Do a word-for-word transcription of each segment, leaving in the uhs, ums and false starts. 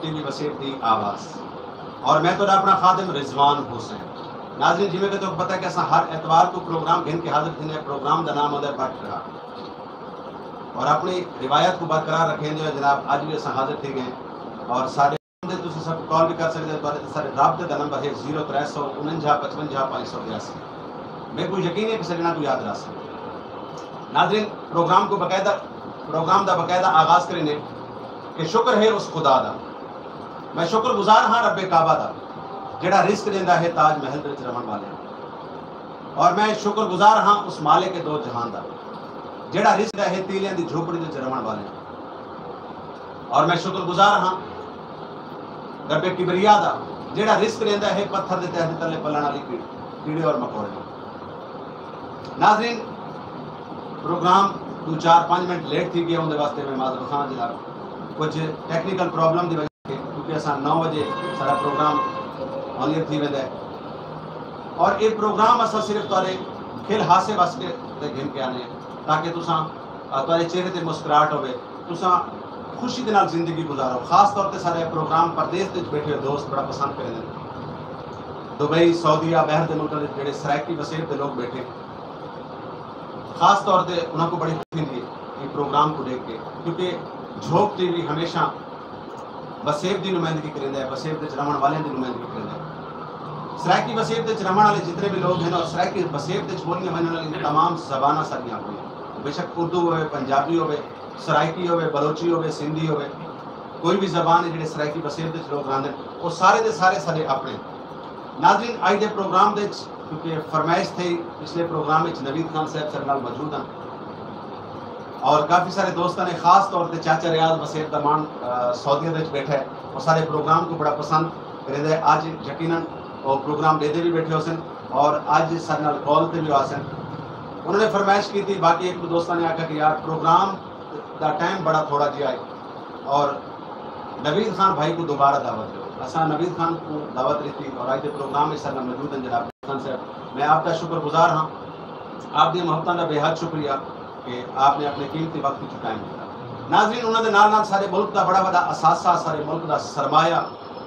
T V وسیب دی آواز۔ اور میں تہاݙا اپݨا خادم رضوان حسین۔ ناظرین، جیویں کہ تہاکوں پتہ ہے کہ اساں ہر اتوار کوں پروگرام گھن کے حاضر تھیندے ہیں۔ پروگرام دا نام ہوندا ہے بٹ کرا۔ اور اپݨی روایت کوں برقرار رکھیندے ہوئے جناب، اڄ وی اساں حاضر تھی ڳئے ہیں۔ اور سارے دے تساں ساکوں کال وی کر سڳدے ہو، تہاݙے تے ساݙے رابطے دا نمبر ہے زیرو ترے سو انجا پچپنجا پنج سو بیاسی۔ میکوں یقین ہے کہ سڄݨاں کوں یاد رہسی۔ ناظرین، پروگرام کوں باقاعدہ، پروگرام دا باقاعدہ آغاز کریندے کہ شکر ہے اس خدا دا، میں شکر گزار ہاں رب کعبہ دا، جیڑھا رزق ݙیندا ہے تاج محل وچ رہݨ والیاں، اور میں شکر گزار ہاں اس مالک دو جہان دا، جیڑھا رزق ݙیندا ہے تیلیاں دی جھوپڑی وچ رہݨ والیاں، اور میں شکر گزار ہاں رب کبریا دا، جیڑھا رزق ݙیندا ہے پتھر دے تہہ دے تلے پلݨ والی کیڑ-، کیڑے اور مکوڑے نوں۔ ناظرین، پروگرام ݙو چار پنج منٹ لیٹ تھی ڳیا، اوندے واسطے میں معذرت خواہ جناب، کجھ ٹیکنیکل پرابلم دی وجہ سے، کیونکہ اساں نو وجے ساݙا پروگرام آن ایئر تھی ویندا ہے، اور اے پروگرام اساں صرف تہاݙے کھل ہاسے واسطے تے گھن کے آنے ہیں، تاکہ تساں، آ، تہاݙے چہرے تے مسکراہٹ ہووے، تساں خوشی دے نال زندگی گزارو۔ خاص طور تے ساݙے پروگرام پردیس وچ ٻیٹھے ہوئے دوست بڑا پسند کریندے نے۔ دبئی، سعودیہ، ٻاہر دے ملکاں وچ جیڑھے سرائیکی وسیب دے لوگ ٻیٹھے، خاص طور تے انہاں کوں بڑی خوشی تھیندی ہے ایں پروگرام کوں ݙیکھ کے، کیونکہ جھوک ٹی وی ہمیشہ وسیب دی نمائندگی کریندا ہے، وسیب وچ رہݨ والیاں دی نمائندگی کریندا ہے۔ سرائیکی وسیب وچ رہݨ والے جتنے بھی لوگ ہیں اور سرائیکی وسیب وچ ٻولیاں ونڄݨ والی تمام زباناں ساݙیاں اپݨیاں، بے شک اردو ہووے، پنجابی ہووے، سرائیکی ہووے، بلوچی ہووے، سندھی ہووے، کوئی بھی زبان ہے جیڑھے سرائیکی وسیب وچ لوگ رہندے ہیں، او سارے دے سارے ساݙے اپݨے۔ ناظرین، اڄ دے پروگرام دے وچ، کیونکہ فرمائش تھئی، پچھلے پروگرام وچ نوید خان صاحب ساݙے نال موجود ہیں، اور کافی سارے دوستاں نے، خاص طور تے چاچا ریاض وسیب دا ماݨ، آ، سعودیہ دے وچ ٻیٹھا ہے، او ساݙے پروگرام کوں بڑا پسند کریندے۔ اڄ یقیناً او پروگرام ݙیہدے وی ٻیٹھے ہوسن اور اڄ ساݙے نال کال تے وی ہوسن۔ انہاں نے فرمائش کیتی، باقی ایک دو دوستاں نے آکھیا کہ یار، پروگرام دا ٹائم بڑا تھوڑا جہا ہے، اور نوید خان بھائی کوں دوبارہ دعوت ݙیو۔ اساں نوید خان کوں دعوت ݙتی اور اڄ دے پروگرام وچ ساݙے نال موجود ہیں جناب نوید خان صاحب۔ میں آپ دا شکر گزار ہاں، آپ دیاں محبتاں دا بے حد شکریہ کہ آپ نے اپݨے قیمتی وقت کوں ٹائم ݙتا۔ ناظرین، انہاں دے نال نال ساݙے ملک دا بڑا وݙا اثاثہ، ساݙے ملک دا سرمایہ،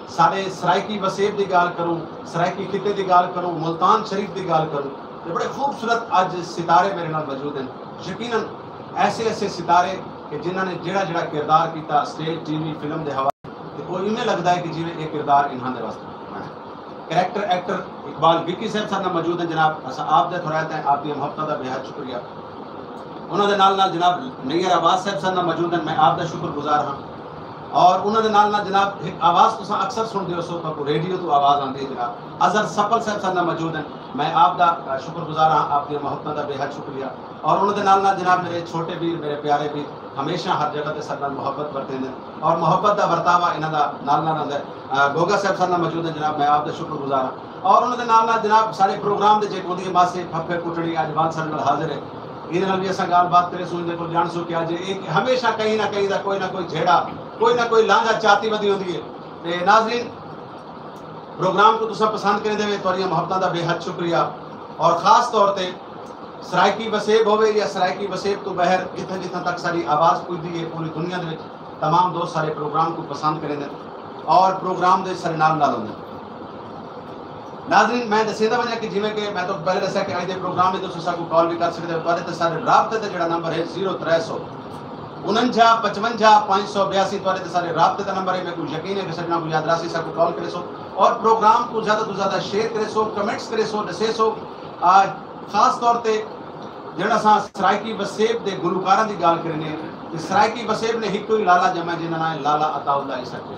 ساݙے سرائیکی وسیب دی ڳالھ کروں، سرائیکی خطے دی ڳالھ کروں، ملتان شریف دی ڳالھ کروں، تے بڑے خوبصورت اڄ ستارے میݙے نال موجود ہیں۔ یقیناً ایسے ایسے ستارے کہ جنہاں نے جیڑھا جیڑھا کردار کیتا، سٹیج، ٹی وی، فلم دے حوالے، تے او ایویں لڳدا ہے کہ جیویں اے کردار انہاں دے واسطے بݨا ہے۔ کریکٹر ایکٹر اقبال وکی صاحب ساݙے نال موجود ہیں جناب، اساں آپ دے تھوڑا ہیں، آپ دیاں محبتاں دا بے حد شکریہ۔ انہاں دے نال نال جناب نیر عباس صاحب ساݙے نال موجود ہیں، میں آپ دا شکر گزار ہاں۔ اور انہاں دے نال نال جناب ہک آواز تساں اکثر سݨدے ہوسو، تہاکوں ریڈیو توں آواز آندی ہے جناب، اظہر سپل صاحب ساݙے نال موجود ہیں، میں آپ دا، آ، شکر گزار ہاں، آپ دیاں محبتاں دا بے حد شکریہ۔ اور انہاں دے نال نال جناب میرے چھوٹے ویر، میرے پیارے ویر، ہمیشہ ہر جگہ تے ساݙے نال محبت ورتیندے ہیں اور محبت دا ورتاوا انہاں دا نال نال ہوندا ہے۔ آ، گوگا صاحب ساݙے نال موجود ہیں جناب، میں آپ دا شکر گزار ہاں۔ اور انہاں دے نال نال جناب ساݙے پروگرام دے جیک ہوندی ہے ماسی پھپھے کٹڑی، اڄ ول ساݙے نال حاضر ہے۔ ایندے نال وی اساں ڳالھ بات کریسوں، ایندے کول ڄاݨسوں کہ اڄ اے ہمیشہ کہیں نہ کہیں دا کوئی نہ کوئی جھیڑا، کوئی نہ کوئی لانجھا چاتی ودی ہوندی ہے۔ تے ناظرین، پروگرام کوں تساں پسند کریندے وے، تہاݙیاں محبتاں دا بے حد شکریہ۔ اور خاص طور تے سرائیکی وسیب ہووے یا سرائیکی وسیب توں ٻاہر، جتھاں جتھاں تک ساݙی آواز پڄدی ہے، پوری دنیا دے وچ تمام دوست ساݙے پروگرام کوں پسند کریندے اور پروگرام دے ساݙے نال نال ہوندے۔ ناظرین، میں ݙسیندا ونڄاں کہ جیویں کہ میں تہاکوں پہلے ݙسیا کہ اڄ دے پروگرام وچ تساں ساکوں کال وی کر سڳدے ہو، تہاݙے تے ساݙے رابطے تے جیڑھا نمبر ہے زیرو ترے سو انجا پچپن جا پنج سو بیاسی، تہاݙے تے ساݙے رابطے دا نمبر ہے۔ میکوں یقین ہے کہ ساݙے نال کوں یاد رہسی، ساکوں کال کریسو اور پروگرام کوں زیادہ توں زیادہ شیئر کریسو، کمنٹس کریسو، ݙسیسو۔ آ، خاص طور تے جیڑھا اساں سرائیکی وسیب دے گلوکاراں دی ڳالھ کریندے ہیں، تے سرائیکی وسیب نے ہکو ہی لالا ڄمیا جیندا ناں ہے لالا عطا اللہ عیسیٰ خلوی۔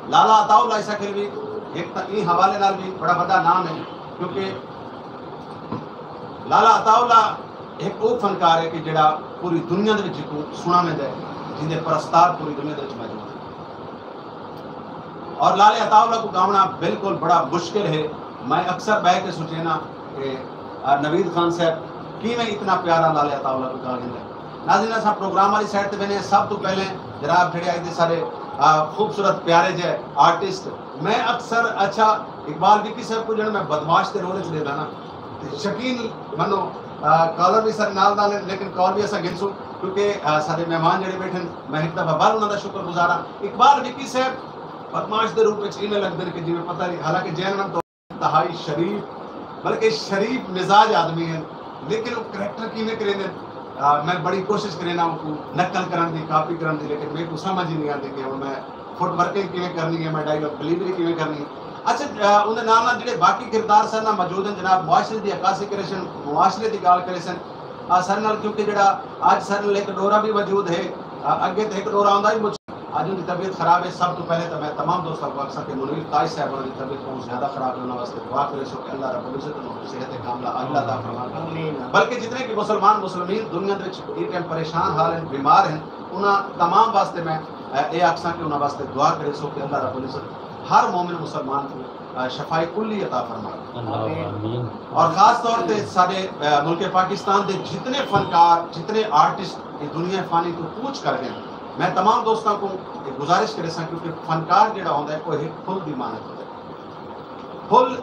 لالا عطا اللہ عیسیٰ خلوی ہک تاں ایں حوالے نال وی بڑا وݙا ناں ہے، کیونکہ لالا عطا اللہ ہک او فنکار ہے کہ جیڑھا پوری دنیا دے وچ جیکوں سݨا ویندا ہے، جیندے پرستار پوری دنیا دے وچ موجود ہیں۔ اور لالے عطا اللہ کوں ڳاوݨا بالکل بڑا مشکل ہے۔ میں اکثر ٻہہ کے سوچینا کہ، آ، نوید خان صاحب کیویں اتنا پیارا لالے عطا اللہ کوں ڳا گھندا ہے۔ ناظرین، اساں پروگرام والی سائیڈ تے ویندے ہیں۔ سب توں پہلے جناب جیڑھے اڄ دے سارے، آ، خوبصورت پیارے جے آرٹسٹ، میں اکثر، اچھا، اقبال وکی صاحب کوں ڄݨ میں بدمعاش دے رول وچ ݙیندا نا، تے یقین منو، آ، کالر وی ساݙے نال نال ہے، لیکن کال وی اساں گھنسوں۔ کیونکہ سارے مہمان جڑے بیٹھے، میں ایک دفعہ بار انہوں کا شکر گزار ہاں۔ اقبال وکی صاحب بدمعاش دے روپ وچ ایویں لگدے نے کہ جویں پتہ نہیں، حالانکہ جینون تو انتہائی شریف، بلکہ شریف مزاج آدمی ہیں، لیکن وہ کریکٹر کیویں کریندے نے؟ میں بڑی کوشش کرینا ان کو نقل کرن دی، کاپی کرن دی، لیکن میرے کو سمجھ ہی نہیں آتی کہ ہن میں فٹ ورکنگ کیویں کرنی ہے، میں ڈائیلاگ ڈلیوری کیویں کرنی ہے۔ اچھا، اندر نال نال جڑے باقی کردار سن موجود ہیں جناب، معاشرے دی عکاسی کرے سن، معاشرے دی گال کرے سن۔ سر نال کیونکہ جڑا اج سر نال ایک ڈورا بھی موجود ہے، اگے تے ایک ڈورا آندا ہی مجھ اج ان دی طبیعت خراب ہے۔ سب تو پہلے تو میں تمام دوستاں کو آکھساں کہ منیر تاج صاحب انہاں دی طبیعت بہت زیادہ خراب ہے، انہاں واسطے دعا کرے سو کہ اللہ رب العزت انہاں کو صحت کاملہ عاجلہ عطا فرماوے۔ بلکہ جتنے کہ مسلمان مسلمین دنیا دے وچ ایں ٹائم پریشان حال ہیں، بیمار ہیں، انہاں تمام واسطے میں اے آکھساں کہ انہاں واسطے دعا کرے سو کہ اللہ رب العزت ہر مومن مسلمان کو شفائے کلی عطا فرماوے۔ اور خاص طور تے سارے ملک پاکستان دے جتنے فنکار، جتنے آرٹسٹ یہ دنیا فانی تو کوچ کر گئے، میں تمام دوستاں کو ایک گزارش کرے ساں، کیونکہ فنکار جڑا ہوندا ہے وہ ایک پھل دی مانت ہوندا ہے۔ پھل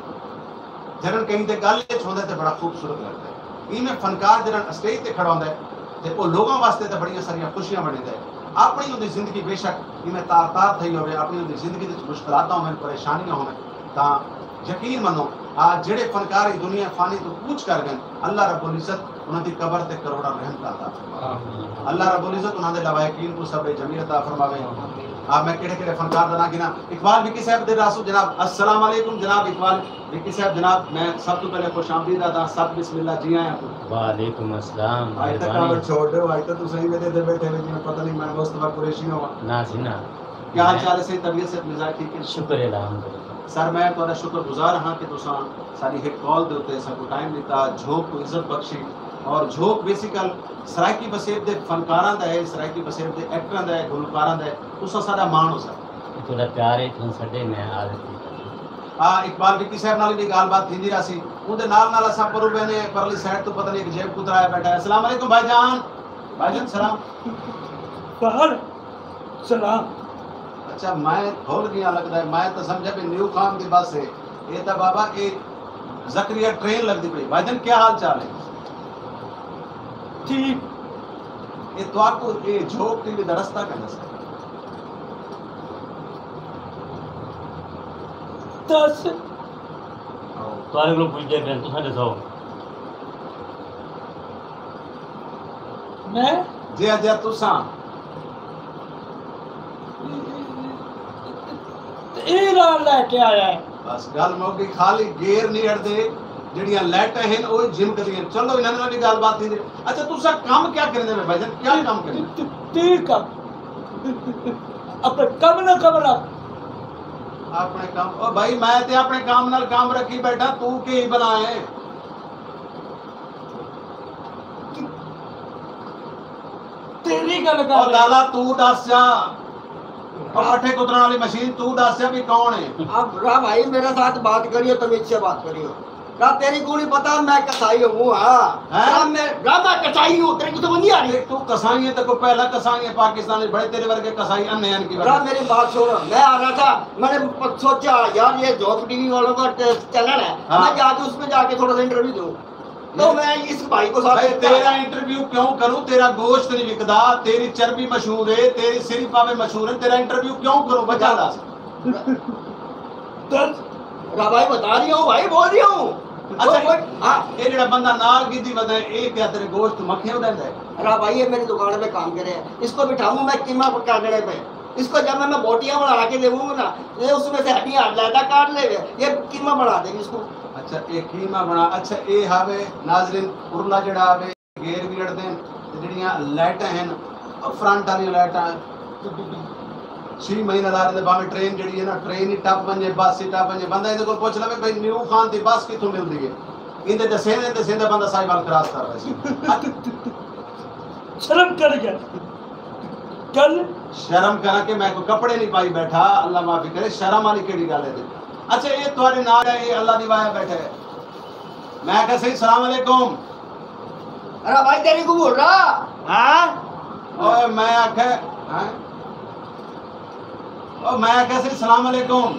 جڑن کہیں دے گل وچ ہوندا ہے تے بڑا خوبصورت لگدا ہے۔ ایویں فنکار جڑن اسٹیج تے کھڑا ہوندا ہے تے او لوگاں واسطے تے بڑیاں ساریاں خوشیاں بݨیندا ہے۔ اپݨی اوندی زندگی بے شک ایویں تار تار تھئی ہووے، اپݨی اوندی زندگی وچ مشکلاتاں ہوون، پریشانیاں ہوون، تاں یقین منو آ جڑے فنکار ایں دنیا فانی توں کوچ کر ڳئن، اللہ رب العزت انہاں دی قبر تے کروڑاں رحمتاں عطا فرماوے۔ اللہ رب العزت انہاں دے لواحقین کوں صبر جمیل عطا فرماوے۔ آ میں کیڑھے کیڑھے فنکار دا ناں گھناں؟ اقبال وکی صاحب دے راسو جناب۔ السلام علیکم جناب اقبال وکی صاحب۔ جناب میں سب توں پہلے خوش آمدید آہداں، سب بسم اللہ، جی آیاں کوں۔ وعلیکم السلام، آج تک مہربانی۔ کاوڑ چھوڑ ݙیو، آج تاں تساں ہی میݙے تے ٻیٹھے وے جیویں پتہ نہیں میں مصطفی قریشی ہاں۔ نہ جی نہ۔ کیا حال چال ہے سائیں؟ طبیعت صحت مزاج ٹھیک ہے؟ شکر ہے الحمدللہ۔ سر میں تہاݙا شکر گزار ہاں کہ تساں ساݙی ہک کال دے اتے ساکوں ٹائم ݙتا، جھوک کوں عزت بخشی، اور جھوک بیسیکل سرائیکی وسیب دے فنکاراں دا ہے، سرائیکی وسیب دے ایکٹراں دا ہے، گلوکاراں دا ہے، تساں ساݙا ماݨ ہو سر۔ تہاݙا پیار ہے، تساں سݙے میں حاضر تھی۔ ہاں، اقبال وکی صاحب نال بھی ڳالھ بات تھیندی رہسی۔ اوندے نال نال اساں پروں ویندے ہیں، پرلی سائیڈ توں پتہ نہیں ایک جیب کترا آیا بیٹھا ہے۔ السلام علیکم بھائی جان۔ بھائی جان سلام۔ باہر سلام۔ اچھا، میں بھول گیا لگدا ہے، میں تاں سمجھا بھی نیو خان دی بس ہے۔ اے تاں بابا، اے زکریا ٹرین لگدی پئی۔ بھائی جان، کیا حال چال ہے؟ ٹھیک۔ اے تہاکوں اے جھوک ٹی وی دا رستہ کہندا سر؟ دس۔ تہاݙے کولوں پچھدے پئے، تساں ݙساؤ۔ میں؟ جی ہاں، جی ہاں، تساں۔ تے اے نال لے کے آیا ہے۔ بس ڳالھ مک ڳئی، خالی گیئر نہیں اڑدے، جڑیاں لائٹاں ہن، او جھمکدیاں۔ چلو، انہاں نال وی ڳالھ بات تھیندی۔ اچھا، تساں کم کیا کریندے پئے بھائی جان؟ کیا کم کریندے؟ تے، تے، تے کم۔ اپݨے کم نہ کم رکھ۔ اپݨے کم، او بھائی، میں تے اپݨے کم نال کم رکھی بیٹھا، توں کی بݨائے؟ تیری گل کر او رہے۔ لالا، تو ڈس جا۔ او پٹھے کترن والی مشین، تو ڈس جا بھی کون ہے؟ اب را بھائی، میرے ساتھ بات کریو، تمیز سے بات کریو۔ را تیری کو نہیں پتا میں کسائی ہوں، ہاں۔ ہیں؟ را میں، را میں کسائی ہوں، تیرے کو سمجھ نہیں آ رہی؟ تو کسائی ہے، تیرے کو پہلا کسائی ہے پاکستان میں، بڑے تیرے ورگے کسائی انے ہیں کی را وجہ۔ میری بات سن، میں آ رہا تھا، میں نے سوچا یار یہ جھوک ٹی وی والوں کا چینل ہے، ہاں۔ میں جا کے اس میں جا کے تھوڑا سا انٹرویو دوں۔ تو میں اس بھائی کو ساتھ بھائی، تیرا انٹرویو کیوں کروں؟ تیرا گوشت نہیں وکدا، تیری چربی مشہور ہے، تیری سری پاوے مشہور ہے، تیرا انٹرویو کیوں کروں؟ وجہ دس۔ دس۔ را بھائی بتا رہی ہوں، بھائی بول رہی ہوں۔ اچھا، ہاں۔ اے جڑا بندہ نال گدی ودا ہے، اے کیا تیرے گوشت مکھیاں اڈیندا ہے؟ را بھائی، یہ میری دکان پہ کام کرے، اس کو بٹھاؤں میں قیمہ پکانے پہ۔ اس کو جب میں بوٹیاں بنا کے دوں گا نا، یہ اس میں سے ہڈیاں علیحدہ کاٹ لے گا، یہ قیمہ بنا دے گی اس کو۔ اچھا، یہ قیمہ بنا، اچھا، یہ ہاوے ناظرین، ارلا جڑا ہاوے، گیئر بھی اڑدے ہیں، تے جڑیاں لائٹاں ہیں، فرنٹ والی لائٹاں، چھی مہینے لا دے، بھاویں ٹرین جڑی ہے نا، ٹرین ہی ٹپ ونجے، بس ہی ٹپ ونجے، بندہ ایندے کول پوچھ لوے، بھائی نیو خان دی بس کتھوں ملدی ہے؟ ایندے دسیندے دسیندے بندہ ساہیوال کراس کر ویسی۔ شرم کر یار۔ گل شرم کراں کہ میں کوئی کپڑے نہیں پائی بیٹھا، اللہ معافی کرے، شرم والی کیڑی گل ہے؟ اچھا، اے تہاڈے نال ہے، اے اللہ دی وایا بیٹھا ہے۔ میں آکھیا سئیں، السلام علیکم۔ ارے بھائی، تیری کو بول رہا؟ ہاں؟ اوئے، میں آکھیا، ہاں؟ او، میں آکھیا سئیں، السلام علیکم۔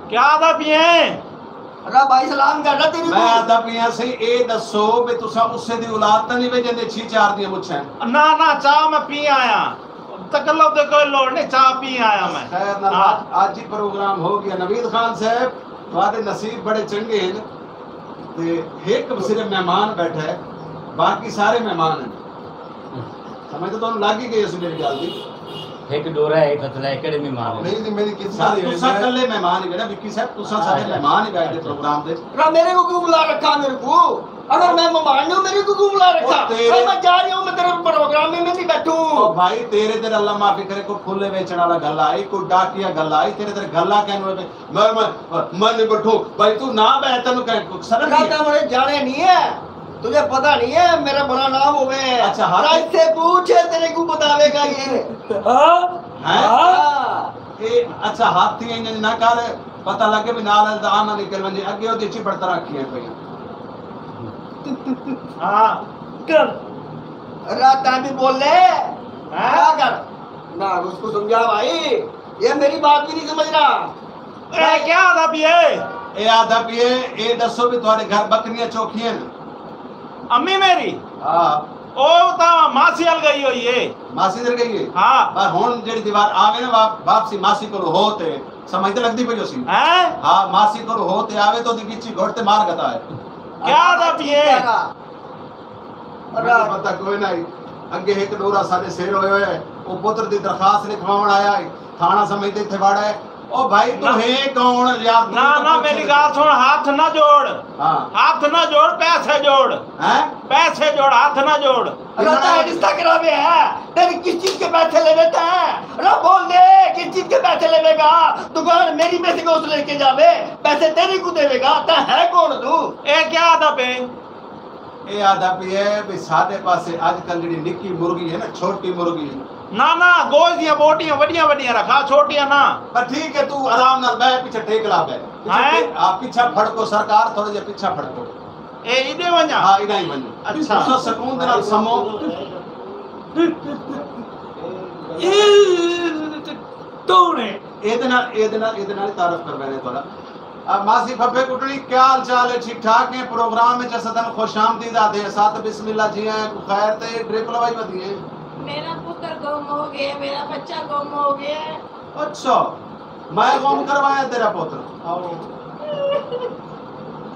کیا آہدا پیئے؟ رب بھائی سلام کر رہا تیری میں کو۔ آدھا پیاں سی، اے ݙسو بھئی تساں اسے دی اولاد تاں نی وے جیندے چھی چار دیاں مچھاں ہن؟ نہ نہ، چاہ میں پی آیاں۔ تکلف دی کوئی لوڑ نی، چاہ پی آیاں میں۔ خیر نال، ہاں۔ اڄ اڄ ہی پروگرام ہو ڳیا۔ نوید خان صاحب، تہاݙے نصیب بڑے چنڳے ہن۔ تے ہک صرف مہمان ٻیٹھا ہے، باقی سارے مہمان ہن۔ سمجھ تاں تہاݙے لڳ ہی ڳئی ہوسی میݙی ڳالھ دی۔ ہک ݙورا ہے، ہک اتلا ہے، کیڑھے مہمان ہن؟ نہیں جی، میݙی قسمت سر، ہی ہے، تساں میں کلھے مہمان ہی ہو نا، وکی صاحب، تساں سارے مہمان ہی ٻیٹھے پروگرام دے۔ رب میݙے کوں کیوں بلا رکھا میݙے کوں؟ اگر میں مہمان ہوں، میݙے کوں کیوں بلا رکھا؟ او تیرے میں جا رہی ہوں، میں تیرے پروگرام میں نہیں بیٹھوں۔ او بھائی، تیرے تے اللہ معافی کرے، کوئی پھلے ویچݨ والا گھلا آئی، کوئی ڈاکیا گھلا آئی، تیرے تے گھلا کینوں ہے؟ میں میں میں نہیں بٹھوں بھائی، تو نہ بہ تینوں کہ سرن رات ہے۔ مڑے جانے نہیں ہے، تجھے پتہ نہیں ہے میرا بڑا نام ہوئے۔ اچھا، ہاتھ رات سے پوچھ، تیرے کو بتاوے گا یہ۔ ہاں؟ ہیں؟ ہاں۔ اے اچھا، ہاتھ تھی انج نہ کر، پتہ لگے بھی نال الزام نہ نکل ونجے، اگے او دی چپڑ طرح کیے پئی۔ ہاں۔ کر۔ رات ٹائم بھی بول لے۔ ہاں؟ کیا کر؟ نہ، اس کو سمجھا بھائی، یہ میری بات بھی نہیں سمجھ رہا۔ اے کیا آدھا پیے؟ اے آدھا پیے، اے ݙسو بھی تہاݙے گھر ٻکریاں چوکھیاں ہن؟ امی میری؟ ہاں۔ او تاں ماسی ال گئی ہوئی ہے۔ ماسی در گئی ہے؟ ہاں۔ پر ہن جیڑھی دیوار آوے نا وا-، واپسی ماسی کولوں ہو تے سمجھ تے لڳدی پئی ہوسی۔ ہیں؟ ہاں، ماسی کولوں ہو تے آوے تے اوندی ڳچی گھٹ تے مار گھدا ہے۔ کیا آدھا پیے؟ کیا آدھا؟ میکوں پتہ کوئے نہ ہئی۔ اڳے ہک ݙورا ساݙے سر ہوئے ہوئے ہے۔ او پتر دی درخواست لکھواوݨ آیا ہئی۔ تھاݨہ سمیت اتھے وڑ آئے۔ او بھائی توں ہیں کون یار؟ نہ نہ، میݙی ڳالھ سݨ، ہتھ نہ جوڑ۔ ہاں۔ ہتھ نہ جوڑ، پیسے جوڑ۔ ہیں؟ پیسے جوڑ، ہتھ نہ جوڑ۔ رتا ہے، رشتہ کرا وے ہے۔ تیری کس چیز کے پیسے لے لیتا ہے؟ را بول دے، کس چیز کے پیسے لے گا؟ دکان میری پیسے کو اس لے کے جاوے، پیسے تیری کو دے گا۔ تا ہے کون تو؟ اے کیا آدھا پے؟ اے آہدا پئے بھئی ساڈے پاسے اج کل جیڑھی نکی مرغی ہے نا، چھوٹی مرغی۔ نہ نہ، گوشت دیاں بوٹیاں وڈیاں وڈیاں رکھا، چھوٹیاں نہ۔ پر ٹھیک ہے، توں آرام نال بہہ، پچھے ٹیک لا بہہ۔ پچھے ہاں۔ ٹیک، ہاں، پچھا پھڑکو سرکار، تھوڑا جیہا پچھا پھڑکو۔ اے ایݙے ونڄاں؟ ہاں، اݙاں ہی ونڄو۔ اچھا۔ تساں سکون دے نال سمو۔ اے کون ہے؟ ایندے نال، ایندے نال، ایندے نال ہی تعارف کرویندے تہاݙا۔ آ، ماسی پھپھے کٹڑی، کیا حال چال ہے؟ ٹھیک ٹھاک ہیں؟ پروگرام وچ اساں تہاکوں خوش آمدید آہدے ہیں۔ ساتھ بسم اللہ جی آیاں کوں خیر تے ڈرپ لوائی ودی ہیں۔ میرا پتر گم ہو گیا، میرا بچہ گم ہو گیا۔ اچھا، میں گم کروایا تیرا پتر؟ آؤ۔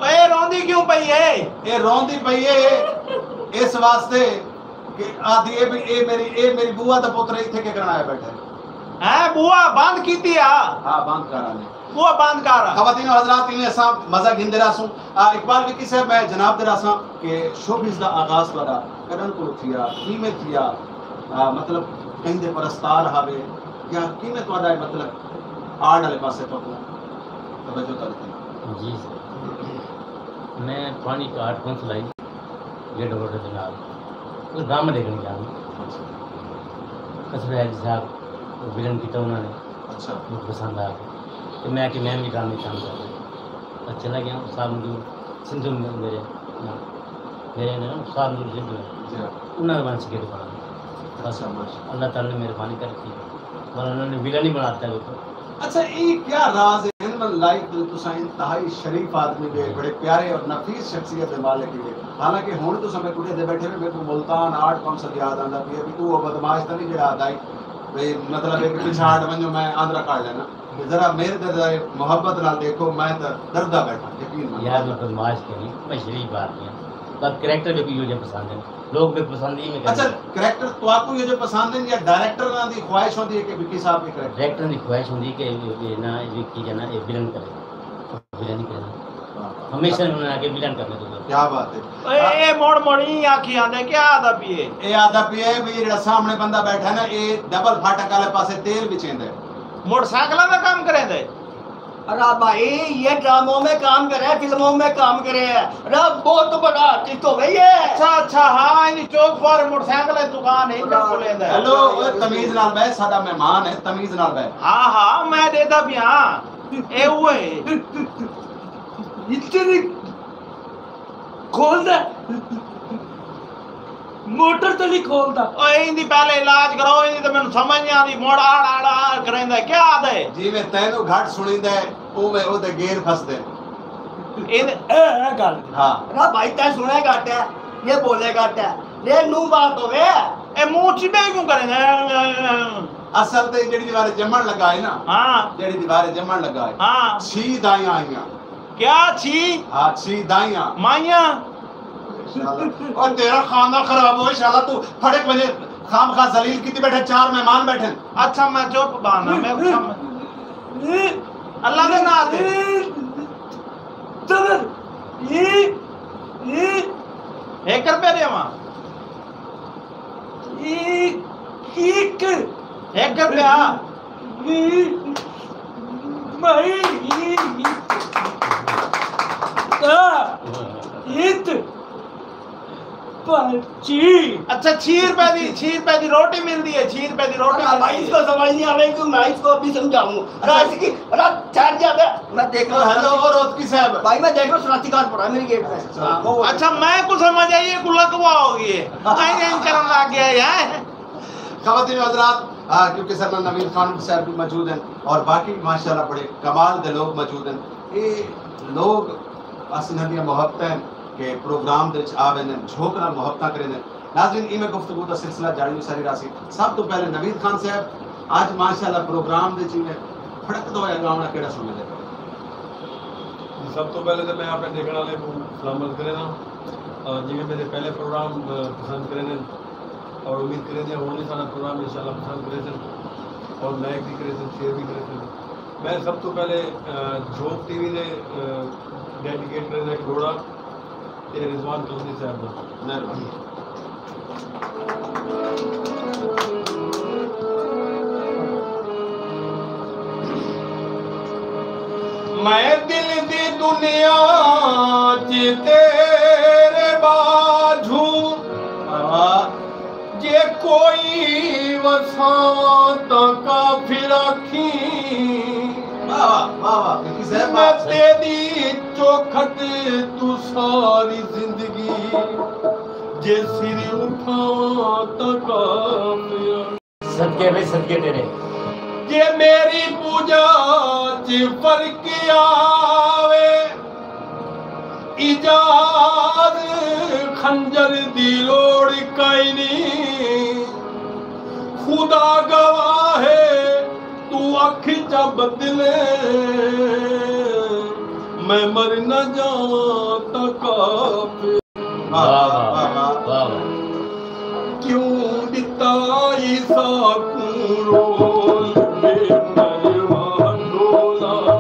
اے روندی کیوں پئی ہے؟ اے روندی پئی ہے اس واسطے کہ آہدی اے بھی، اے میری، اے میری بوا دا پتر ہے، اتھے کے کرݨ آیا بیٹھا ہے؟ ہیں، بوا بند کیتی آ؟ ہاں، بند کر آنے۔ بوا بند کر۔ خواتین و حضرات، ایویں اساں مزہ گھندے رہسوں۔ آ، اقبال وکی صاحب، میں جناب دے رہساں کہ شوبز دا آغاز تہاݙا کݙݨ کولوں تھیا، کیویں تھیا؟ آ، مطلب کہیں دے پرستار ہاوے یا کیویں تہاݙا اے، مطلب آرٹ والے پاسے تہاکوں توجہ تہاݙی تھی؟ جی سر، میں پرانی آرٹ کونسل آئی، گیٹ آف آرڈر دے نال کوئی ڈرامہ ݙیکھݨ ڳیا ہوں۔ قصبے حاجی صاحب ولن کیتا انہاں نے، اچھا۔ مجھے پسند آ گیا۔ تو میں کہ میں بھی ڈرامے کام کر رہا ہوں۔ بس چلا گیا، استاد مجھے سندھو میں میرے، میرے نے استاد مجھے سندھو میں۔ جی۔ انہاں نے ونس کے دکان۔ بس اچھا، ماشاءاللہ۔ اللہ تعالیٰ نے مہربانی کر رکھی۔ بس انہاں نے ولن ہی بنا دتا بالکل۔ اچھا، اے کیا راز ہے؟ ہیومن لائف دے تساں انتہائی شریف آدمی دے، بڑے پیارے اور نفیس شخصیت دے مالک ہیوے۔ حالانکہ ہݨ تساں میکوں ݙیہدے ٻیٹھے وے، میکوں ملتان آرٹ کونسل یاد آندا پیا، بھی او بدمعاش تاں نہیں جیڑھا آہدا ہئی، بھئی مطلب ہے کہ پچھاڑ ونڄو، میں آندرا کر لینا۔ ذرا میݙے تے ذرا محبت نال ݙیکھو، میں تاں ݙردا ٻیٹھاں، یقین منو۔ یار میں بدمعاش کینی، میں شریف آدمی ہاں۔ بس کریکٹر میکوں ایہو جہے پسند ہن۔ لوگ میکوں پسند ہی میں اچھا، کریکٹر تہاکوں ایہو جہے پسند ہن یا ڈائریکٹراں دی خواہش ہوندی ہے کہ وکی صاحب وی کریکٹر؟ ڈائریکٹراں دی خواہش ہوندی ہے کہ اے نا، اے وکی جانا، اے ولن کرے۔ ولن ہی کرے۔ ہمیشہ انہاں نے آکھے ولن کرݨے توں۔ کیا بات ہے۔ اے، اے موڑ موڑ ایں آکھی آندے، کیا آہدا پئے؟ اے آہدا پئے بھئی جیڑھا سامݨے بندہ ٻیٹھا ہے نا، اے ڈبل پھاٹک آلے پاسے تیل وچیندا ہے۔ موٹر سائیکلاں دا کم کریندا ہے۔ ارا بھائی، یہ ڈراموں میں کام کرے، فلموں میں کام کرے۔ ارا بہت بڑا آرٹسٹ ہووے یہ۔ اچھا، اچھا، ہاں، ایندی چوک پار موٹر سائیکل دی دکان ہے، انجن کھولیندا ہے۔ ہیلو، اوئے تمیز نال ٻہہ، ساݙا مہمان ہے، تمیز نال ٻہہ۔ ہاں، ہاں، میں ݙیہدا پیاں۔ اے اوہے۔ اتنی کھولدا۔ موٹر تے نہیں کھولدا۔ او ایندی پہلے علاج کراؤ، ایندی تے مینوں سمجھ نہیں آندی، مڑ آڑ آڑ آڑ کریندا ہے، کیا آہدا ہے؟ جیویں تینوں گھٹ سݨیدا ہے، اوویں اوہدے گیر پھسدے ہن۔ اے، اے ڳالھ۔ ہاں۔ نہ بھائی، تیں سݨے گھٹ ہے، یہ بولے گھٹ ہے، یہ نوں بات ہوے۔ اے منہ چبے کیوں کریں؟ اصل تے جڑی دیوارے جمن لگا ہے نا، ہاں۔ جڑی دیوارے جمن لگا ہے، ہاں۔ چھی دائیاں آئیاں۔ کیا چھی؟ ہاں، چھی دائیاں۔ مائیاں۔ اور تیرا خاندان خراب ہو، انشاءاللہ تو پھڑک ونجے، خام خواہ ذلیل کیتی بیٹھے، چار مہمان بیٹھے۔ اچھا، میں چپ بانا، میں سمجھ۔ اللہ دے نام تے۔ ہک روپیہ ݙیواں؟ ہک، ہک۔ ہک روپیہ؟ بھائی، ہک۔ پرچی۔ اچھا، چھی روپے دی، چھی روپے دی روٹی ملدی ہے، چھی روپے دی روٹی ملدی ہے۔ بھائی، اس کو سمجھ نہیں آ رہی، تو میں اس کو ابھی سمجھاؤں۔ اچھا، اس کی، ٹھہر جا بے۔ میں دیکھ رہا ہوں۔ ہیلو، روتکی صاحب۔ بھائی، میں دیکھ رہا ہوں، سراتی کار پڑا ہے میری گیٹ پہ۔ اچھا۔ ہاں، وہ اچھا، میں کچھ سمجھ آئی، یہ کلا کوا ہو گئی ہے۔ آئیں آئیں کرن لگ گیا ہے۔ خواتین و حضرات، آ، کیونکہ سرنا نوید خان صاحب بھی موجود ہیں اور باقی ماشاءاللہ بڑے کمال دے لوگ موجود ہیں۔ یہ لوگ اساں دیاں محبتیں کہ پروگرام دے وچ آ ویندن، جھوک نال محبتاں کریندن۔ ناظرین، ایویں گفتگو دا سلسلہ جاری ہو ساری راسی۔ سب تو پہلے نوید خان صاحب، اج ماشاءاللہ پروگرام دے وچ ایویں پھڑکدا ہویا گاونا کیڑا سݨیندے پئے؟ سب تو پہلے تے میں اپݨے ݙیکھݨ والے کوں سلام عرض کرینداں، اور جیویں میرے پہلے پروگرام، آ، پسند کریندے اور امید کریندے ہݨ وی سارا پروگرام انشاءاللہ پسند کریسن اور لائک وی کریسن، شیئر وی کریسن۔ میں سب تو پہلے، آ، جھوک ٹی وی دے، آ، ڈیڈیکیٹ کرینداں ہک ݙوہڑا۔ اے رضوان قلندری صاحب دا۔ مہربانی۔ میں دل دی دنیا چ تیرے باجھو، آ، جے کوئی وساواں تاں کافر آکھیں۔ واہ، واہ، واہ، واہ، وکی صاحب، میں واہ، صحیح۔ تیݙی چوکھٹ توں ساری زندگی جے سر اٹھاواں تاں کافر۔ صدقے بھائی، صدقے تیرے۔ جے میری پوجا چ فرق آوے، ایجاز خنجر دی لوڑ کائنی۔ خدا گواہ ہے، توں اکھ چا بدلے، میں مر نہ جاواں تاں کافر۔ واہ، واہ، واہ، واہ، واہ۔ کیوں ݙتا عیسیٰ کوں رول بے پرواہ ڈھولا؟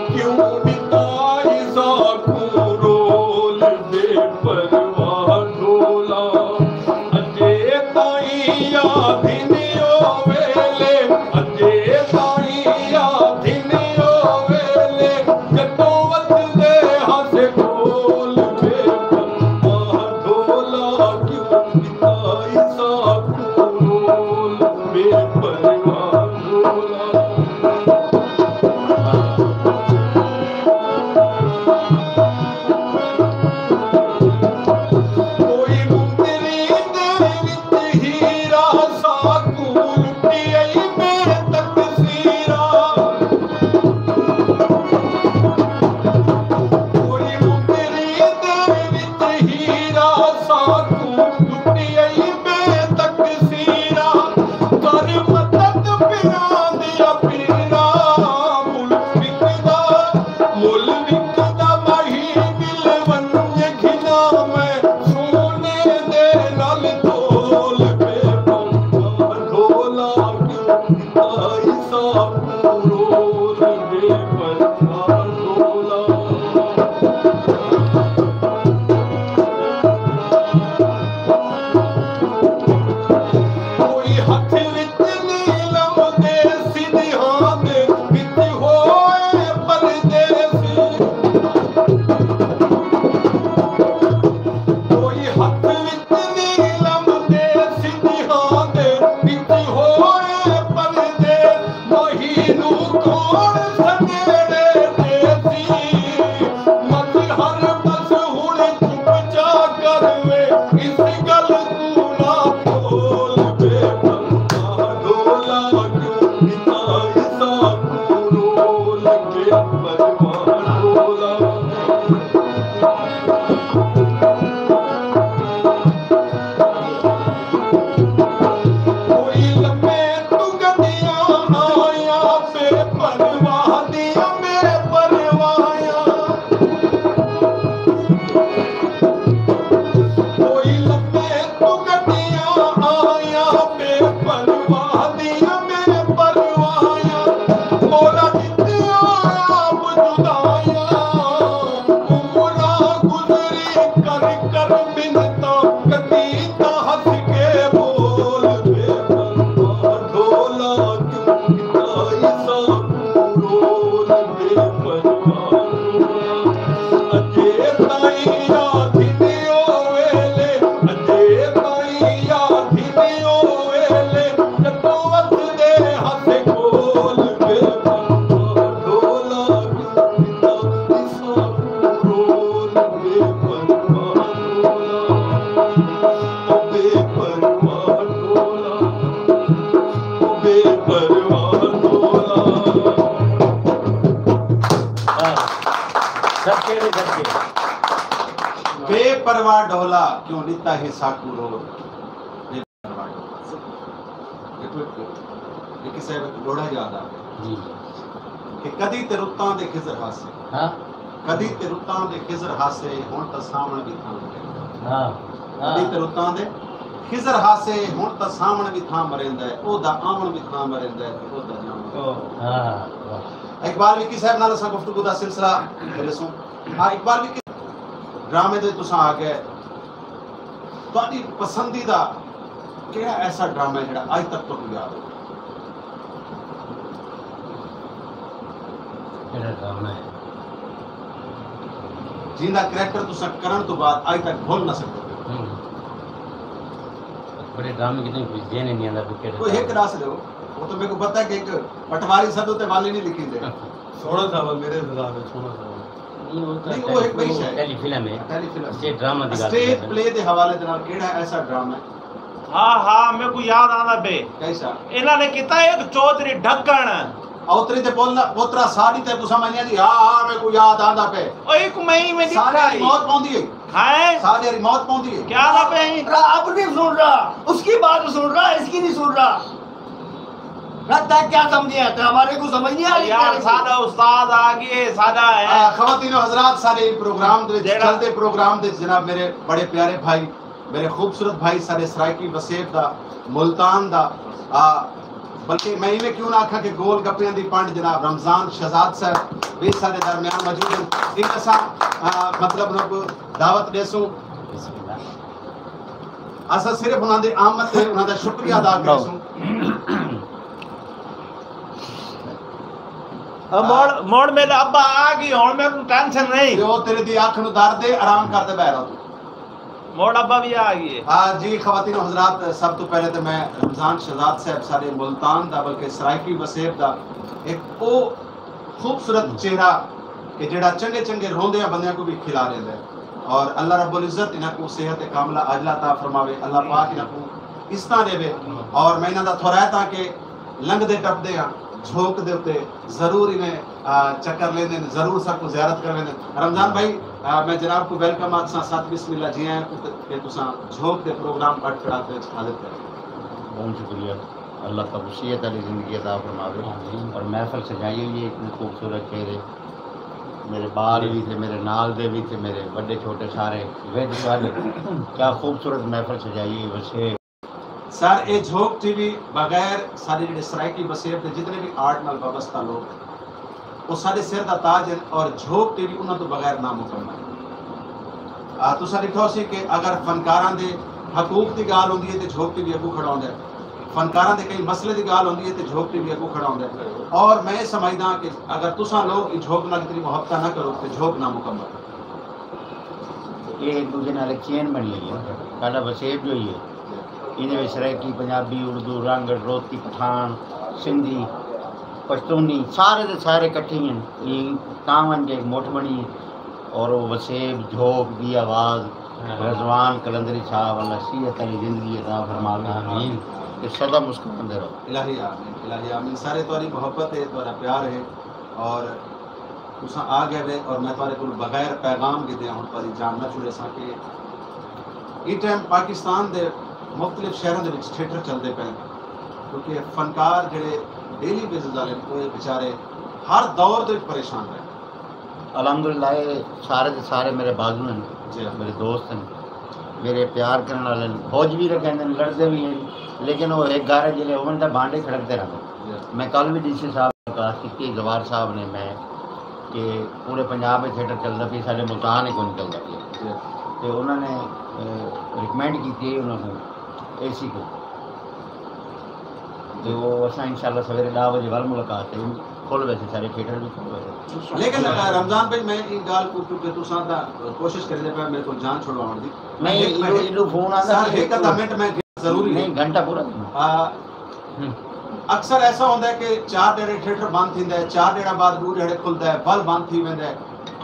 کیوں ݙتا عیسیٰ کوں رول بے پرواہ ڈھولا؟ اڄے تائیں یاد ہن او ویلے، اڄے تائیں یاد ہن او ویلے، جݙوں وڄدے ہاسے ڈھول بے پرواہ ڈھولا، کیوں ݙتا عیسیٰ کوں رول بے پرواہ ڈھولا۔ کوئی مندری دے وچ ہیرا ساکوں لٹی آئی بے تقصیرا۔ کوئی مندری دے وچ ہیرا ساکوں لٹی آئی بے تقصیرا۔ کر مدد پیراں دیاں پیراں، ملک وکدا، مل وکدا، ماہی مل ونڄ گھناں میں سونے دے نال تول بے پرواہ ڈھولا، کیوں ݙتا عیسیٰ کوں رول بے پرواہ ڈھولا۔ کوئی ہتھ وچ نیلم دے سدھیاں دے وچ ہوئے پردیسی۔ کوئی ہتھ وچ نیلم دے سدھیاں دے وچ ہوئے پردیسی۔ ماہی نوں کون سنیڑے ݙیسی؟ مت ہر بس ہݨ چپ چا کر وے، اس ڳل کوں نہ کھول بے پرواہ پرواہ دیاں میں پروایاں، مولا ݙتیاں آپ جدایاں۔ عمراں گزری کر کر منتاں، کݙی تاں ہس کے بول بے پرواہ ڈھولا، کیوں کیتا ایسا رول بے پرواہ ڈھولا۔ اڄے تائیں یاد ہی او ویلے، اڄے تائیں یاد ہی او ویلے، جݙوں وسدے ہس کول بے پرواہ ڈھولا، کیوں کیتا ایسا رول بے پرواہ ڈھولا۔ او بے پرواہ ڈھولا، او بے پرواہ ڈھولا۔ واہ۔ صدقے دے صدقے۔ بے پرواہ ڈھولا، کیوں ݙتا ہے ساکوں رول۔ بے پرواہ ڈھولا۔ ݙیکھو، ݙیکھو، صاحب ہک ݙوہڑا یاد آ ڳیا۔ جی۔ کہ کدی تے رتاں دے خضر ہاسے۔ ہاں۔ کدی تے رتاں دے خضر ہاسے، ہݨ تاں ساوݨ وی تھاں مریندا ہے۔ ہاں۔ کدی تے رتاں دے خضر ہاسے، ہݨ تاں ساوݨ وی تھاں مریندا ہے، او دا آوݨ وی تھاں مریندا ہے، تے او دا جاوݨ وی۔ او۔ ہاں، واہ۔ اقبال وکی صاحب نال اساں گفتگو دا سلسلہ کریسوں۔ ہاں، اقبال وکی، ڈرامے دے تساں آ ڳئے، تہاݙی پسندیدہ کیڑھا ایسا ڈرامہ ہے جیڑھا اڄ تک تہاکوں یاد ہووے؟ کیڑھا ڈرامہ ہے؟ جیندا کریکٹر تساں کرݨ توں بعد اڄ تک بھل نہ سڳدے؟ ہوں۔ بڑے ڈرامے کتنے کچھ ذہن نہیں آندا، کوئی کیڑھا کوئی ہک ڈرامہ؟ ݙس ݙیو۔ وہ تو میکوں پتہ ہے کہ ہک پٹواری سدھو تے والی نہیں لکھی دے۔ سوہݨا ساوا میݙے خدا دے، سوہݨا ساوا۔ نہیں، وہ تو نہیں، وہ ایک وہی شے ہے۔ ٹیلی فلم ہے۔ Telefilm. اسٹیج ڈرامہ دی ڳالھ اسٹیج کر رہے ہیں۔ پلے دے حوالے دے نال کیڑھا ایسا ڈرامہ ہے؟ ہاں، ہاں، میکوں یاد آندا پئے۔ کیسا؟ انہاں نے کیتا ایک چودھری ڈھکن۔ اوتری تے بولنا، اوترا ساݙی تے تساں منیا جی، ہاں، ہاں، میکوں یاد آندا پئے۔ او ایک میں میں ساݙی ݙٹھا ہی۔ موت پوندی ہے۔ ہیں؟ ساݙی موت پوندی ہے۔ کیا آندا پئے؟ رب نہیں سن رہا، اس کی بات سن رہا، اس کی نہیں سن رہا۔ رب تک کیا سمجھے ہیں؟ تو ہمارے کو سمجھ نہیں آ رہی یار، کیا؟ ساݙا استاد آ ڳئے، ساݙا ہے۔ آ، خواتین و حضرات، سارے پروگرام دے وچ، جیڑھا چلدے پروگرام دے وچ جناب میرے بڑے پیارے بھائی، میرے خوبصورت بھائی، سارے سرائیکی وسیب دا، ملتان دا، آ، بلکہ میں ایویں کیوں نہ آکھاں کہ گول گپیاں دی پنڈ جناب رمضان شہزاد صاحب وی سارے درمیان موجود ہیں۔ ان اساں، آ، مطلب انہاں کو دعوت ݙیسوں۔ بسم اللہ۔ اساں صرف انہاں دے آمد تے انہاں دا شکریہ ادا کریسوں۔ او مڑ، مڑ میرے ابا آ ڳئے، ہݨ میکوں ٹینشن نہیں۔ تے او تیرے دی اکھ نوں درد ہے، آرام کر تے ٻاہر آ توں۔ مڑ ابا وی آ ڳئے۔ ہاں جی، خواتین و حضرات، سب توں پہلے تے میں رمضان شہزاد صاحب سارے ملتان دا بلکہ سرائیکی وسیب دا ایک او خوبصورت چہرہ کہ جیڑھا چنڳے چنڳے روندیاں بندیاں کوں وی کھلا ݙیندا ہے۔ اور اللہ رب العزت انہاں کوں صحت کاملہ عاجلہ عطا فرماوے، اللہ پاک انہاں کوں عزتاں ݙیوے۔ اور میں انہاں دا تھورائتاں کہ لنگھدے ٹپدے ہاں جھوک دے اتے ضرور انہیں، آ، چکر لیندن، ضرور ساکوں زیارت کرویندن۔ رمضان بھائی، آ، میں جناب کوں ویلکم آکھساں، ست بسم اللہ جی آیاں کوں کہ تساں جھوک دے پروگرام اٹھ کڑاک دے وچ حاضر کرے۔ بہت شکریہ۔ اللہ تہاکوں صحت آلی زندگی عطا فرماوے۔ آمین۔ اور محفل سجائی ہوئی ہے اتنے خوبصورت چہرے، میرے ٻال وی تھے، میرے نال دے وی تھے، میرے وݙے چھوٹے سارے وچ سارے۔ کیا خوبصورت محفل سجائی ہوئی وسیب۔ سر، اے جھوک ٹی وی بغیر سارے جڑے سرائیکی وسیب دے جتنے بھی آرٹ نال وابستہ لوگ ہیں، او ساݙے سر دا تاج ہن اور جھوک ٹی وی انہاں توں بغیر نامکمل ہے۔ آ، تساں ݙٹھا ہوسی کہ اگر فنکاراں دے حقوق دی ڳالھ ہوندی ہے تے جھوک ٹی وی اڳوں کھڑا ہوندا ہے، فنکاراں دے کئی مسئلے دی ڳالھ ہوندی ہے تے جھوک ٹی وی اڳوں کھڑا ہوندا ہے۔ اور میں اے سمجھداں کہ اگر تساں لوگ ایں جھوک نال اتنی محبتاں نہ کرو تے جھوک نامکمل ہے۔ اے ہک ݙوجھے نال ہک چین بݨی ہوئی ہے۔ ساݙا وسیب جو ہی ہے، ایندے وچ سرائیکی، پنجابی، اردو، رنگڑ، روہتی، پٹھاݨ، سندھی، پشتونی، سارے دے سارے کٹھے ہن۔ ایں تاں ونڄ کے ہک مٹھ بݨی ہے۔ اور او وسیب جھوک دی آواز، ہاں۔ رضوان قلندری صاحب، اللہ صحت آلی زندگی عطا فرماوے۔ آمین۔ تے سدا مسکراندے رہو۔ الٰہی آمین، الٰہی آمین۔ سارے تہاݙی محبت ہے، تہاݙا پیار ہے، اور تساں آ ڳئے وے اور میں تہاݙے کولوں بغیر پیغام گھدے ہݨ تہاݙی جان نہ چھڑیساں کہ ایں ٹائم پاکستان دے مختلف شہراں دے وچ تھیٹر چلدے پئے، کیونکہ فنکار جڑے ڈیلی بیسز والے نے، اوہ بیچارے ہر دور دے وچ پریشان رہے۔ الحمدللہ، اے سارے دے سارے میرے بازو ہیں، جی۔ میرے دوست ہیں، میرے پیار کرن والے ہیں، فوج بھی رکھیں ہیں، لڑدے بھی ہیں۔ لیکن وہ ایک گھر ہے جلے ہوون تاں بانڈے کھڑکتے رہندے۔ میں کل بھی ڈی سی صاحب نال ڳالھ کیتی، زوار صاحب نے، میں کہ پورے پنجاب وچ تھیٹر چلدا پیا، ساݙے ملتان وچ کون چلدا پیا۔ تے انہاں نے ریکمینڈ کیتی ہے انہاں کو، اے سی کو۔ تے وہ اساں انشاءاللہ سویرے ݙاہ وجے ول ملاقات ہے، کھل ویسے سارے تھیٹر بھی کھل ویسے۔ لیکن رمضان بھائی، میں ایک گال کو، کیونکہ تساں دا کوشش کریندے پے میرے کو جان چھڑواون دی۔ نہیں، ایڈو فون آندا سر، ایک ادھا منٹ میں ضروری ہے۔ نہیں، گھنٹہ پورا کرنا۔ اکثر ایسا ہوندا ہے کہ چار ݙیہاڑے تھیٹر بند تھیندا ہے، چار ݙیہاڑے بعد ݙو ݙیہاڑے کھلدا ہے، ول بند تھی ویندا ہے۔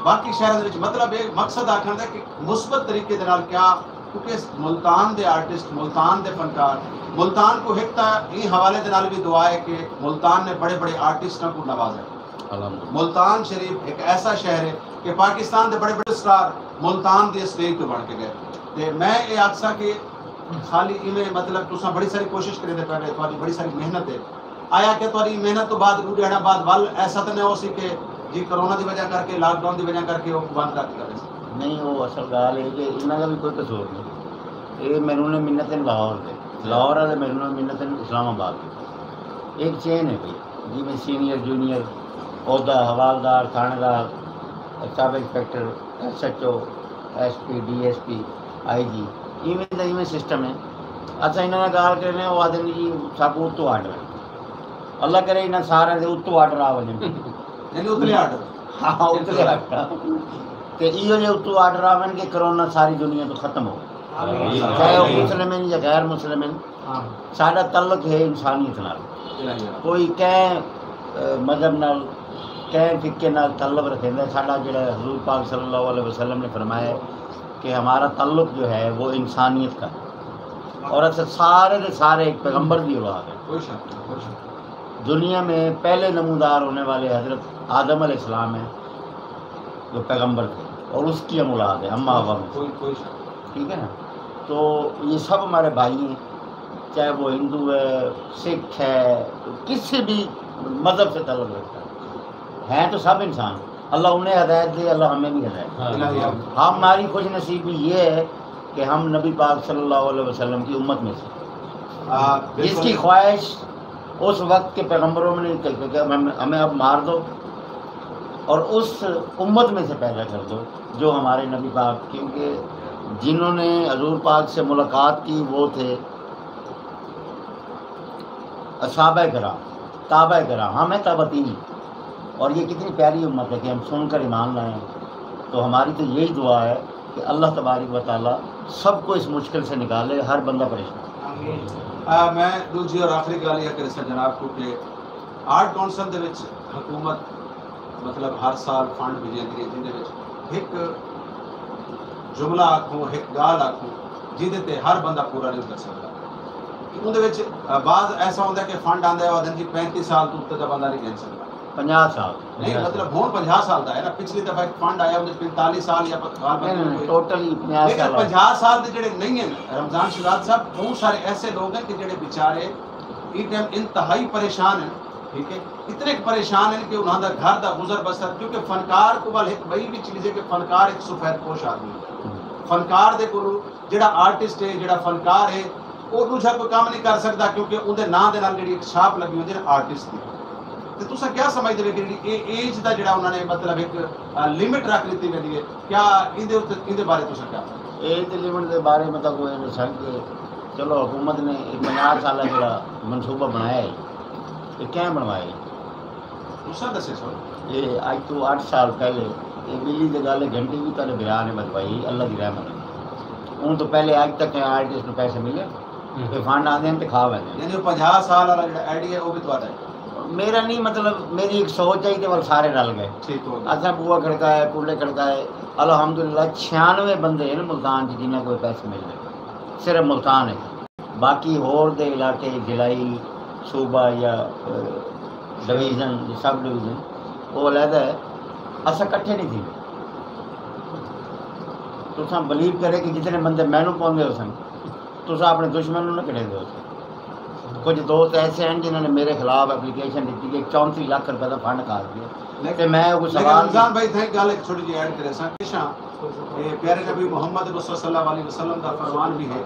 باقی شہراں دے وچ، مطلب، اے مقصد آکھݨ دا کہ مثبت طریقے دے نال کیا، کیونکہ ملتان دے آرٹسٹ، ملتان دے فنکار، ملتان کو ہک تاں ایں حوالے دے نال بھی دعا ہے کہ ملتان نے بڑے بڑے آرٹسٹاں کو نوازا ہے۔ ملتان شریف ایک ایسا شہر ہے کہ پاکستان دے بڑے بڑے اسٹار ملتان دی اسٹیج تے بݨ کے ڳئے۔ تے میں اے آکھساں کہ خالی ایویں، مطلب، تساں بڑی ساری کوشش کریندے پے وے، تہاݙی بڑی ساری محنت ہے۔ آیا کہ تہاݙی محنت تو بعد ݙو ݙیہاڑاں بعد ول ایسا تاں نہ ہوسی کہ جی کرونا دی وجہ کر کے، لاک ڈاؤن دی وجہ کر کے وہ بند کر دتا ویسی؟ نہیں، وہ اصل ڳالھ ہے کہ انہاں دا بھی کوئی قصور نہیں۔ اے محرون منت ہیں لاہور دے، لاہور والے محرون منت ہیں اسلام آباد دے۔ ایک چین ہے بھئی، جی میں سینئر، جونیئر، عہدہ، حوالدار، تھاݨیدار، sub inspector, S H O, S P, D S P, I G, ایویں دا ایویں سسٹم ہے۔ اساں انہاں نال ڳالھ کریندے ہیں، وہ آہدے نے جی ساکوں اتوں آرڈر ہے۔ اللہ کرے انہاں سارے دے اتوں آرڈر آ ونڄن۔ یعنی اتلے آرڈر۔ ہاں، اتلے آرڈر۔ تے ایہو جے اتوں آرڈر آون کہ کرونا ساری دنیا تو ختم ہو۔ آمین۔ چاہے وہ مسلم ہیں یا غیر مسلم ہیں، ہاں۔ ساݙا تعلق ہے انسانیت نال۔ الہی۔ کوئی کہیں، اے، مذہب نال، کہیں فقہ نال تعلق رکھیندا ہے۔ ساݙا جڑا حضور پاک صلی اللہ علیہ وسلم نے فرمایا ہے کہ ہمارا تعلق جو ہے وہ انسانیت کا ہے۔ اور اساں سارے دے سارے ایک پیغمبر دی اولاد ہیں۔ کوئی شک نہیں، کوئی شک نہیں۔ دنیا میں پہلے نمودار ہونے والے حضرت آدم علیہ السلام ہیں جو پیغمبر تھے، اور اس کی ہم اولاد ہیں، ہم آبا میں۔ کوئی، کوئی شک نہیں۔ ٹھیک ہے نا؟ تو یہ سب ہمارے بھائی ہیں، چاہے وہ ہندو ہے، سکھ ہے، کسی بھی مذہب سے تعلق رکھتا ہے، ہیں تو سب انسان۔ اللہ انہیں ہدایت دے، اللہ ہمیں بھی ہدایت دے۔ ہاں۔ ہماری خوش نصیبی یہ ہے کہ ہم نبی پاک صلی اللہ علیہ وسلم کی امت میں سے، آ، جس بالکل۔ کی خواہش اس وقت کے پیغمبروں میں نہیں تھی کہ ہمیں، ہمیں اب مار دو اور اس امت میں سے پیدا کر دو جو ہمارے نبی پاک، کیونکہ جنہوں نے حضور پاک سے ملاقات کی وہ تھے اصحابہ کرام، تابع کرام، ہمیں تابعین۔ اور یہ کتنی پیاری امت ہے کہ ہم سن کر ایمان لائیں۔ تو ہماری تو یہی دعا ہے کہ اللہ تبارک و تعالیٰ سب کو اس مشکل سے نکالے، ہر بندہ پریشان۔ آمین۔ آ، میں ݙوجھی اور آخری ڳالھ اے کریساں جناب کوں کہ آرٹ کونسل دے وچ حکومت، مطلب، ہر سال فنڈ بھیجیندی ہے، جیندے وچ ہک جملہ آکھوں، ہک ڳالھ آکھوں، جیندے تے ہر بندہ پورا نہیں کر سڳدا۔ کہ اوندے وچ، آ، بعض ایسا ہوندا ہے کہ فنڈ آندا ہے، او آہدن جی پینتی سال توں اتے دا بندہ نہیں گھن سڳدا۔ پنجاہ سال۔ نہیں، مطلب، ہݨ پنجاہ سال دا ہے نا، پچھلی دفعہ ہک فنڈ آیا، اوندے پنجتالیس سال یا غالباً نہیں، نہیں، کوئی۔ ٹوٹل ہی پنجاہ لیکن سال ہے۔ پنجاہ سال دے جڑے نہیں ہیں، رمضان شہزاد صاحب، بہت سارے ایسے لوگ ہیں کہ جڑے بیچارے ایں ٹائم انتہائی پریشان ہیں، ٹھیک ہے، اتنے پریشان ہیں کہ انہاں دا گھر دا گزر بسر، کیونکہ فنکار کو ول ہک ٻئی بھی چیز ہے کہ فنکار ہک سفید پوش آدمی ہے۔ فنکار دے کولوں جڑا آرٹسٹ ہے، جڑا فنکار ہے، او ݙوجھا کوئی کم نہیں کر سڳدا، کیونکہ اوندے ناں دے نال جڑی ہک چھاپ لڳی ہوندی ہے آرٹسٹ دی۔ تے تساں کیا سمجھدے ہو کہ جڑی اے ایج دا جڑا انہاں نے، مطلب، ہک، آ، لمٹ رکھ ݙتی ویندی ہے، کیا ایندے اُتے، ایندے بارے تساں کیا سمجھدے ہو؟ ایج لمٹ دے بارے میں تاں کوئی نہیں سمجھ کے، چلو، حکومت نے اے پنجاہ سال دا جڑا منصوبہ بݨایا ہے، اے کیوں بݨوایا ہے؟ تساں ݙسے سو۔ اے اڄ توں اٹھ سال پہلے اے ٻلی دے ڳالے گھنٹی وی تہاݙے بھرا نے بجوائی، اللہ دی رحمت ہے۔ اوں توں پہلے اڄ تک آرٹسٹ نوں پیسے ملے؟ ہوں۔ اے فنڈ آندے ہن تے کھا ویندے ہن۔ یعنی او پنجاہ سال والا جڑا آئیڈیا ہے، او وی تہاݙا ہے؟ میرا نہیں، مطلب، میری ایک سوچ ہے، تے ول سارے رل ڳئے۔ ٹھیک ہو گیا۔ اساں بوا کھڑکائے، کنڈے کھڑکائے، الحمدللہ چھیانوے بندے ہن ملتان چ جنہاں کوں پیسے مل ڳئے، صرف ملتان ہے۔ باقی ہور دے علاقے، ضلعی، صوبہ یا، اے، ڈویژن، سب ڈویژن، او علیحدہ ہے۔ اساں کٹھے نہیں تھیندے۔ تساں بلیو کرے کہ جتنے بندے مینوں پوندے ہوسن، تساں اپݨے دشمن نوں نہ کڈھیندے ہوسن۔ کجھ دوست ایسے ہیں جنہاں نے میرے خلاف اپلیکیشن ݙتی کہ چونتی لکھ روپے دا فنڈ کھا ڳئے۔ لیکن، تے میں کوئی لیکن سوال رمضان بھائی، تھیں ڳالھ ہک چھوٹی جی ایڈ کریساں۔ اے پیارے نبی محمد مصطفیٰ صلی اللہ علیہ وسلم دا فرمان بھی ہے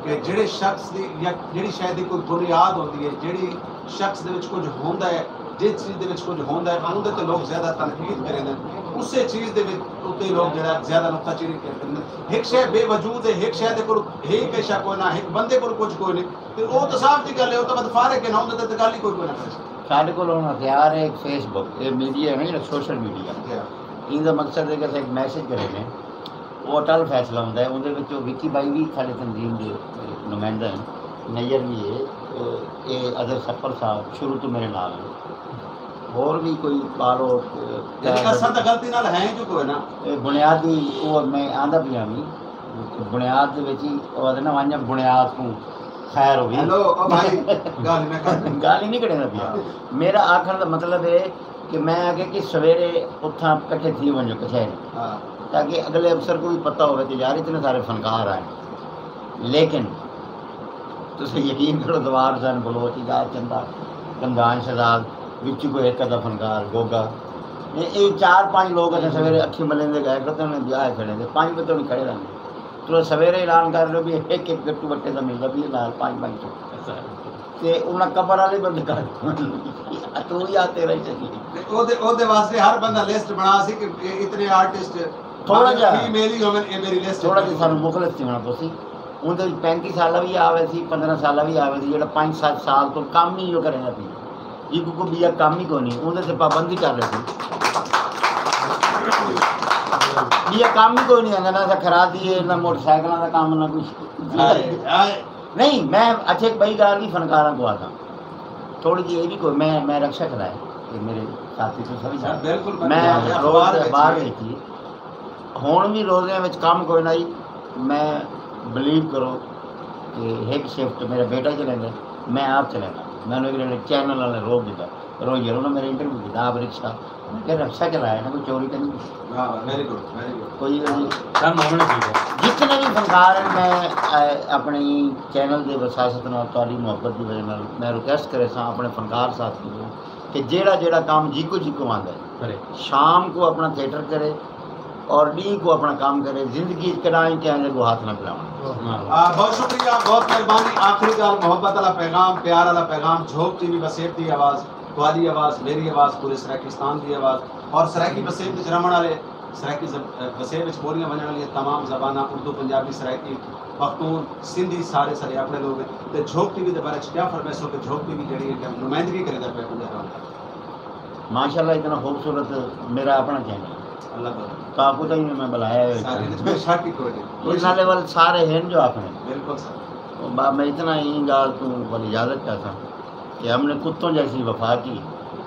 کہ جیڑھے شخص دی یا جیڑھی شے دی کوئی بنیاد ہوندی ہے، جیڑھی شخص دے وچ کجھ ہوندا ہے، جس چیز دے وچ کجھ ہوندا ہے، اوندے تے لوگ زیادہ تنقید کریندن، اسے چیز دے وچ اتے لوگ جیڑھا زیادہ نقطہ چینی کریندن۔ ہک شے بے وجود ہے، ہک شے دے کول ہک شے کوئی نہ، ہک بندے کول کجھ کوئی نہیں، تے او تاں صاف جی گل ہے، او تاں بد فارغ ہے نا، اوندے تے تاں گل ہی کوئی کوئی نہ کرے۔ ساݙے کول ہݨ ہتھیار ہے ہک فیس بک، اے میڈیا ہے نا، جیڑھا سوشل میڈیا، جی ہاں۔ ایندا مقصد ہے کہ اساں ہک میسج کریندے، او اٹل فیصلہ ہوندا ہے، اوندے وچ او وکی بائی وی ساݙے تنظیم دے نمائندہ ہیں، میئر وی ہے، اے اظہر سپر صاحب شروع توں میݙے نال ہیں۔ ہور وی کوئی ٻالو، اے، یعنی اساں تاں غلطی نال ہیں جو کوئی نہ۔ اے بنیادی، او میں آندا پیا وی، بنیاد دے وچ ہی او آہدے نا، ونڄ بنیاد کوں خیر ہووی۔ ہیلو، او بھائی، ڳالھ میں کر۔ ڳالھ ہی نہیں کریندا پیا۔ ہاں۔ میݙا آکھݨ دا مطلب ہے کہ میں آکھیا کہ سویرے اتھاں کٹھے تھی ونڄو کچہری، ہاں۔ تاکہ اڳلے افسر کوں وی پتہ ہووے کہ یار اتنے سارے فنکار آئے۔ لیکن تساں یقین کرو، دوار حسین بلوچ، اجاز چندا، گنگان شہزاد، وچ کوئی ہک ادھا فنکار، گوگا، اے، اے چار پنج لوگ اساں سویرے اکھیں ملیندے ڳئے، پتہ نہیں بیاہ کھڑے تے پنج بجے تک کھڑے رہندے۔ تساں سویرے اعلان کر ݙیو بھی ہک ہک گٹو بٹے دا ملدا بھی نال پنج پنج سو۔ تے انہاں قبر والے بندے کر، تو یا تیرا ہی چنگی۔ تے او دے، او دے واسطے ہر بندہ لسٹ بݨا سی کہ اے اتنے آرٹسٹ، تھوڑا جیہا، فی میل ہی ہوون، اے میری لسٹ تھوڑا جیہا سانوں مخلص تھیوݨا پوسی۔ اوندے وچ پینتی سالہ وی آوے سی، پندرہ سالہ وی آوے سی، جیڑھا پنج ست سال توں کم ہی ایہو کریندا پیا۔ ایکوں کوئی ٻیا کم ہی کونی، اوندے تے پابندی کر ݙیسی۔ ٻیا کم ہی کوئی نہیں آندا، نہ تاں خرادی ہے، نہ موٹر سائیکلاں دا کم، نہ کچھ۔ ہائے، ہائے۔ نہیں، میں اچھا ہک ٻئی ڳالھ وی فنکاراں کوں آکھاں۔ تھوڑی جی اے وی کوئی، میں، میں رکشہ چلائے، اے میرے ساتھی توں سمجھ آ۔ بالکل، میں میں روز اخبار وچ اخبار وی۔ وچ ہی، ہݨ وی روزیاں وچ کم کوئی نہ ہئی۔ میں، بلیو کرو کہ ہک شفٹ میرا بیٹا چلیندا، میں آپ چلیندا۔ میں انہوں نے چینل والے روک ݙتا، روک ڳئے۔ انہاں میرا انٹرویو کیتا، آپ رکشہ، میں کہا، رکشہ چلایا نا، کوئی چوری تے نہیں کیتی۔ واہ، ویری گڈ، ویری گڈ۔ کوئی سب معاملے ٹھیک ہے۔ جتنے بھی فنکار ہیں، میں، اے، اپنے چینل دے وساست نال، تہاݙی محبت دی وجہ نال میں ریکویسٹ کرے ساں اپنے فنکار ساتھی کوں کہ جیڑھا جیڑھا کام جیکوں جیکوں آندا ہے، کرے۔ شام کو اپنا تھیٹر کرے اور ݙینہہ کو اپنا کام کرے، زندگی اچ کݙاہیں کہیں دے اڳوں ہتھ نہ پھیلاوݨ۔ واہ۔ آ، بہت شکریہ، بہت مہربانی۔ آخری ڳالھ، محبت والا پیغام، پیار والا پیغام، جھوک ٹی وی وسیب دی آواز، تہاݙی آواز، میری آواز، پورے سرائیکستان دی آواز، اور سرائیکی وسیب وچ رہوݨ والے، سرائیکی زب-، وسیب وچ ٻولیاں ونڄݨ والیاں تمام زباناں، اردو، پنجابی، سرائیکی، پختون، سندھی، سارے ساݙے اپݨے لوگ ہیں۔ تے جھوک ٹی وی دے بارے وچ کیا فرمائسو کہ جھوک ٹی وی جیڑھی ہے کہ نمائندگی کریندا پیا پورے عوام دا؟ ماشاءاللہ، اتنا خوبصورت، میرا اپنا چینل ہے۔ اللہ بخش۔ کاکو تئیں میں بلایا ہے۔ سارے وچ کوئی شک ہی کوئی نہیں۔ اس نالے ول سارے ہیں جو آکھنے۔ بالکل سر۔ با-، میں اتنا ہی ڳالھ توں ولی اجازت چاہتا کہ ہم نے کتوں جیسی وفا کی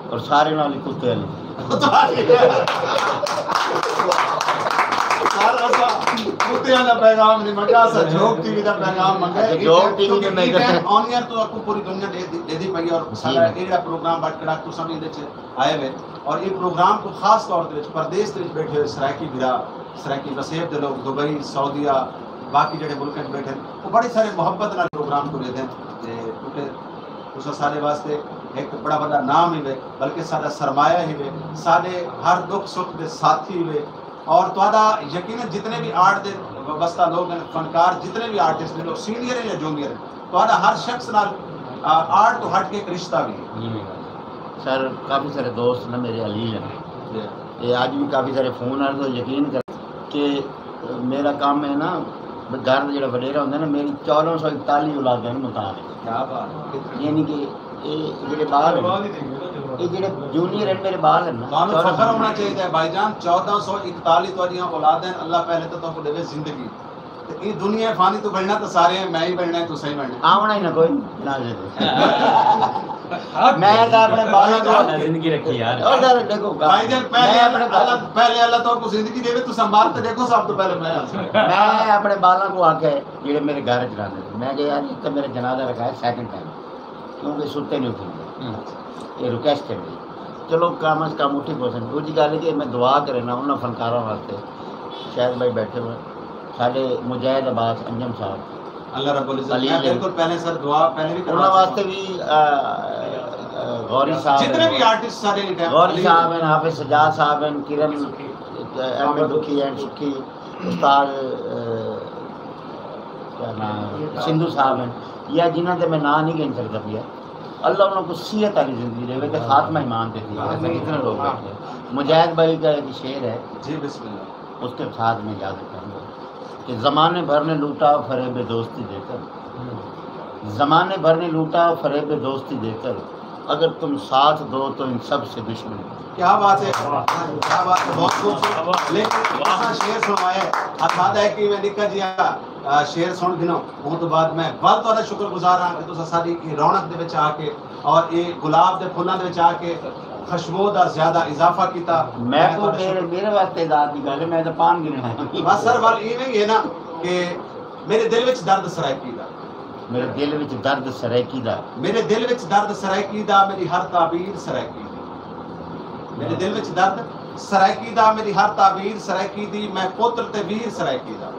اور سارے نال ہی کتے والی۔ سر، اساں کتے والا پیغام نہیں منگا، اساں جھوک ٹی وی دا پیغام منگا۔ اچھا، جھوک ٹی وی دے میں کیونکہ آن ایئر تو آپ کو پوری دنیا دے، دے، دے دی پئی ہے اور جی۔ سارا اے جڑا پروگرام بٹ کڑا تو سب دے آئے ہوئے اور یہ پروگرام کو خاص طور دے وچ پردیس دے وچ بیٹھے ہوئے سرائیکی بھرا، سرائیکی وسیب دے لوگ، دبئی، سعودیہ، باقی جڑے ملک وچ بیٹھے ہیں، وہ بڑے سارے محبت نال پروگرام کو لیتے ہیں۔ تے کیونکہ تساں سارے واسطے ایک بڑا بڑا نام ہی وے، بلکہ سارا سرمایہ ہی وے، سارے ہر دکھ سکھ دے ساتھی ہی وے۔ اور تہاݙا یقیناً جتنے بھی آرٹ دے واسطہ لوگ ہیں، فنکار، جتنے بھی آرٹسٹ ہیں، لوگ سینئر ہیں یا جونیئر ہیں، تہاݙا ہر شخص نال، آ، آرٹ تو ہٹ کے ایک رشتہ بھی ہے۔ سر، کافی سارے دوست نا میرے عزیز ہیں۔ جی۔ یہ اج بھی کافی سارے فون آ رہے، تو یقین کر کہ میرا کام ہے نا، گھر جڑا وڈیرا ہوندا نا، میری چودہ سو اکتالیس اولاد ہیں متان ہے۔ کیا بات ہے۔ یعنی کہ اے جڑے ٻال ہن، اے جڑے جونیئر ہن، میرے ٻال ہن نا، تہانوں چودہ سو۔ فخر ہونا چاہیے بھائی جان، چودہ سو اکتالیس تہاݙیاں اولاد ہن، اللہ پہلے تو تہاکوں ݙیوے زندگی۔ تے ایں دنیا فانی تو بݨنا تو سارے ہیں، میں ہی بݨنا ہے، تساں ہی بݨنا ہے۔ آوݨا ہی نہ کوئی۔ میں تاں اپݨے ٻالاں کوں، زندگی رکھی یار۔ او سر، ݙیکھو، بھائی جان، پہلے میں اپݨے اللہ، پہلے اللہ تہاکوں زندگی ݙیوے، تساں مر تے ݙیکھو سب توں پہلے میں آساں۔ میں اپݨے ٻالاں کوں آکھیا ہے، جڑے میرے گھر اچ رہندے، میں کہیا یار، ہک تاں میرا جنازہ رکھا ہے سیکنڈ ٹائم۔ کیونکہ ستے نہیں اٹھیندے۔ ہوں۔ یہ ریکویسٹ ہے میری۔ چلو کم از کم اٹھی پوسن۔ دوجی گل ہے کہ میں دعا کرنا انہاں فنکاراں واسطے، شاید بھائی بیٹھے ہوئے، ساڈے مجاہد عباس انجم صاحب، اللہ رب العزت، علی میں جان۔ بالکل پہلے سر دعا پہلے بھی کرنا انہاں واسطے چاہتا ہوں۔ بھی، آ، آ، غوری صاحب جتنے ہیں۔ بھی آرٹسٹ سارے ہیں، غوری علی صاحب ہیں، حافظ سجاد صاحب ہیں، کرن، ایم اے دکھی ہیں، سکھی، استاد، آ، سندھو صاحب ہیں، یا جنہاں تے میں ناں نہیں گن سکدا پیا، اللہ انہاں کو صحت والی زندگی ݙیوے تے خاتمہ ایمان تے تھی۔ ایسا کتنے لوگ بیٹھے ہیں۔ مجاہد بھائی کا ایک شعر ہے، جی، بسم اللہ۔ اس کے ساتھ میں اجازت چاہوں گا کہ زمانے بھر نے لوٹا فریب دوستی دے کر، زمانے بھر نے لوٹا فریب دوستی دے کر، اگر تم ساتھ دو تو ان سب سے دشمن۔ کیا بات ہے، کیا بات ہے، بہت خوبصورت۔ لیکن اساں شعر سݨوایا ہے، ہتھا دا ہے کہ میں نکا جیا، آ، شعر سݨ گھنو، اوں تو بعد میں ول تہاݙا شکر گزار ہاں کہ تساں ساݙی اے رونق دے وچ آ کے اور اے گلاب دے پھلاں دے وچ آ کے خوشبو دا زیادہ اضافہ کیتا۔ میں میں کو تہاݙا میرے، شکر میرے واسطے ذات دی ڳالھ ہے، میں تاں پان گھنݨ آیا۔ بس سر، ول ایویں ہی ہے نا کہ میرے دل وچ درد سرائیکی دا۔ میرے دل وچ درد سرائیکی دا۔ میرے دل وچ درد سرائیکی دا، میری ہر تعبیر سرائیکی دی۔ میرے دل وچ درد سرائیکی دا، میری ہر تعبیر سرائیکی دی، میں پتر تے ویر سرائیکی دا۔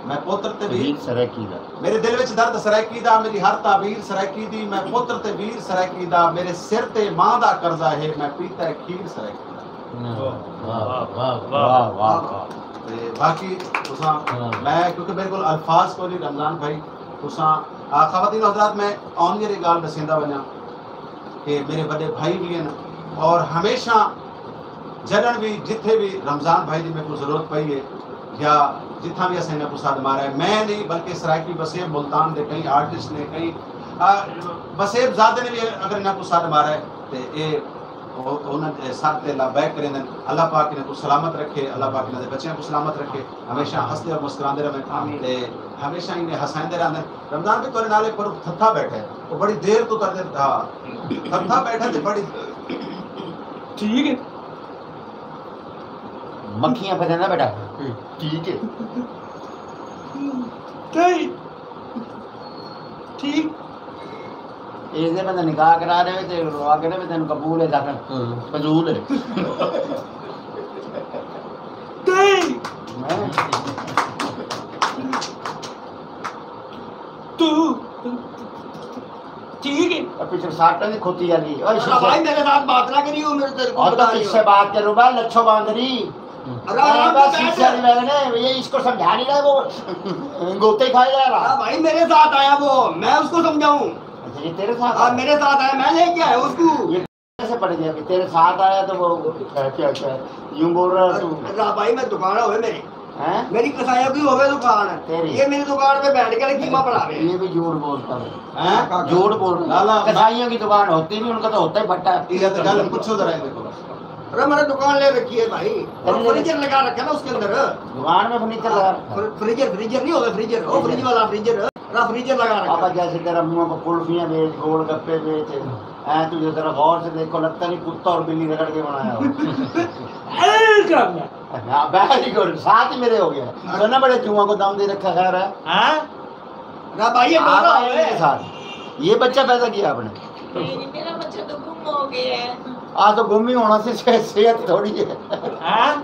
میں پتر تے ویر ویر سرائیکی دا۔ میرے دل وچ درد سرائیکی دا، میری ہر تعبیر سرائیکی دی، میں پتر تے ویر سرائیکی دا، میرے سر تے ماں دا قرضہ ہے، میں پیتا ہے کھیر سرائیکی دا۔ واہ، واہ، واہ، واہ، واہ۔ تے باقی تساں، ہاں۔ میں، کیونکہ میرے کول الفاظ کوئی نہیں، رمضان بھائی، تساں، آ، خواتین و حضرات، میں آن ایئر ایک ڳالھ ݙسیندا ونڄاں کہ میرے وݙے بھائی بھی ہیں اور ہمیشہ جݙݨ بھی، جتھے بھی رمضان بھائی دی میرے کو ضرورت پئی ہے یا جتھاں بھی اساں انہاں کو سݙ مارا ہے، میں نہیں بلکہ سرائیکی وسیب ملتان دے کئی آرٹسٹ نے، کئی، آ، وسیب زادے نے بھی اگر انہاں کو سݙ مارا ہے تے اے او-، انہاں دے سر تے لبیک کریندن۔ اللہ پاک انہاں کو سلامت رکھے، اللہ پاک انہاں دے بچیاں کو سلامت رکھے، ہمیشہ ہنسدے اور مسکراندے رہون۔ آمین۔ تے ہمیشہ انہیں ہسائیندے رہندن۔ رمضان بھی تہاݙے نال ہک پر تھتھا بیٹھا ہے، وہ بڑی دیر تو تہاݙے، ہاں، تھتھا بیٹھا تے بڑی ٹھیک ہے۔ مکھیاں پھسیندا بیٹھا۔ ٹھیک ہے۔ ٹھیک۔ ٹھیک۔ اے دے بندہ نکاح کرا دے تے آکھے تے تینوں قبول ہے، آکھن، ہاں۔ فضول ہے۔ ٹھیک۔ میں تو ٹھیک ہے۔ اور پیچھے ساٹن دی کھوتی جاندی۔ اوئے، ارے شیشے، بھائی، میرے ساتھ بات نہ کری، وہ میرے تیرے کو اور تو بتا کس سے بات کروں بھائی، لچھو باندری۔ ارے آرام اے بس سے بیٹھ۔ شیشے والے نے، یہ اس کو سمجھا نہیں رہا، وہ گوتے کھائے جا رہا۔ ارے بھائی، میرے ساتھ آیا وہ، میں اس کو سمجھاؤں۔ اچھا، یہ تیرے ساتھ ہاں، آیا؟ میرے ساتھ آیا، میں لے کے آیا اس کو۔ یہ کیسے پڑ گیا کہ تیرے ساتھ آیا تو وہ کیا، کیا، کیا یوں بول رہا ہے تو؟ ارے بھائی، میں دکان ہوئے میرے۔ ہیں؟ میری کسائیوں کی ہوے دکان، تیری؟ یہ میری دکان پہ بیٹھ کے قیمہ بناوے۔ یہ بھی جھوٹ بولتا ہے۔ ہیں؟ جھوٹ بول رہا ہے۔ لالا، کسائیوں کی دکان ہوتی نہیں، ان کا تو ہوتا ہی پھٹا ہے۔ یہ تو گل پوچھو ذرا ان کو۔ ارے، میں نے دکان لے رکھی ہے بھائی، اور فرنیچر لگا رکھا ہے نا اس کے اندر۔ دکان میں فرنیچر لگا رکھا ہے؟ فر-، فریجر، فریجر نہیں ہوگا، فریجر، وہ فریج والا فریجر، ارا فریجر لگا رکھا ہے۔ ابا، جیسے تیرا منہ کو کلفیاں بیچ، گول گپے بیچ، اے تجھے ذرا غور سے دیکھو، لگتا نہیں کتا اور بلی رگڑ کے بنایا ہو۔ اے کر لیا۔ ہاں، ویری گڈ، ساتھ ہی میرے ہو گیا۔ تو نہ بڑے جواں کو دم دے رکھا، خیر ہے۔ ہاں؟ نہ بھائی، یہ آپ ڈورا آئے ہوئے۔ میرے ساتھ۔ یہ بچہ پیدا کیا آپ نے؟ نہیں، میرا بچہ تو گم ہو گیا ہے۔ آ تو گم ہی ہونا سی، صحت، صحت تھوڑی ہے۔ ہاں؟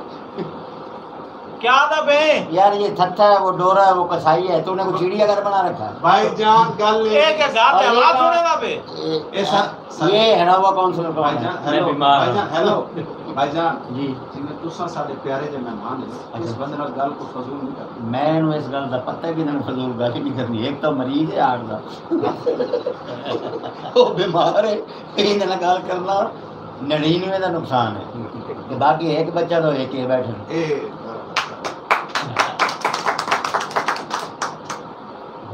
کیا تھا بے؟ یار، یہ تھتھا ہے، وہ ڈورا ہے، وہ کسائی ہے، تو نے کو چڑیا گھر بنا رکھا ہے۔ بھائی جان، گل اے کہ گھر تے آواز سنے دا پے؟ اے، اے سر، سر۔ یہ ہرا ہوا کونسلر کون ہے؟ بھائی جان، میں ہیلو، بیمار بھائی ہاں۔ جان، ہیلو، بھائی جان۔ جی۔ جی میں تساں ساڈے پیارے جے مہمان ہیں، اس اچھا۔ بندے نال گل کو فضول نہیں کرنا۔ میں نو اس گل دا پتہ ہے کہ انہاں نے فضول گل ہی نہیں کرنی۔ ایک تو مریض ہے ہارٹ دا۔ وہ بیمار ہے، ایندے نال گل کرنا نڑینوے دا نقصان ہے۔ تے باقی ایک بچہ تو ایک ہی بیٹھے۔ اے،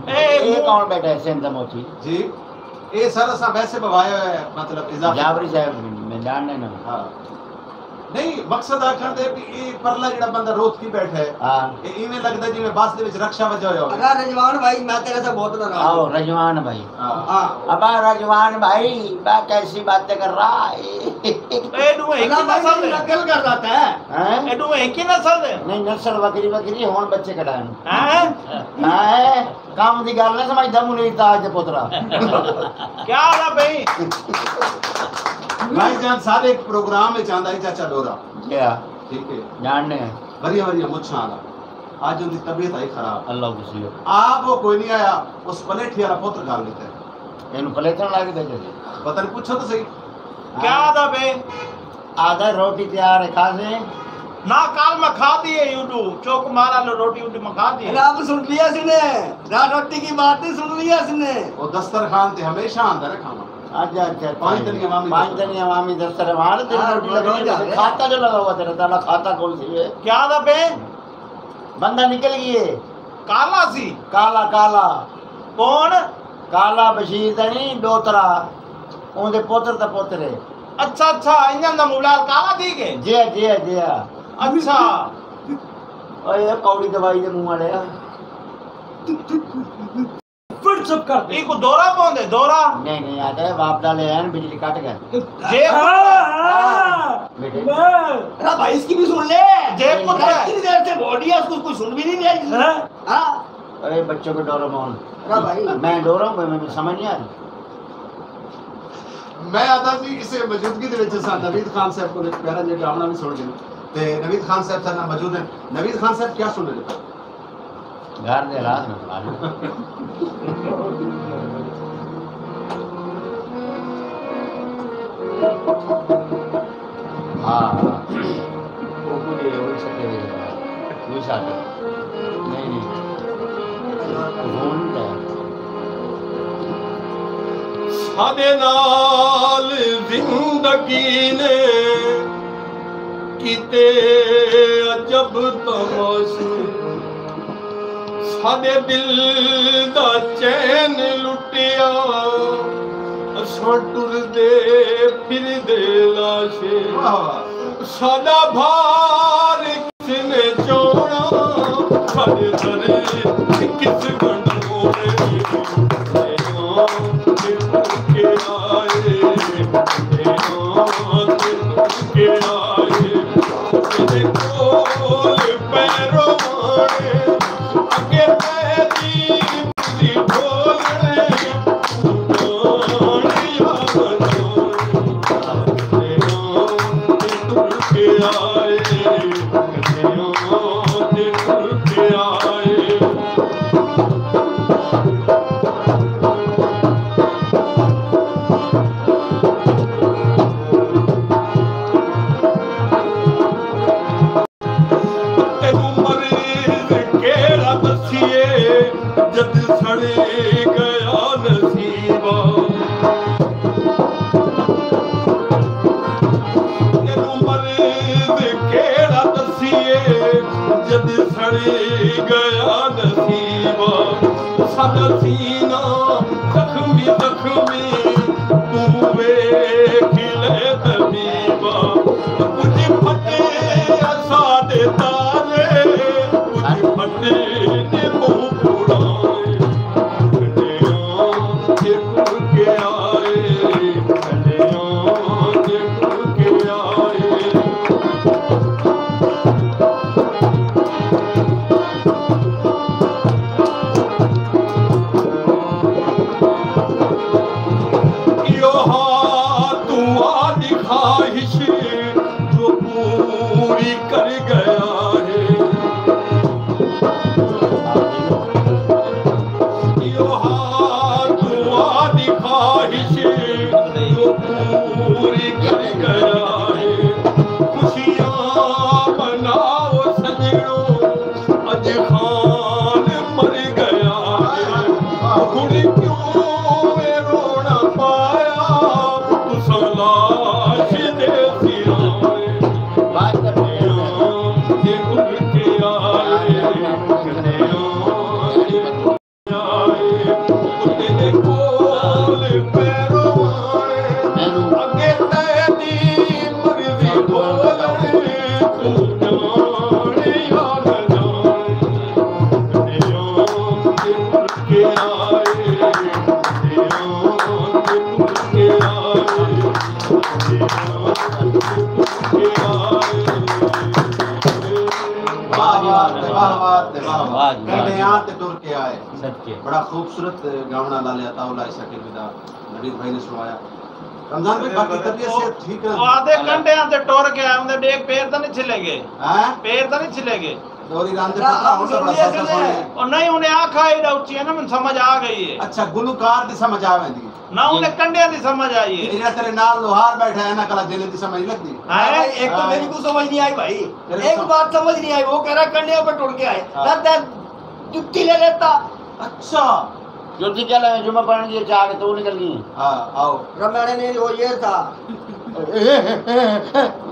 اے، اے کون بیٹھا ہے سندھ دا موچی؟ جی، اے سر اساں ویسے بوایا ہویا ہے، مطلب اضافی۔ جابری صاحب، میں جاننے نا۔ ہاں۔ نہیں، مقصد آکھݨ دے بھی اے پرلا جڑا بندہ روت کی بیٹھا ہے، ہاں۔ اے ایویں لڳدا جیویں بس دے وچ رکشہ وجھا ہویا ہووے۔ ارا رضوان بھائی، میں تیرے سے بہت ناراض ہوں۔ آؤ، رضوان بھائی۔ ہاں۔ ابا رضوان بھائی، با کیسی باتیں کر رہا ہے؟ اے ݙوہیں ہک ہی نسل دے۔ نقل کر رہا تھا۔ ہیں؟ اے ݙوہیں ہک ہی نسل دے۔ نہیں، نسل وکری وکری، ہݨ بچے کڈھائن۔ ہیں؟ ہیں؟ کم دی گل نہ سمجھدا منیر تاج دے پترا۔ کیا حال ہے بھائی؟ بھائی جان، سارے ایک پروگرام وچ آندا ہے چاچا ڈورا۔ کیا؟ ٹھیک ہے۔ جاننے ہیں۔ بھریا بھریا مچھاں والا۔ اج ان دی طبیعت آئی خراب۔ اللہ کو سیو۔ آپ وہ کوئی نہیں آیا، اس پلیٹھی والا پتر گھر لیتا ہے۔ اینوں پلیتھن لا کے بھیجے جی۔ پتہ نہیں، پوچھو تو صحیح۔ کیا آدھا پے؟ آدھا روٹی تیار ہے، کھاسے۔ نہ، کل میں کھادی ہے یوڈو، چوک مارا لو روٹی ووٹی میں کھادی ہے۔ رب سن لیا اس نے، را روٹی کی بات نہیں سن لیا اس نے۔ وہ دسترخوان تے ہمیشہ آندا نا کھاواں۔ اچھا، اچھا، اچھا۔ پانچ دنیا عوامی پانچ دسترخوان۔ دنیا عوامی دسترخوان، تیری ہاں، روٹی لگی ہے، کھاتا جو لگا ہوا تیرا، تالا کھاتا کون سی ہے؟ کیا دا پہ؟ بندہ نکل گئے۔ کالا سی؟ کالا، کالا۔ کون؟ کالا بشیر دا نہیں، ڈوترا۔ اوندے پوتر دا پوتر ہے۔ اچھا، اچھا، انجن دا موبائل کالا تھی گئے؟ جی، جی، جی۔ اچھا۔ اوئے، کوڑی دوائی دے منہ والے۔ فٹ چپ کر دے۔ ایکو دورہ پوندے، دورہ؟ نہیں، نہیں، آ جائے، باپ ڈالے ہیں، بجلی کٹ گئے۔ جے ہاں، ہاں۔ بیٹے۔ میں ارے بھائی، اس کی بھی سن لے۔ جے پتر ہے۔ اتنی دیر سے بول رہی ہے، اس کو کوئی سن بھی نہیں رہی۔ ہاں۔ ہاں۔ ارے بچوں کو ڈورامون۔ ارے بھائی۔ میں ڈورا ہوں، میں، میں سمجھ نہیں آ رہی۔ میں آتا سی، اسے موجودگی دے وچ اساں نوید خان صاحب کو ایک پیارا جہا گاونا بھی سن گئے۔ تے نوید خان صاحب سارے نال موجود ہیں۔ نوید خان صاحب، کیا سن رہے؟ گھر دے حالات نہ سݨا۔ ہاں، ہاں۔ او کوئی ہے، او سکے دے۔ کوئی ساتھ۔ نہیں، نہیں۔ فون نہیں آیا۔ ساݙے نال زندگی نے کیتے عجب تماشے، ساݙے دل دا چین لٹیا، اساں ٹردے پھردے لاشے۔ واہ واہ۔ ساݙا بھار کس نے چوڑا، ساݙے در کس ونڈوڑے۔ تینوں مریض کیڑا دسیے، جد سڑی گیا نصیبہ۔ تینوں مریض کیڑا دسیے، جد سڑی گیا نصیبہ۔ ساݙا سینہ زخمی زخمی، توں ویکھ لے طبیبا۔ کجھ پھٹے اساݙے تارے، کجھ پھٹے نے منہ پراݨے۔ کنیاں تے ٹر کے آئے، کنیاں تے ٹر کے آئے۔ ایہو ہا تہاݙی خواہش جو پوری کر ڳیا ہے۔ ایہو ہا تہاݙی خواہش جو پوری کر ڳیا ہے۔ خوشیاں مناؤ سڄݨو، اڄ خان مر ڳیا ہے۔ ہݨ کیوں اے رونا پایا، تساں لاش دے سرائے۔ کنیاں تے ٹر کے آئے، کنیاں تے ٹر کے آئے۔ تیݙے کول پیروں آئے، اڳے تیݙی مرضی بولے، توں ڄاݨے یا نہ ڄاݨے۔ کنیاں تے ٹر کے آئے، کنیاں تے ٹر کے آئے، کنیاں تے ٹر کے آئے۔ واہ واہ، واہ واہ، واہ واہ۔ واہ جی، واہ جی۔ کنیاں تے ٹر کے آئے۔ صدقے۔ بڑا خوبصورت گاوݨا لالے عطا اللہ عیسیٰ کے دا نوید بھائی نے سݨوایا۔ رمضان بھائی، باقی طبیعت صحت ٹھیک ہے؟ او آہدے کنڈیاں تے ٹر ڳیا، اوندے ݙیکھ پیر تاں نہیں چھلے ڳئے؟ ہیں؟ پیر تاں نہیں چھلے ڳئے؟ ڈوری رام دے پترا، ہݨ ساݙا ساݙا سݨ۔ او نہیں، ہݨ آکھ آئی ݙا اچی ہے نا، مینوں سمجھ آ ڳئی ہے۔ اچھا، گلوکار دی سمجھ آ ویندی ہے۔ نہ انہیں کنڈیاں دی سمجھ آئی ہے۔ جیڑھا تیرے نال لوہار بیٹھا ہے، انہاں کلا جن دی سمجھ لگدی؟ ہاں۔ بھائی، ایک تو ہاں۔ میری کو سمجھ نہیں آئی بھائی۔ تیرے ایک کو بات سمجھ نہیں آئی، وہ کہہ رہا کنڈیاں پہ ٹر کے آئے۔ ہاں۔ لگتا ہے جتی لے لیتا۔ اچھا۔ جتی کیا لے، جمعہ پڑھن دی چاہ کے تو نکل گئی۔ ہاں، آؤ۔ رمڑے نے وہ یہ تھا۔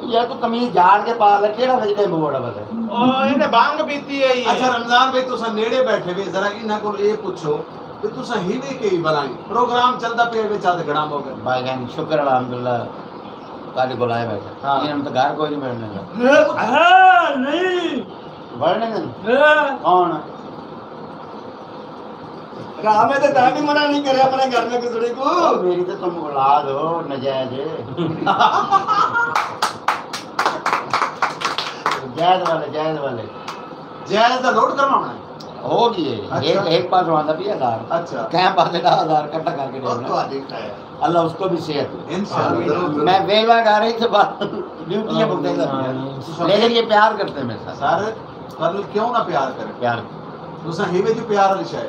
یار تو قمیض جھاڑ کے پا لے، کیڑا وجدے موڑا بس۔ او، انہیں بھنگ پیتی ہے یہ۔ اچھا رمضان بھائی، تساں نیڑے بیٹھے وے، ذرا انہاں کول اے پچھو کہ تساں ہیوے کئی بلائیں؟ پروگرام چلدا پیا، وچ ادھ گھڑام ہو گئے۔ بھائی جان، شکر الحمدللہ، تہاݙے کول آئے بیٹھے۔ ہاں۔ انہاں نوں تاں گھر کوئی نہیں بڑھنے دا۔ ہاں، نہیں۔ بڑھنے دن؟ ہاں۔ کون؟ رام ہے تو تاں بھی منع نہیں کرے اپنے گھر میں کسڑی کو۔ میری تو تم اولاد ہو، نجائز ہے۔ جائز والے، جائز والے۔ جائز دا لوڈ کروانا ہے؟ ہو گئی ہے۔ اچھا۔ ایک، ایک پاس آندا بھی ہزار۔ اچھا۔ کہیں پاسے ݙاہ ہزار اکٹھا کر کے اور دینا۔ تو آ دیتا ہے۔ اللہ اس کو بھی صحت دے۔ انشاءاللہ، ضرور، ضرور۔ میں ویلا گھر ہی سے بات ڈیوٹیاں بھگتے سر۔ آمین۔ لیکن یہ پیار کرتے ہیں میرے ساتھ۔ سر، پر کیوں نہ پیار کریں؟ پیار۔ تساں ہی وچ پیار والی شے۔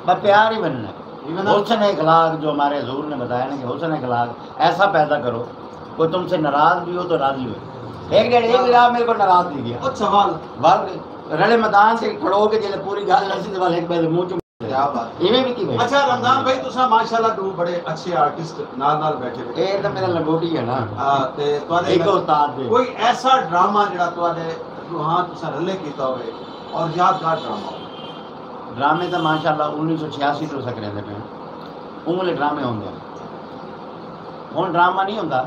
بس پیار ہی بننا ہے۔ ہی بننا۔ حسن اخلاق جو ہمارے حضور نے بتایا نا کہ حسن اخلاق ایسا پیدا کرو، کوئی تم سے ناراض بھی ہو تو راضی ہو۔ ایک ڈیڑھ ایک راہ میرے کو ناراض نہیں کیا۔ اچھا، وال۔ وال رلے میدان سے کھڑو کے جلے پوری گل نسی تے وال ایک بار منہ چ کیا بات ہے۔ ایویں بھی کی بھائی۔ اچھا رمضان بھائی، تساں ماشاءاللہ ݙو بڑے اچھے آرٹسٹ نال نال بیٹھے ہوئے۔ اے تاں میرا لنگوٹی ہے نا۔ ہاں، تے تہاݙے ایک استاد دے۔ کوئی ایسا ڈرامہ جڑا تہاݙے ݙوہاں تساں رلے کیتا ہوئے اور یادگار ڈرامہ ہوئے؟ ڈرامے تاں ماشاءاللہ انیس سو چھیاسی توں اساں کریندے پئے ہیں۔ اوں ویلے ڈرامے ہوندے ہن۔ ہݨ ڈرامہ نہیں ہوندا۔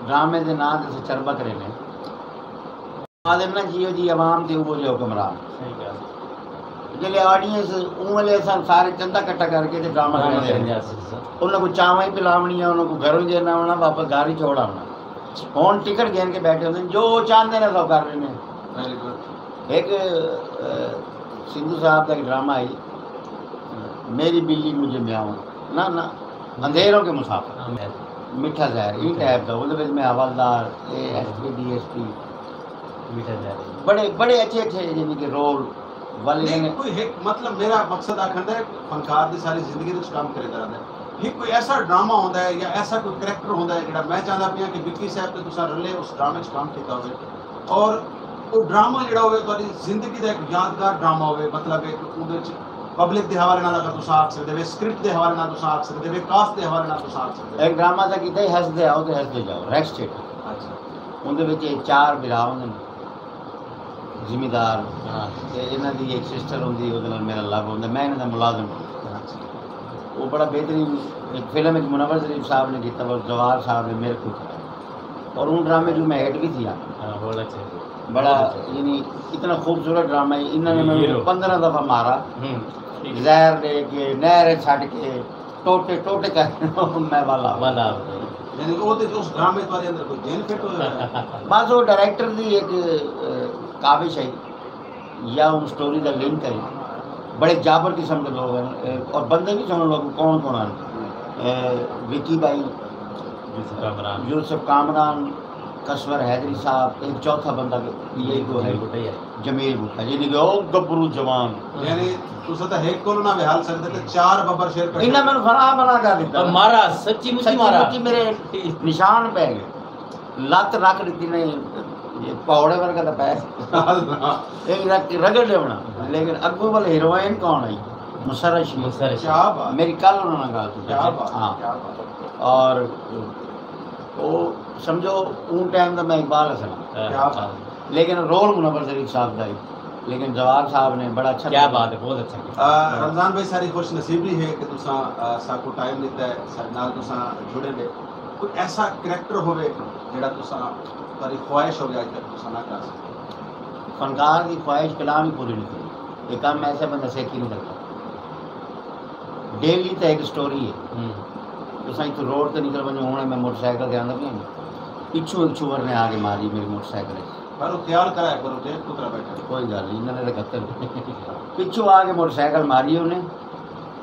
ڈرامے دے ناں تے اساں چربا کریندے ہیں۔ آدم نا جیو جی عوام تے اوہو جے حکمران۔ صحیح ڳالھ۔ جیلے آڈینس اوں ویلے اساں سارے چندہ کٹھا کر کے تے ڈرامہ ڈرامہ کریندے کریندے ہن۔ ہاسے سر۔ انہاں کوں چاواں ہی پلاوݨیاں، انہاں کوں گھروں ہی ݙیݨا آوݨا، واپس گھر ہی چھوڑ آوݨا۔ ہݨ ٹکٹ گھن کے بیٹھے ہوندے ہن، جو چاہندے نے سو کر رہے نے۔ ویری گڈ۔ ہک، اے، سندھو صاحب دا ہک ڈرامہ ہئی، میری بلی مجھے میاؤں، نہ، نہ، اندھیروں کے مسافر۔ ہاں، میں۔ میٹھا زہر، ایں ٹائپ دا، اوندے وچ میں حوالدار، A S P, D S P. میٹھا زہر۔ بڑے، بڑے اچھے اچھے یعنی کہ رول والے نہیں، نے۔ کوئی ہک، مطلب، میرا مقصد آکھݨ دا ہے، فنکار دی ساری زندگی وچ کم کریندا رہندا ہے۔ ہک کوئی ایسا ڈرامہ ہوندا ہے یا ایسا کوئی کریکٹر ہوندا ہے جڑا میں چاہندا پیاں کہ وکی صاحب تے تساں رلے اس ڈرامے وچ کم کیتا ہوئے اور او ڈرامہ جڑا ہوئے تہاݙی زندگی دا ہک یادگار ڈرامہ ہوئے، مطلب ہک اوندے وچ پبلک دے حوالے نال اگر تساں آکھ سڳدے وے، اسکرپٹ دے حوالے نال تساں آکھ سڳدے وے، کاسٹ دے حوالے نال تساں آکھ سڳدے وے۔ ہک ڈرامہ تاں کیتا ہی ہسدے آؤ تے ہسدے جاؤ، ریکس تھیٹر۔ اچھا۔ اوندے وچ اے چار بھرا ہوندے نے۔ زمیندار، ہاں۔ تے انہاں دی ہک سسٹر ہوندی، اوندے نال میرا لو ہوندا، میں انہاں دا ملازم ہوندا۔ اچھا۔ او بڑا بہترین ہک فلم ہک منور ظریف صاحب نے کیتا، اور زوار صاحب نے میرے کوں کیتا۔ اور اوں ڈرامے جو میں ہٹ بھی تھیا۔ ہاں، بہت اچھے۔ بڑا، بہت اچھے۔ یعنی اتنا خوبصورت ڈرامہ ہے، انہاں نے میرے کوں پندرہ دفعہ مارا۔ ہوں۔ زہر ݙے کے، نہر چھڈ کے، ٹوٹے، ٹوٹے کر میں والا۔ والا۔ یعنی او تے اس ڈرامے تہاݙے اندر کوئی جن فٹ ہویا ہے؟ بس او ڈائریکٹر دی ہک، اے، کاوش ہے یا اوں سٹوری دا لنک ہے۔ بڑے جابر قسم دے لوگ ہیں، اے، اور بندے بھی سن لوگ کون کون ہیں؟ اے، وکی بھائی، یوسف کامران۔ یوسف کامران، قصور حیدری صاحب، تے ہک چوتھا بندہ بھی یہی کو ہے۔ جمیل بھٹو۔ جمیل بھٹو، یعنی کہ او گبرو جوان۔ یعنی تساں تاں ہک کولو نہ وہال سڳدے تے چار ببر شیر کٹھے۔ انہاں مینوں فنا فنا کر ݙتا۔ پر مارا، سچی مچی سچی مارا۔ مچی میرے نشان پے ڳئے۔ لت رکھ ݙتی نے، یہ پہوڑے ورگا تاں پے۔ اللہ۔ ایک رگ-، رگڑ ݙیوݨا۔ لیکن اڳوں ول ہیروئن کون آئی؟ مسرت شریف۔ مسرت شریف۔ کیا بات۔ میری کل انہاں نال ڳالھ تھی۔ کیا بات، ہاں۔ کیا بات۔ اور او سمجھو، اوں ٹائم دا میں اقبال حسن ہاں۔ کیا بات۔ لیکن رول منور ظریف صاحب دا ہی، لیکن زوار صاحب نے بڑا اچھا کیا کیا۔ بات ہے، بہت اچھا کیا۔ آ، رمضان بھائی، ساری خوش نصیبی ہے کہ تساں، آ، ساکوں ٹائم ݙتا ہے، ساݙے نال تساں جڑے وے۔ کوئی ایسا کریکٹر ہووے جڑا تساں، تہاݙی خواہش ہووے اڄ تک تساں نہ کر سڳے؟ فنکار دی خواہش کلام ہی پوری نہیں تھیندی۔ یہ کام ایسا بندہ سیکھی نہیں سڳدا۔ ڈیلی تے ہک سٹوری ہے۔ ہوں۔ تساں اتھوں روڈ تے نکل ونڄو، ہݨ میں موٹر سائیکل تے آندا پیاں، پچھوں ہک چھوہر نے آ کے ماری میری موٹر سائیکل اچ۔ پر او خیال کرایا کرو، ڈیکھ پترا بیٹھا۔ کوئی گالھ نہیں، انہاں نے تے گھتن۔ پچھوں آ کے موٹر سائیکل ماری انہیں،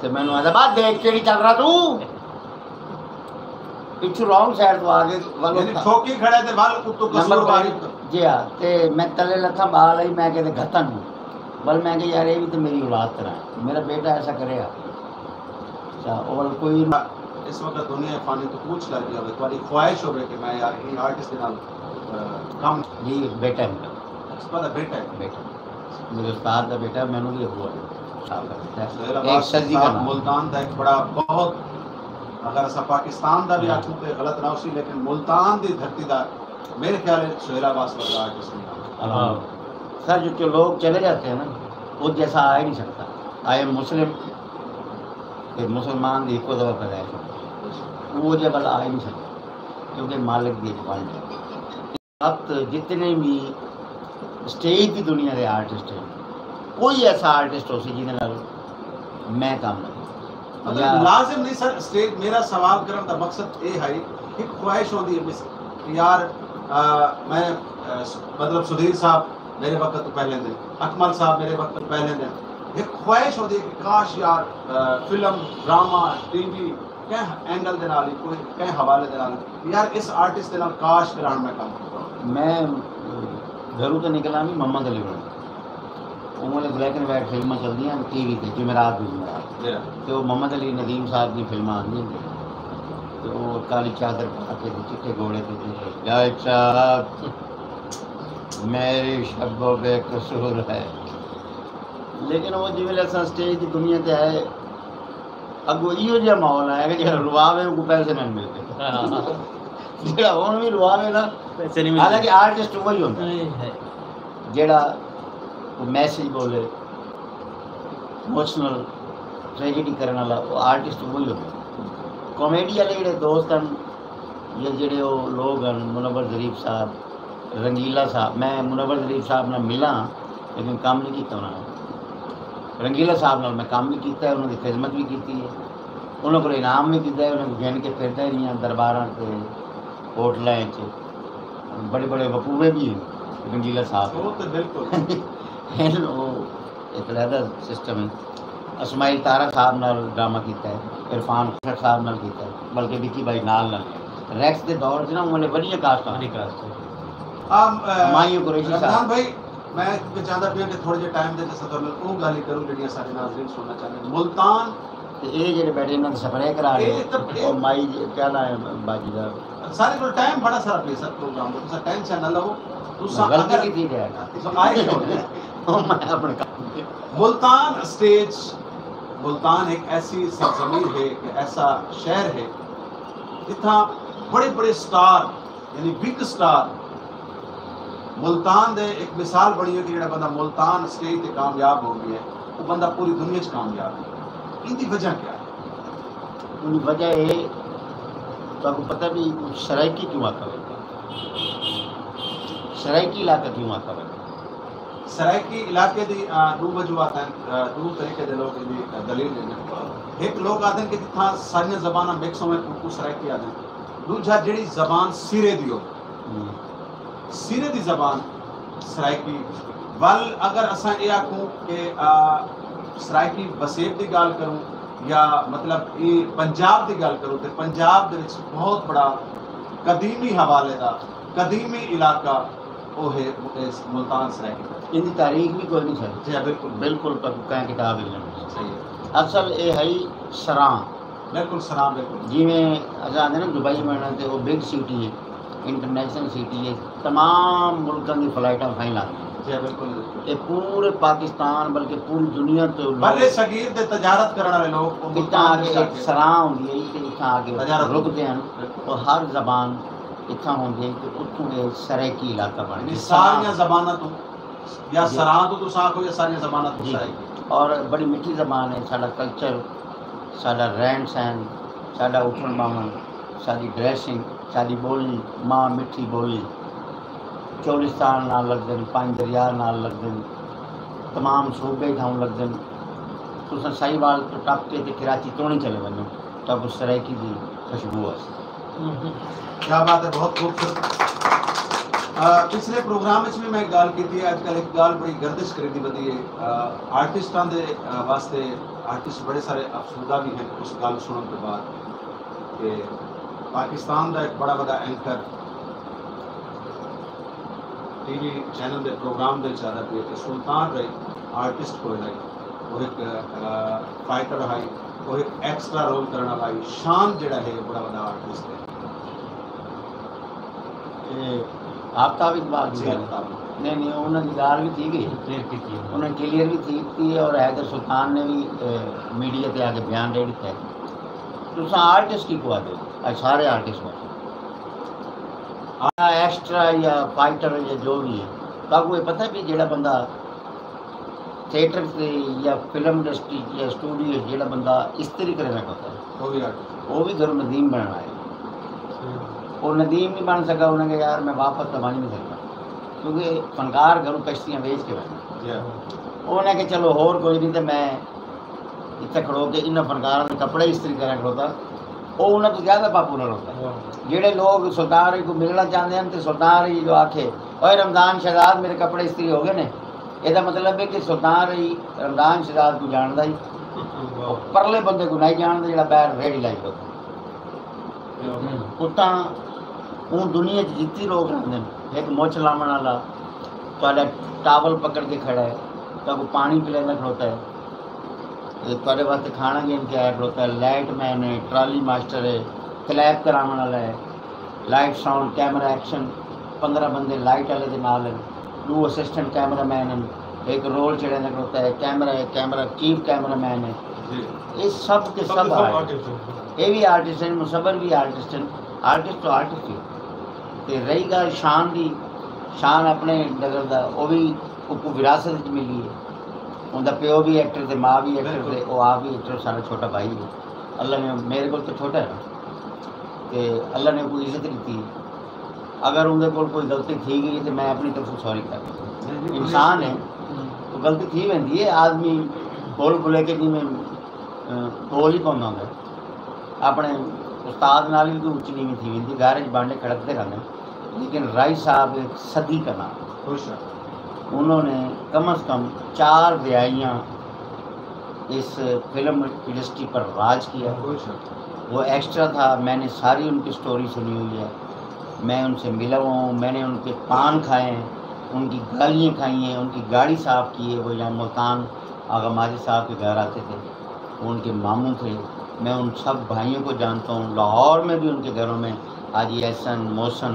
تے مینوں آہدا، "بس دیکھ کیڑی چل رہا توں؟" پچھوں رانگ سائیڈ توں آ کے ول یعنی ٹھوکی کھڑے تے ول اتوں نمبر قصور واری۔ جی ہاں، تے میں تلے لتھاں ٻال آئی، میں کہتے گھتن ہوں۔ ول میں کہ یار، یہ بھی تو میری اولاد طرح ہے۔ میرا بیٹا ایسا کرے گا۔ اچھا، اور کوئی اس وقت دنیا فانی تو کوچ کر گیا ہوئے، تہاݙی خواہش ہوئے کہ میں یار ایں آرٹسٹ دے نال کم۔ جی، بیٹا ہے میرا۔ اچھا، تہاݙا بیٹا ہے؟ بیٹا۔ میرے استاد دا بیٹا ہے، مینوں وی ابو ہے۔ سہیل عباس صاحب ملتان دا ایک بڑا، بہت، اگر اساں پاکستان دا بھی آکھوں تے غلط نہ ہوسی، لیکن ملتان دی دھرتی دا میرے خیال ہے سہیل عباس ورگا آرٹسٹ نہیں۔ سر، جو لوگ چلے جاتے ہیں نا، وہ جیسا آ ہی نہیں سکتا۔ آئی ایم مسلم، تے مسلمان دی ہکو دفعہ پیدائش ہوندی ہے، وہ جے بل آ ہی نہیں سکتا، کیونکہ مالک دی ایک بند ہے۔ وقت جتنے بھی اسٹیج دی دنیا دے آرٹسٹ ہیں، کوئی ایسا آرٹسٹ ہو سی جنہاں نال میں کام نہ کیتا۔ مطلب لازم نہیں سر، اسٹیج، میرا سوال کرن دا مقصد اے ہے، ایک خواہش ہوندی ہے مس-، کہ یار، آ، میں، آ، س-، مطلب سدھیر صاحب میرے وقت تو پہلے دن، اکمل صاحب میرے وقت تو پہلے دن، ایک خواہش ہوندی ہے کہ کاش یار، آ، فلم، ڈرامہ، ٹی وی، کہیں اینگل دے نال ہی، کوئی کہیں حوالے دے نال، یار اس آرٹسٹ دے نال کاش کراݨ میں کم کیتا ہوندے۔ میں گھروں تے نکلاں وی محمد علی بݨ۔ اوں ویلے بلیک اینڈ وائٹ فلماں چلدیاں ہن ٹی وی تے، جمعرات دی جمعرات۔ تے او محمد علی ندیم صاحب دی فلماں آندیاں ہن۔ تے او کالی چادر پا کے تے چٹے گھوڑے تے تے، "گائیڈ صاحب، میری شب و بے قصور ہے۔" لیکن او جیں ویلے اساں سٹیج دی دنیا تے آئے، اڳوں ایہو جیہا ماحول آیا کہ جیڑھا رواوے، اونکوں پیسے نہ ملدے۔ جیڑھا ہݨ وی رواوے نا، پیسے نہیں ملدے۔ حالانکہ آرٹسٹ اوہی ہوندا ہے جیڑھا کوئی میسج ٻولے، ایموشنل ٹریجڈی کرݨ والا، او آرٹسٹ اوہی ہوندا ہے۔ کامیڈی والے جیڑھے دوست ہن یا جیڑھے او لوگ ہن، منور ظریف صاحب، رنگیلا صاحب، میں منور ظریف صاحب نال ملا، لیکن کم نہیں کیتا انہاں نے۔ رنگیلا صاحب نال میں کم بھی کیتا ہے، انہاں دی خدمت بھی کیتی ہے، انہاں کول انعام بھی گھدا ہے، انہاں کوں گھن کے پھردا رہیا درباراں تے، ہوٹلاں اچ۔ بڑے بڑے وقوع بھی ہیں رنگیلا صاحب۔ او تے بالکل۔ ہن او ایک علیحدہ سسٹم ہے۔ اسماعیل طارق صاحب نال ڈرامہ کیتا ہے، عرفان خشک صاحب نال کیتا ہے، بلکہ وکی بھائی نال نال۔ ریکس دے دور چ نا انہاں نے وڈیاں کاسٹاں۔ وڈی کاسٹ۔ آ، آ، ہمایوں قریشی صاحب۔ رمضان بھائی، میں کیونکہ چاہندا پیاں کہ تھوڑے جے ٹائم دے وچ اساں تہاݙے نال او ڳالھیں کروں جیڑھیاں ساݙے ناظرین سݨنا چاہندے ہن۔ ملتان تے اے جیڑھے بیٹھے انہاں تے سپرے کرا ݙے۔ اے تے، اے او مائی جی، کیا ناں ہے باجی دا؟ سارے کول ٹائم بڑا سارا پیا سر پروگرام دا، تساں ٹینشن نہ لو۔ تساں غلطی اگر کیتی ہے۔ تساں آئے کیوں؟ او میں اپݨے کم۔ ملتان اسٹیج، ملتان ایک ایسی سرزمین ہے، ایک ایسا شہر ہے، جتھاں بڑے بڑے سٹار، یعنی بگ سٹار، ملتان دے ایک مثال بݨی ہوئی کہ جیڑھا بندہ ملتان اسٹیج تے کامیاب ہو ڳیا ہے، وہ بندہ پوری دنیا چ کامیاب ہے۔ ان دی وجہ کیا ہے؟ ان دی وجہ اے، تہاکوں پتہ بھی سرائیکی کیوں آکھا ویندا؟ سرائیکی علاقہ کیوں آکھا ویندا؟ سرائیکی علاقے دی، آ، ݙو وجوہات ہن، آ، ݙو طریقے دے لوک ایندی، آ، دلیل ݙیندن۔ ہک لوک آہدن کہ جتھاں ساریاں زباناں مکس ہوون، اونکوں سرائیکی آہدن۔ ݙوجھا، جیڑھی زبان سرے دی ہووے، سرے دی زبان سرائیکی۔ ول اگر اساں اے آکھوں کہ، آ، سرائیکی وسیب دی ڳالھ کروں یا مطلب اے پنجاب دی ڳالھ کروں، تے پنجاب دے وچ بہت بڑا قدیمی حوالے دا قدیمی علاقہ او ہے، ملتان سرائیکی۔ ایندی تاریخ وی کوئی نی سر۔ جی ہاں، بالکل۔ بالکل تہاکوں کہیں کتاب وچ نی ملسی۔ صحیح ہے۔ اصل اے ہئی سراں۔ بالکل سراں، بالکل۔ جیویں اساں آہدے نا دبئی ونڄݨ تے او بگ سٹی ہے، انٹرنیشنل سٹی ہے، تمام ملکاں دی فلائٹاں اتھاں ہی لاندیاں۔ جی ہاں، بالکل، بالکل۔ اے پورے پاکستان بلکہ پوری دنیا توں لوک، بر صغیر دے تجارت کرݨ والے لوگ او اتھاں ملتان آ کے ہک سراں ہوندی ہے تے اتھاں آ کے رکدے ہن۔ بالکل۔ او ہر زبان اتھاں ہوندی ہے تے اتھوں اے سرائیکی علاقہ بݨ ڳیا۔ ساریاں زباناں توں یا سراں توں تساں آکھو یا ساریاں زباناں توں سرائیکی۔ اور بڑی مٹھی زبان ہے۔ ساݙا کلچر، ساݙا رہݨ سہݨ، ساݙا اٹھݨ ٻاہوݨ، ساݙی ڈریسنگ، ساݙی ٻولی، ماں مٹھی ٻولی، چولستان نال لڳدن، پنج دریا نال لڳدن، تمام صوبے اتھاؤں لڳدن۔ تساں ساہیوال توں ٹپ کے تے کراچی توݨی چلے ونڄو، تہاکوں سرائیکی دی خوشبو آسی۔ کیا بات ہے، بہت خوبصورت۔ آ، پچھلے پروگرام وچ بھی میں ایک ڳالھ کیتی ہے، اڄ کل ایک ڳالھ بڑی گردش کریندی ودی ہے، آ، آرٹسٹاں دے، آ، واسطے آرٹسٹ بڑے سارے افسردہ بھی ہیں اس ڳالھ سݨݨ توں بعد کہ پاکستان دا ایک بڑا وݙا اینکر ٹی وی چینل دے پروگرام دے وچ آہدا پیا کہ سلطان رہے، آرٹسٹ کوئی نہ رہے۔ او ہک فائٹر ہئی، او ہک ایکسٹرا رول کرݨ والا ہئی۔ شان جیڑھا ہے، بڑا وݙا آرٹسٹ ہے۔ اے آفتاب اقبال دی جی، ڳالھ؟ آفتاب۔ نہیں نہیں، انہاں دی ڳالھ وی تھی ڳئی، کلیئر کیتی ہے۔ انہاں کلیئر وی تھی ڳئی ہے، اور حیدر سلطان نے وی میڈیا تے آ کے بیان ݙے ݙتا ہے۔ تساں آرٹسٹ کیکوں آہدے ہو؟ اڄ سارے آرٹسٹ بیٹھے، ایکسٹرا یا فائٹر یا جو وی ہے، تہاکوں اے پتہ ہے کہ جیڑھا بندہ تھیٹر تے یا فلم انڈسٹری یا اسٹوڈیو اچ جیڑھا بندہ استری کریندا کھڑوتا ہے، او وی آرٹسٹ۔ او وی گھروں ندیم بݨݨ آئے۔ او ندیم نہیں بݨ سڳا، انہاں کہا یار میں واپس تاں ونڄ نہیں سڳدا، کیونکہ فنکار گھروں کشتیاں ویچ کے ویندے۔ جی ہاں۔ انہاں کہا چلو ہور کوئی نہیں، تے میں اتھے کھڑو کے انہاں فنکاراں دے کپڑے استری کراں کھڑوتا۔ او انہاں توں زیادہ پاپولر ہوتا ہے۔ جیڑھے لوگ سلطان رئی کوں ملݨا چاہندے ہن تے سلطان رئی جو آکھے، اوئے رمضان شہزاد، میرے کپڑے استری ہو ڳئے نے، ایہدا مطلب ہے کہ سلطان رئی رمضان شہزاد کوں ڄاݨدا ہئی، او پرلے بندے کوں نئیں ڄاݨدا جیڑھا ٻاہر ریڑھی لائی کھڑوتا۔ اتاں اوں دنیا اچ جتنی لوگ رہندے ہن، ہک مچھ لاوݨ والا تہاݙا ٹاول پکڑ کے کھڑا ہے، تہاکوں پاݨی پلیندا کھڑوتا ہے، تے تہاݙے واسطے کھاݨا گھن کے آیا کھڑوتا ہے، لائٹ مین ہے، ٹرالی ماسٹر ہے، کلیپ کراوݨ والا ہے، لائٹ ساؤنڈ کیمرہ ایکشن، پندرہ بندے لائٹ والے دے نال ہن، ݙو اسسٹنٹ کیمرہ مین ہن، ہک رول چڑھیندا کھڑوتا ہے، کیمرہ ہے، کیمرہ چیف کیمرہ مین ہے۔ جی۔ اے سب کے سب سب کے سب آرٹسٹ۔ آرٹسٹ ہیں۔ اے وی آرٹسٹ ہن، مصور وی آرٹسٹ ہن، آرٹسٹ تو آرٹسٹ ہی۔ تے رہی ڳالھ شان دی، شان اپݨے نظر دا، او وی اوکوں وراثت وچ ملی ہے۔ اوندا پیو وی ایکٹر تے ماں وی ایکٹر تے او آپ وی ایکٹر، سارا چھوٹا بھائی ہے۔ اللہ نے، میرے کول تو چھوٹا ہے نا، تے اللہ نے اوکوں عزت ݙتی ہے۔ اگر اوندے کول کوئی غلطی تھی ڳئی ہے تے میں اپݨی طرفوں سوری کر، انسان ہے تو غلطی تھی ویندی ہے، آدمی بھول بھلیکے جیویں ٹول ہی پوندا ہوندا ہے۔ اپݨے استاد نال وی کوئی اچی نیویں تھی ویندی، گھر اچ بانڈے کھڑکدے رہندے، لیکن رائی صاحب ہک صدی کا نام۔ خوش ہے۔ انہوں نے کم از کم چار دہائیاں اس فلم انڈسٹری پر راج کیا۔ خوش ہے۔ وہ ایکسٹرا تھا، میں نے ساری ان کی سٹوری سنی ہوئی ہے، میں ان سے ملا ہوا ہوں، میں نے ان کے پان کھائے ہیں، ان کی گالیاں کھائی ہیں، ان کی گاڑی صاف کی ہے۔ وہ یہاں ملتان آغا ماجد صاحب کے گھر آتے تھے، وہ ان کے ماموں تھے۔ میں ان سب بھائیوں کو جانتا ہوں، لاہور میں بھی ان کے گھروں میں حاجی احسن، محسن،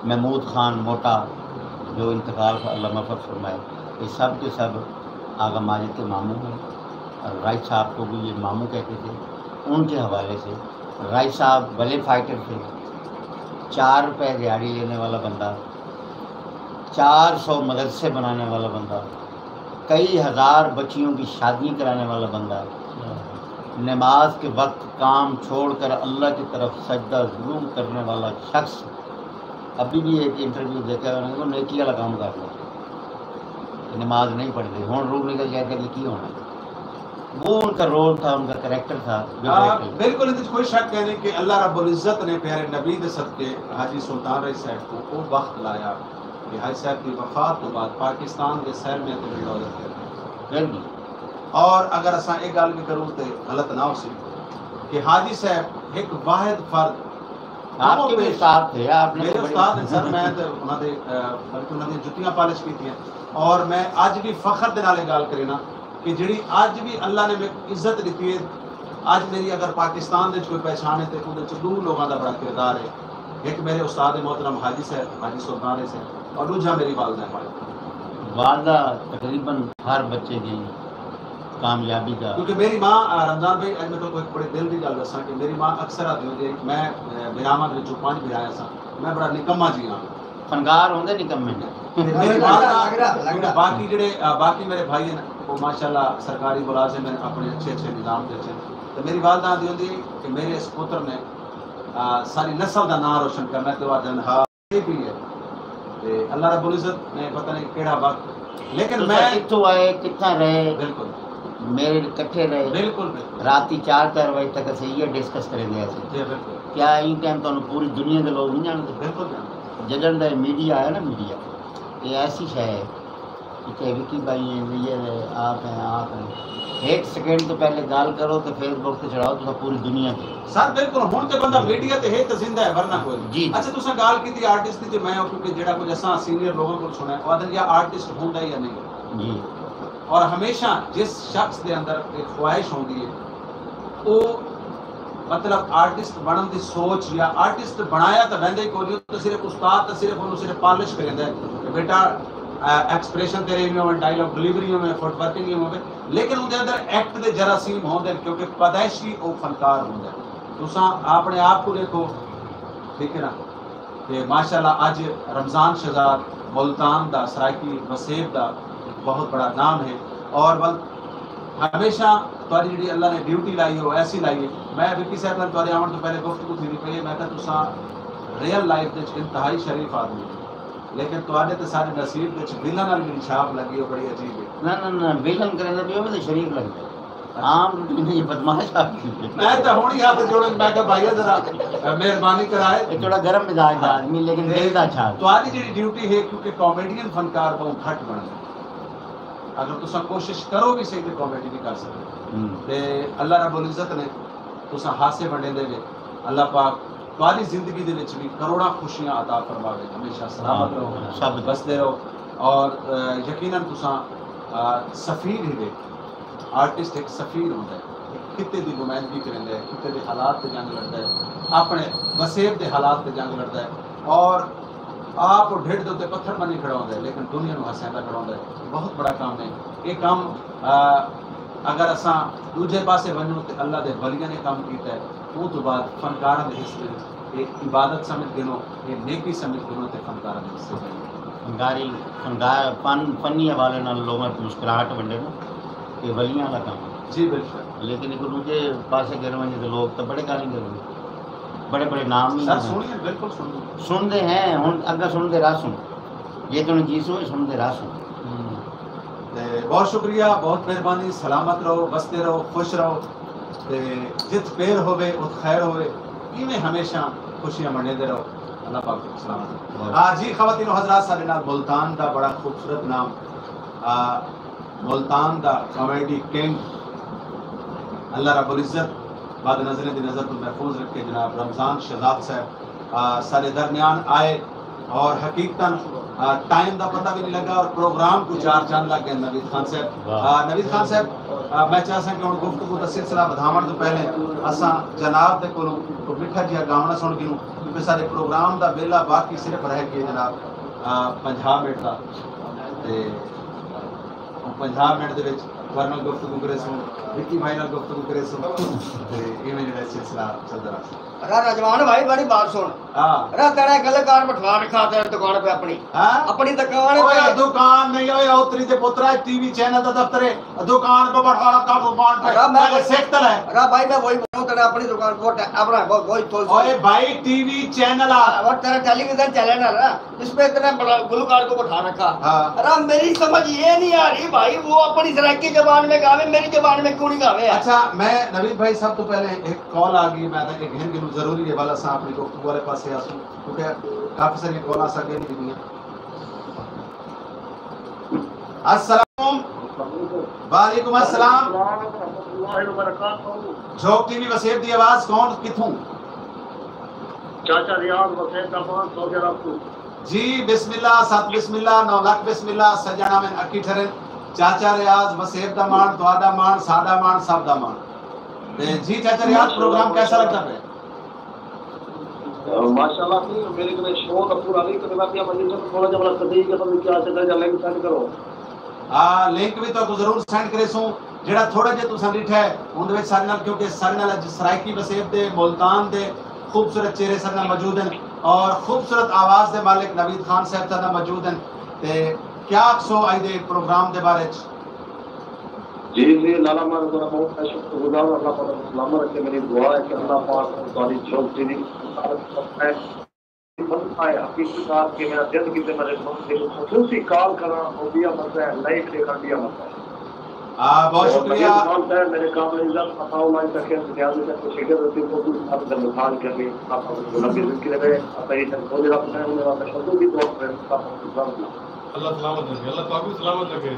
محمود خان موٹا، جو انتقال کا اللہ مغفرت فرمائے، یہ سب کے سب آغا ماجد کے ماموں ہیں۔ اور رائی صاحب کو بھی یہ ماموں کہتے تھے۔ ان کے حوالے سے رائی صاحب بھلے فائٹر تھے، چار روپے دیہاڑی لینے والا بندہ، چار سو مدرسے بنانے والا بندہ، کئی ہزار بچیوں کی شادیاں کرانے والا بندہ، نماز کے وقت کام چھوڑ کر اللہ کی طرف سجدہ ضرور کرنے والا شخص۔ ابھی بھی ایک انٹرویو دیتا ہے، انہوں نے کہا نیکی والا کام کر لو، نماز نہیں پڑھتے، ہن روح نکل جائے گا، یہ کی ہونا؟ وہ ان کا رول تھا، ان کا کریکٹر تھا، جو ہاں، کریکٹر۔ بالکل، اندر کوئی شک نہیں کہ اللہ رب العزت نے پیارے نبی دے صدقے حاجی سلطان رئی صاحب کو وہ وقت لایا کہ حاجی صاحب کی وفات تو بعد پاکستان دے سر میں تے دولت کر۔ پھر بھی اور اگر اساں ایک گل بھی کروں تے غلط نہ ہو سی کہ حاجی صاحب ایک واحد فرد آپ کے بھی استاد تھے، آپ نے میرے تو بڑی استاد ہیں سر، میں تے انہاں دے، آ، بلکہ انہاں دی جتیاں پالش کیتیاں۔ اور میں اج بھی فخر دے نال یہ گل کرینا کہ جڑی اج بھی اللہ نے میرے عزت دیتی ہے، اج میری اگر پاکستان دے وچ کوئی پہچان ہے تے اودے وچ دو لوگاں دا بڑا کردار ہے۔ ایک میرے استاد محترم حاجی صاحب، حاجی سلطان ہے صاحب، اور دوجا میری والدہ ہے۔ والدہ تقریباً ہر بچے دی کامیابی دا۔ کیونکہ میری ماں، آ، رمضان بھائی، اج میں تہاکوں ایک بڑے دل دی گل دساں کہ میری ماں اکثر آدھی ہوندی ہے، میں، آ، بھراواں دے وچوں پنج بھرا ساں، میں بڑا نکما جی ہاں۔ فنکار ہوندے نکمے۔ تے میری والدہ، کیونکہ باقی جڑے، آ، باقی میرے بھائی ہیں، وہ ماشاءاللہ سرکاری ملازم ہیں، اپنے اچھے اچھے نظام دے وچ ہیں۔ تے میری والدہ آندی ہوندی کہ میرے اس پتر نے، آ، ساری نسل دا نام روشن کرنا، تے وہ آدھے ہن، ہا، یہ بھی ہے۔ تے اللہ رب العزت نے پتہ نہیں کیڑا وقت، لیکن تساں میں کتھوں آئے، کتھاں رہے؟ بالکل۔ میرے کٹھے رہے۔ بالکل، بالکل۔ راتی چار چار بجے تک اسیں یہ ڈسکس کریندے ہسے۔ جی، بالکل۔ کیا ایں ٹائم تانوں پوری دنیا دے لوگ نہیں جاندے؟ بالکل جاندے۔ جݙݨ دا میڈیا آیا نا، میڈیا، یہ ایسی شے ہے کہ وکی بھائی ہیں، یہ آپ ہیں، آپ ہیں۔ ایک سیکنڈ تو پہلے گال کرو تو فیس بک تے چڑھاؤ، تو پوری دنیا تے۔ سر، بالکل، ہن تے بندہ میڈیا تے ہے تے زندہ ہے، ورنہ کوئی نہیں۔ جی، جی۔ اچھا، تساں گال کیتی آرٹسٹ دی، تے میں آکھوں کہ جڑا کچھ اساں سینئر لوگاں کول سݨا ہے، او آدھن یا آرٹسٹ ہوندا ہے یا نہیں۔ جی۔ اور ہمیشہ جس شخص دے اندر ایک خواہش ہوندی ہے، او مطلب آرٹسٹ بنن دی سوچ یا آرٹسٹ بنایا تاں ویندا ہی کوئی نہیں، او تاں صرف استاد تاں صرف اونوں صرف پالش کریندا ہے کہ بیٹا ایکسپریشن تیرے ایویں ہوون، ڈائیلاگ ڈلیوری ہووے، فٹ ورکنگ ہووے، لیکن اوندے اندر ایکٹ دے جراثیم ہوندے ہن کیونکہ پیدائشی او فنکار ہوندا ہے۔ تساں اپنے آپ کو دیکھو، ٹھیک ہے نا؟ تے ماشاءاللہ اڄ رمضان شہزاد ملتان دا، سرائیکی وسیب دا بہت بڑا نام ہے۔ اور ول ہمیشہ تہاݙی جیڑھی اللہ نے ڈیوٹی لائی ہے، او ایسی لائی ہے۔ میں وکی صاحب نال تہاݙے آوݨ توں پہلے گفتگو تھیندی پئی ہے، میں کہا تساں ریئل لائف وچ انتہائی شریف آدمی ہو، لیکن تہاݙے تے ساݙے نصیب وچ ولن نال میری چھاپ لڳی ہے، او بڑی عجیب ہے۔ نہ نہ نہ، ولن کریندا پیا، میں تے شریف لڳدا۔ عام روٹین ہے، بدمعاش آدمی۔ میں تاں ہݨ ہی ہتھ جوڑن، میں کہا بھائیا ذرا مہربانی کرائے۔ اے تھوڑا گرم مزاج دا آدمی، لیکن دل دا اچھا آدمی۔ تہاݙی جیڑھی ڈیوٹی ہے، کیونکہ کامیڈین فنکار ٻہوں گھٹ بݨدے۔ اگر تساں کوشش کرو وی صحیح تے کامیڈی وی کر سڳدے۔ ہوں۔ تے اللہ رب العزت نے تساں ہاسے ونڈیندے وے۔ اللہ پاک تہاݙی زندگی دے وچ وی کروڑاں خوشیاں عطا فرماوے، ہمیشہ سلامت رہو، آمین۔ سب وسدے رہو۔ اور، آ، یقیناً تساں، آ، سفیر ہیوے۔ آرٹسٹ ہک سفیر ہوندا ہے، ہک خطے دی نمائندگی کریندا ہے، خطے دے حالات تے جنگ لڑدا ہے، اپݨے وسیب دے حالات تے جنگ لڑدا ہے، اور آپ او ڈھڈ دے اتے پتھر بݨی کھڑا ہوندا ہے، لیکن دنیا نوں ہسیندا کھڑا ہوندا ہے۔ بہت بڑا کم ہے یہ کم۔ آ، اگر اساں ݙوجھے پاسے ونڄوں تے اللہ دے ولیاں نے کم کیتا ہے، اوں توں بعد فنکاراں دے حصے اے عبادت سمجھ گھنو، اے نیکی سمجھ گھنو تے فنکاراں دے حصے بݨو۔ فنکاری، فنکار، فن، فنی حوالے نال لوگاں کوں مسکراہٹ ونڈے نا، اے ولیاں دا کم ہے۔ جی بالکل۔ لیکن ایکوں ݙوجھے پاسے گھن ونڄے تے لوگ تاں بڑے گالیں ݙیندے، بڑے بڑے نام وی سر ݙیندے۔ سُݨیے، بالکل سُݨیے۔ سُݨدے ہیں، ہݨ اڳاں سُݨدے رہسوں۔ جے تݨ جیسوں، سُݨدے رہسوں۔ ہوں۔ تے بہت شکریہ، بہت مہربانی، سلامت رہو، وسدے رہو، خوش رہو۔ تے جتھ پیر ہووے، اتھ خیر ہووے۔ ایویں ہمیشہ خوشیاں منڈیندے رہو۔ اللہ پاک تہاکوں سلامت رکھے۔ بہت۔ آ، جی خواتین و حضرات، ساݙے نال ملتان دا بڑا خوبصورت نام، آ، ملتان دا کامیڈی کنگ، اللہ رب العزت بد نظریں دی نظر توں محفوظ رکھے، جناب رمضان شہزاد صاحب، آ، ساݙے درمیان آئے۔ اور حقیقتاً، آ، ٹائم دا پتہ وی نہیں لڳا اور پروگرام کوں چار چند لڳ ڳئے۔ نوید خان صاحب، واہ۔ آ، نوید خان صاحب، آ، میں چاہساں کہ ہݨ گفتگو دا سلسلہ ودھاوݨ توں پہلے اساں جناب دے کولوں کوئی مٹھا جیہا گاوݨا سُݨ گھنوں، کیونکہ ساݙے پروگرام دا ویلا باقی صرف رہ ڳئے جناب، آ، پنجاہ منٹ دا۔ تے پنجاہ منٹ دے وچ تہاݙے نال گفتگو کریسوں، وکی بھائی نال گفتگو کریسوں، تے ایویں جیڑھا سلسلہ چلدا رہسی۔ ارا رضوان بھائی، بڑی بات سُݨ۔ ہاں۔ ارا تیݙا کلے کار بٹھا رکھا تیݙی دکان پہ اپݨی۔ ہاں؟ اپݨی دکان پہ۔ اوئے دکان نہیں، اوئے اوتری دے پترا، ٹی وی چینل دا دفتر ہے، دکان پہ بٹھا رکھا، دکان پہ۔ ارا میں پہلے سیکھ تے لے۔ ارا بھائی، میں وہی بولوں، تیݙا اپݨی دکان پہ اپݨا، وہی تو۔ اوئے بھائی، ٹی وی چینل آ۔ اور تیرا ٹیلی ویژن چینل ہے نا، اس پہ اتنے بڑا گلوکار کو بٹھا رکھا۔ ہاں۔ ارا میری سمجھ یہ نہیں آ رہی بھائی، وہ اپنی سرائیکی زبان میں گاوے، میری زبان میں کیوں نہیں گاوے؟ اچھا، میں نوید بھائی سب تو پہلے ایک کال آ گئی، میں تاں ایک گھن گھنوں ضروری ہے، والا سا اپنی گفتگو والے پاسے آسوں، کیونکہ کافی ساری کالز آ گئی ہیں۔ السلام۔ وعلیکم السلام۔ ورحمۃ اللہ وبرکاتہ۔ جھوک ٹی وی وسیب دی آواز، کون کتھوں؟ چاچا ریاض وسیب دا پانچ سو گرام تو۔ جی بسم اللہ، ست بسم اللہ، نو لکھ بسم اللہ، سجݨا میں اکھی ٹھرن۔ چاچا ریاض وسیب دا مان، تہاݙا مان، ساݙا مان، سب دا مان۔ تے جی چاچا ریاض، پروگرام کیسا لڳدا پئے؟ ماشاءاللہ سئیں، میݙے کنے شو تاں پورا نہیں، تے میں پیا منجر تھوڑا جیہا بڑا صدیق ہے، تاں کیا چکر جا لنک سینڈ کرو۔ آ، لنک وی تہاکوں ضرور سینڈ کریسوں۔ جیڑھا تھوڑا جیہا تساں ݙٹھا ہے، اوندے وچ ساݙے نال، کیونکہ ساݙے نال اڄ سرائیکی وسیب دے، ملتان دے خوبصورت چہرے ساݙے نال موجود ہن، اور خوبصورت آواز دے مالک نوید خان صاحب ساݙے نال موجود ہن۔ تے کیا آکھسو اڄ دے پروگرام دے بارے چ؟ جی، جی، لالا، میں تہاݙا بہت شکر گزار ہاں، اللہ پاک تہاکوں سلامت رکھے۔ میری دعا ہے کہ اللہ پاک تہاݙی جھوک ٹی وی بندہ ہے، حقیقی ذات کہ میرا دل کیتے میں بندے کوں خصوصی کال کراں، او ٻیا بندہ ہے، لائیو ݙیکھݨ ٻیا بندہ ہے۔ آ، بہت اور شکریہ۔ مزید خان صاحب، میرے قابل عزت عطا اللہ تک کے نیازی تک کو شکر رسید کو کچھ حد تک مثال کر کے آپ کو لمبی زندگی دے، عطا یہ تک بولے رب میں انہیں والا شکر بھی دعا کریں، آپ کو اللہ سلامت رکھے، اللہ پاک بھی سلامت رکھے۔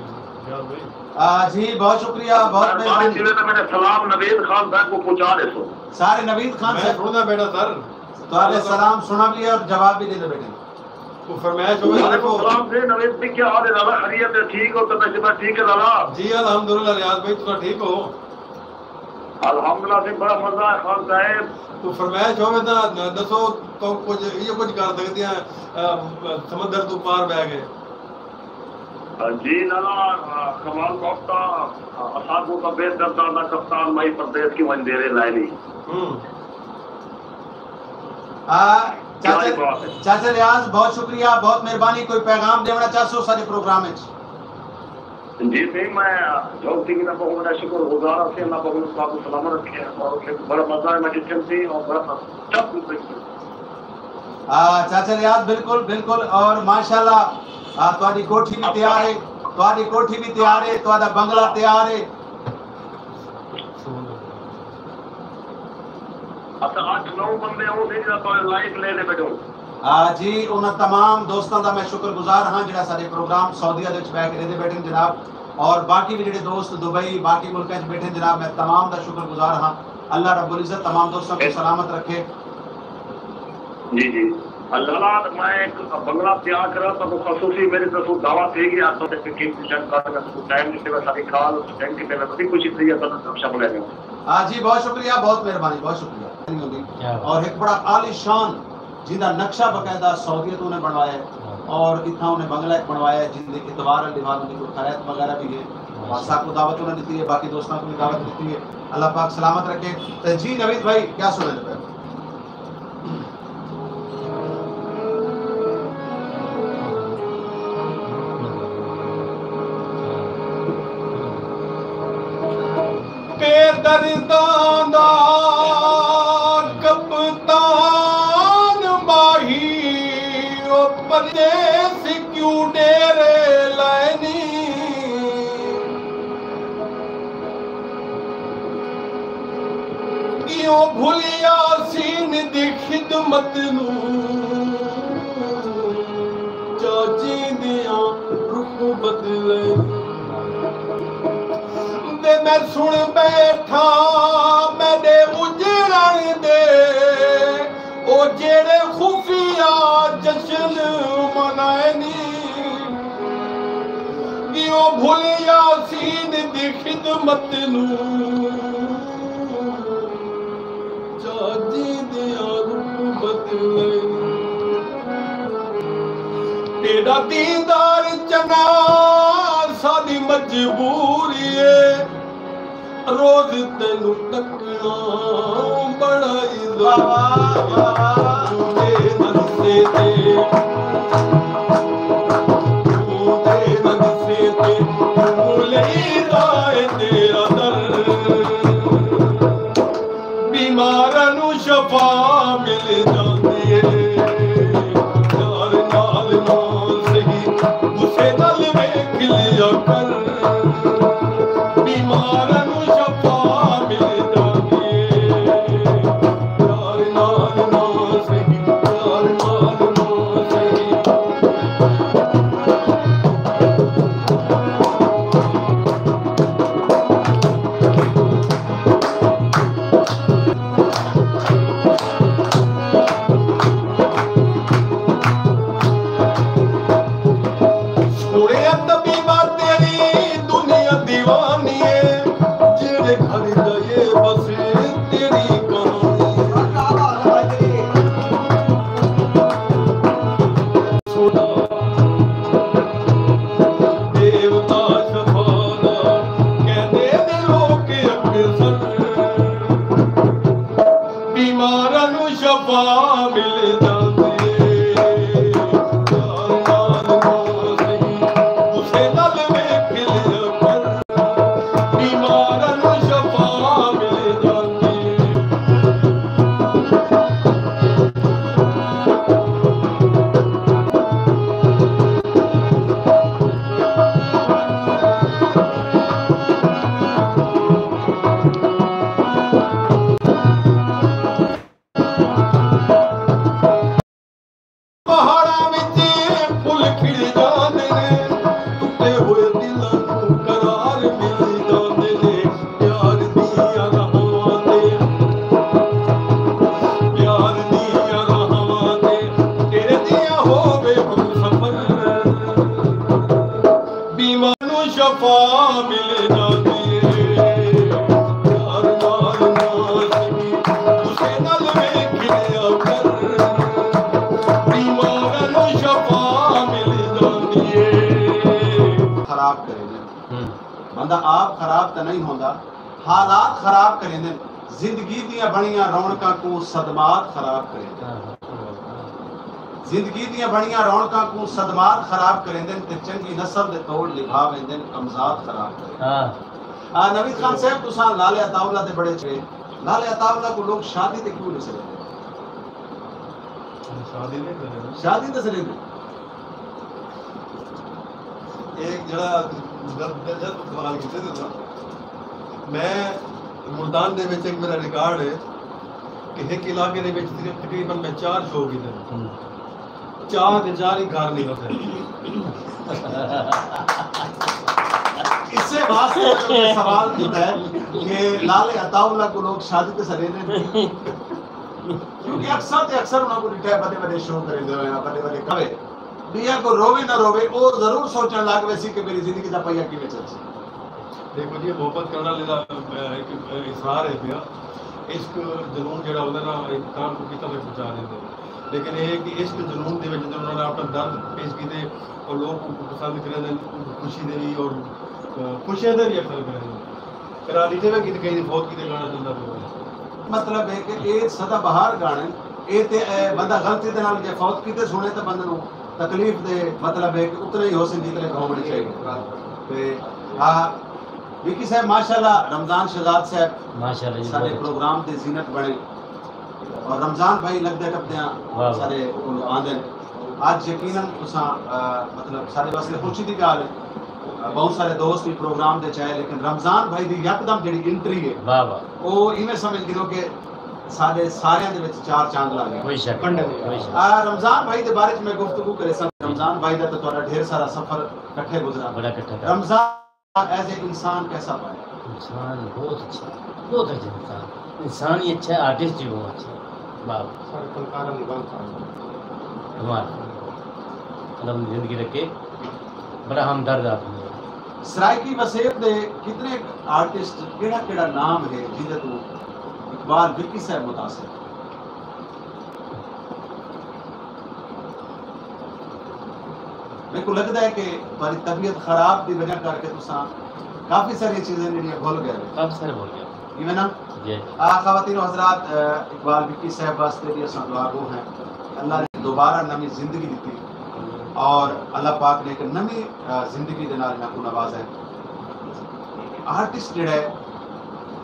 یار بھائی۔ آ، جی، بہت شکریہ، بہت مہربانی مہربانی۔ تھیوے تاں میݙا سلام نوید خان صاحب کوں پہنچا ݙیسو۔ سارے نوید خان میں صاحب۔ سݨدا ٻیٹھاں سر۔ تہاݙے سلام سݨدا ٻیٹھاں اور جواب وی ݙیندا ٻیٹھاں۔ کوئی فرمائش ہووے تاں وعلیکم ݙسو۔ السلام سئیں، نوید سئیں، کیا حال ہے لالا؟ خیریت ہے؟ ٹھیک ہو؟ طبیعت شبیعت ٹھیک ہے لالا؟ جی الحمدللہ، ریاض بھائی، تساں ٹھیک ہو؟ الحمدللہ سئیں، بڑا مزہ ہے خان صاحب۔ کوئی فرمائش ہووے تاں ݙسو، تاں کجھ ایہو کجھ کر سڳدے ہیں، آ، سمندر توں پار بہہ کے۔ جی لالا، کمال بخت، اساکوں تاں بے درداں دا کپتان مائی پردیس کیوں ونڄ دیرے لائنی۔ ہوں۔ آ، کیا چاچا، ہی بات ہے۔ چاچا ریاض، بہت شکریہ، بہت مہربانی۔ کوئی پیغام ݙیوݨا چاہسو ساݙے پروگرام وچ؟ جی سئیں، میں جھوک ٹی وی دا بہت وݙا شکر گزار ہاں سئیں، اللہ پاک انہاں سب کوں سلامت رکھے، اور بڑا مزہ ہے، میں ݙٹھم سئیں، اور بڑا سب کچھ۔ آ، چاچا ریاض، بالکل، بالکل، اور ماشاءاللہ، آ، تہاݙی کوٹھی وی تیار ہے، تہاݙی کوٹھی وی تیار ہے، تہاݙا بنگلہ تیار ہے۔ اساں اٹھ نو بندے ہوں سئیں جیڑھا تہاݙے لائیو لیندے ٻیٹھوں۔ آ جی، انہاں تمام دوستاں دا میں شکر گزار ہاں جیڑھا ساݙے پروگرام سعودیہ دے وچ ٻہہ کے ݙیہدے ٻیٹھن جناب، اور باقی وی جیڑھے دوست دبئی، باقی ملکاں وچ ٻیٹھن جناب، میں تمام دا شکر گزار ہاں۔ اللہ رب العزت تمام دوستاں کوں سلامت رکھے۔ جی جی۔ لالا، میں ایک بنگلہ تیار کراں، تہاکوں خصوصی میݙی طرفوں دعوت ہے کہ آپ ٹائم ݙتے، ساݙی کال ٹائم کیتے، میں وݙی خوشی تھئی، اساں گپ شپ لیندے ہوں۔ ہاں جی، بہت شکریہ، بہت مہربانی، بہت شکریہ۔ کیا بات۔ اور ایک بڑا عالی شان جیندا نقشہ باقاعدہ سعودیت انہیں بݨوایا ہے، اور اتھاں انہیں بنگلہ ایک بݨوایا ہے، جیندے اتوار والے ݙینہوار اندر کوئی خیرات وغیرہ بھی ہے۔ اور ساکوں دعوت انہیں ݙتی ہے، باقی دوستاں کوں بھی دعوت ݙتی ہے۔ اللہ پاک سلامت رکھے۔ تے جی نوید بھائی، کیا سݨیندے پئے؟ بے درداں دا کپتان ماہی، او پردیس کیوں ݙیرے لائنی؟ کیوں بھل یاسین دی خدمت نوں، چاچی دیاں رخ بدلے۔ وے میں سݨ ٻیٹھاں میݙے اجڑݨ دے، او جیڑھے خفیہ جشن منائنی، کیوں بھل یاسین دی خدمت نوں، چاچی دیاں رخ بدلے۔ تیݙا دیدار چنگا ساݙی مجبوری اے، روز تینوں تکݨا بڑا ہی ضروری اے۔ توں دے نسے تے، توں دے نسے تے، توں لئی رائے تیرا در۔ بیماراں نوں شفا مل جاندی اے، پیار نال نہ سہی، غصے نال ویکھ لیا کر۔ بیماراں نوں شفا مل جاندی اے، پیار نال نہ سہی، پیار نال نہ ہووے ہم سفر، بیمار نوں شفا مل جاندی ہے۔ یار مار ناز وی اسے نال ویکھیا کر، بیمار نوں شفا مل جاندی ہے۔ خراب کرے نے۔ ہوں۔ بندہ آپ خراب تاں نہیں ہوندا، حالات خراب کریندن۔ زندگی دیاں بنیاں رونقاں کوں صدمات خراب کریندن۔ ہاں، ہاں۔ زندگی دیاں بنیاں رونقاں کوں صدمات خراب کریندن تے چنگی نسل دے توڑ نبھا ویندن، قمزات خراب کریندن۔ ہاں۔ آ، نوید خان صاحب، تساں لالے عطاء اللہ دے بڑے چے، لالے عطاء اللہ کوں لوگ شادی تے کیوں نہیں سݙیندے؟ شادی نہیں کریندے۔ شادی تے سݙیندے۔ ایک جڑا دل-، دلچسپ سوال کیتے تھے نا۔ میں ملتان دے وچ ایک میرا ریکارڈ ہے کہ ایک علاقے دے وچ صرف تقریباً میں چار شو کیتے۔ ہوں۔ چار دے چار ہی گھر نہیں ہوتے۔ اسے واسطے میں تمہیں سوال کیتا ہے کہ لال عطا اللہ کو لوگ شادی تے سݙیندے۔ کیونکہ اکثر تے اکثر انہاں کو ݙٹھا ہے، وݙے وݙے شو کریندے ہوئے، وݙے وݙے کھاوے۔ ٻیا کو رووے نہ رووے، او ضرور سوچݨ لڳ ویسی کہ میری زندگی دا پہیہ کیویں چلسی۔ دیکھو جی، محبت کرݨ والے دا، اے، ہک، اے، اظہار ہے پیا۔ عشق جنون جڑا ہوندا نا، انسان کو کتنا تک پہنچا ݙیندا ہے۔ لیکن اے ہے کہ عشق جنون دے وچ جنہاں نے اپݨا درد پیش کیتے اور لوگ کو پسند کریندے، خوشی دے وی اور، اے، خوشیاں دے وی اکثر کریندے۔ پھر آ ݙٹھے وے کتنے کہیں فوت کیتے گانا چلدا پیا۔ مطلب ہے کہ اے سدا بہار گانے، اے تے، اے، بندہ غلطی دے نال جے فوت کیتے سُݨے تے بندے نوں تکلیف دے، مطلب ہے کہ اتنے ہی ہوسن جتنے کہ ہووݨے چاہیے۔ تے آ وکی صاحب، ماشاءاللہ، رمضان شہزاد صاحب ماشاءاللہ جی، سارے بہت اچھا۔ پروگرام دے زینت بݨے۔ اور رمضان بھائی لڳدے ٹپدیاں واہ واہ۔ سارے کولوں آندے۔ اڄ یقیناً تساں، آ، مطلب سارے واسطے خوشی دی ڳالھ ہے۔ آ، بہت سارے دوست وی پروگرام دے چ آئے، لیکن رمضان بھائی دی یکدم جڑی انٹری ہے، واہ واہ۔ او ایویں سمجھ گھنو کہ سارے ساریاں دے وچ چار چاند لا گئے۔ کوئی شک نہیں، کوئی شک نہیں۔ آ، رمضان بھائی دے بارے چ میں گفتگو کریساں۔ رمضان بھائی دا تے تہاݙا ڈھیر سارا سفر کٹھے گزرا۔ بڑا کٹھا تھا۔ رمضان ایز اے انسان کیسا پایا؟ انسان بہت اچھا، بہت اچھا انسان۔ انسان ہی اچھا ہے، آرٹسٹ ہی بہت اچھا ہے۔ واہ۔ سارے فنکاراں دی بند سان۔ کمال۔ اللہ زندگی رکھے۔ بڑا ہمدرد آدمی ہے۔ سرائیکی وسیب دے کتنے آرٹسٹ، کیڑا کیڑا نام ہے جیندے توں اقبال وکی صاحب متاثر ہے؟ میکوں لڳدا ہے کہ تہاݙی طبیعت خراب دی وجہ کر کے تساں کافی ساری چیزیں جڑیاں بھل گئے ہو۔ کافی سارے بھل گئے۔ ایویں نا؟ جی۔ آ، خواتین و حضرات، آ، اقبال وکی صاحب واسطے بھی اساں دعا گو ہیں۔ اللہ نے دوبارہ نویں زندگی دتی اور اللہ پاک نے ایک نویں، آ، زندگی دے نال انہاں کو نوازا ہے۔ آرٹسٹ جڑا ہے،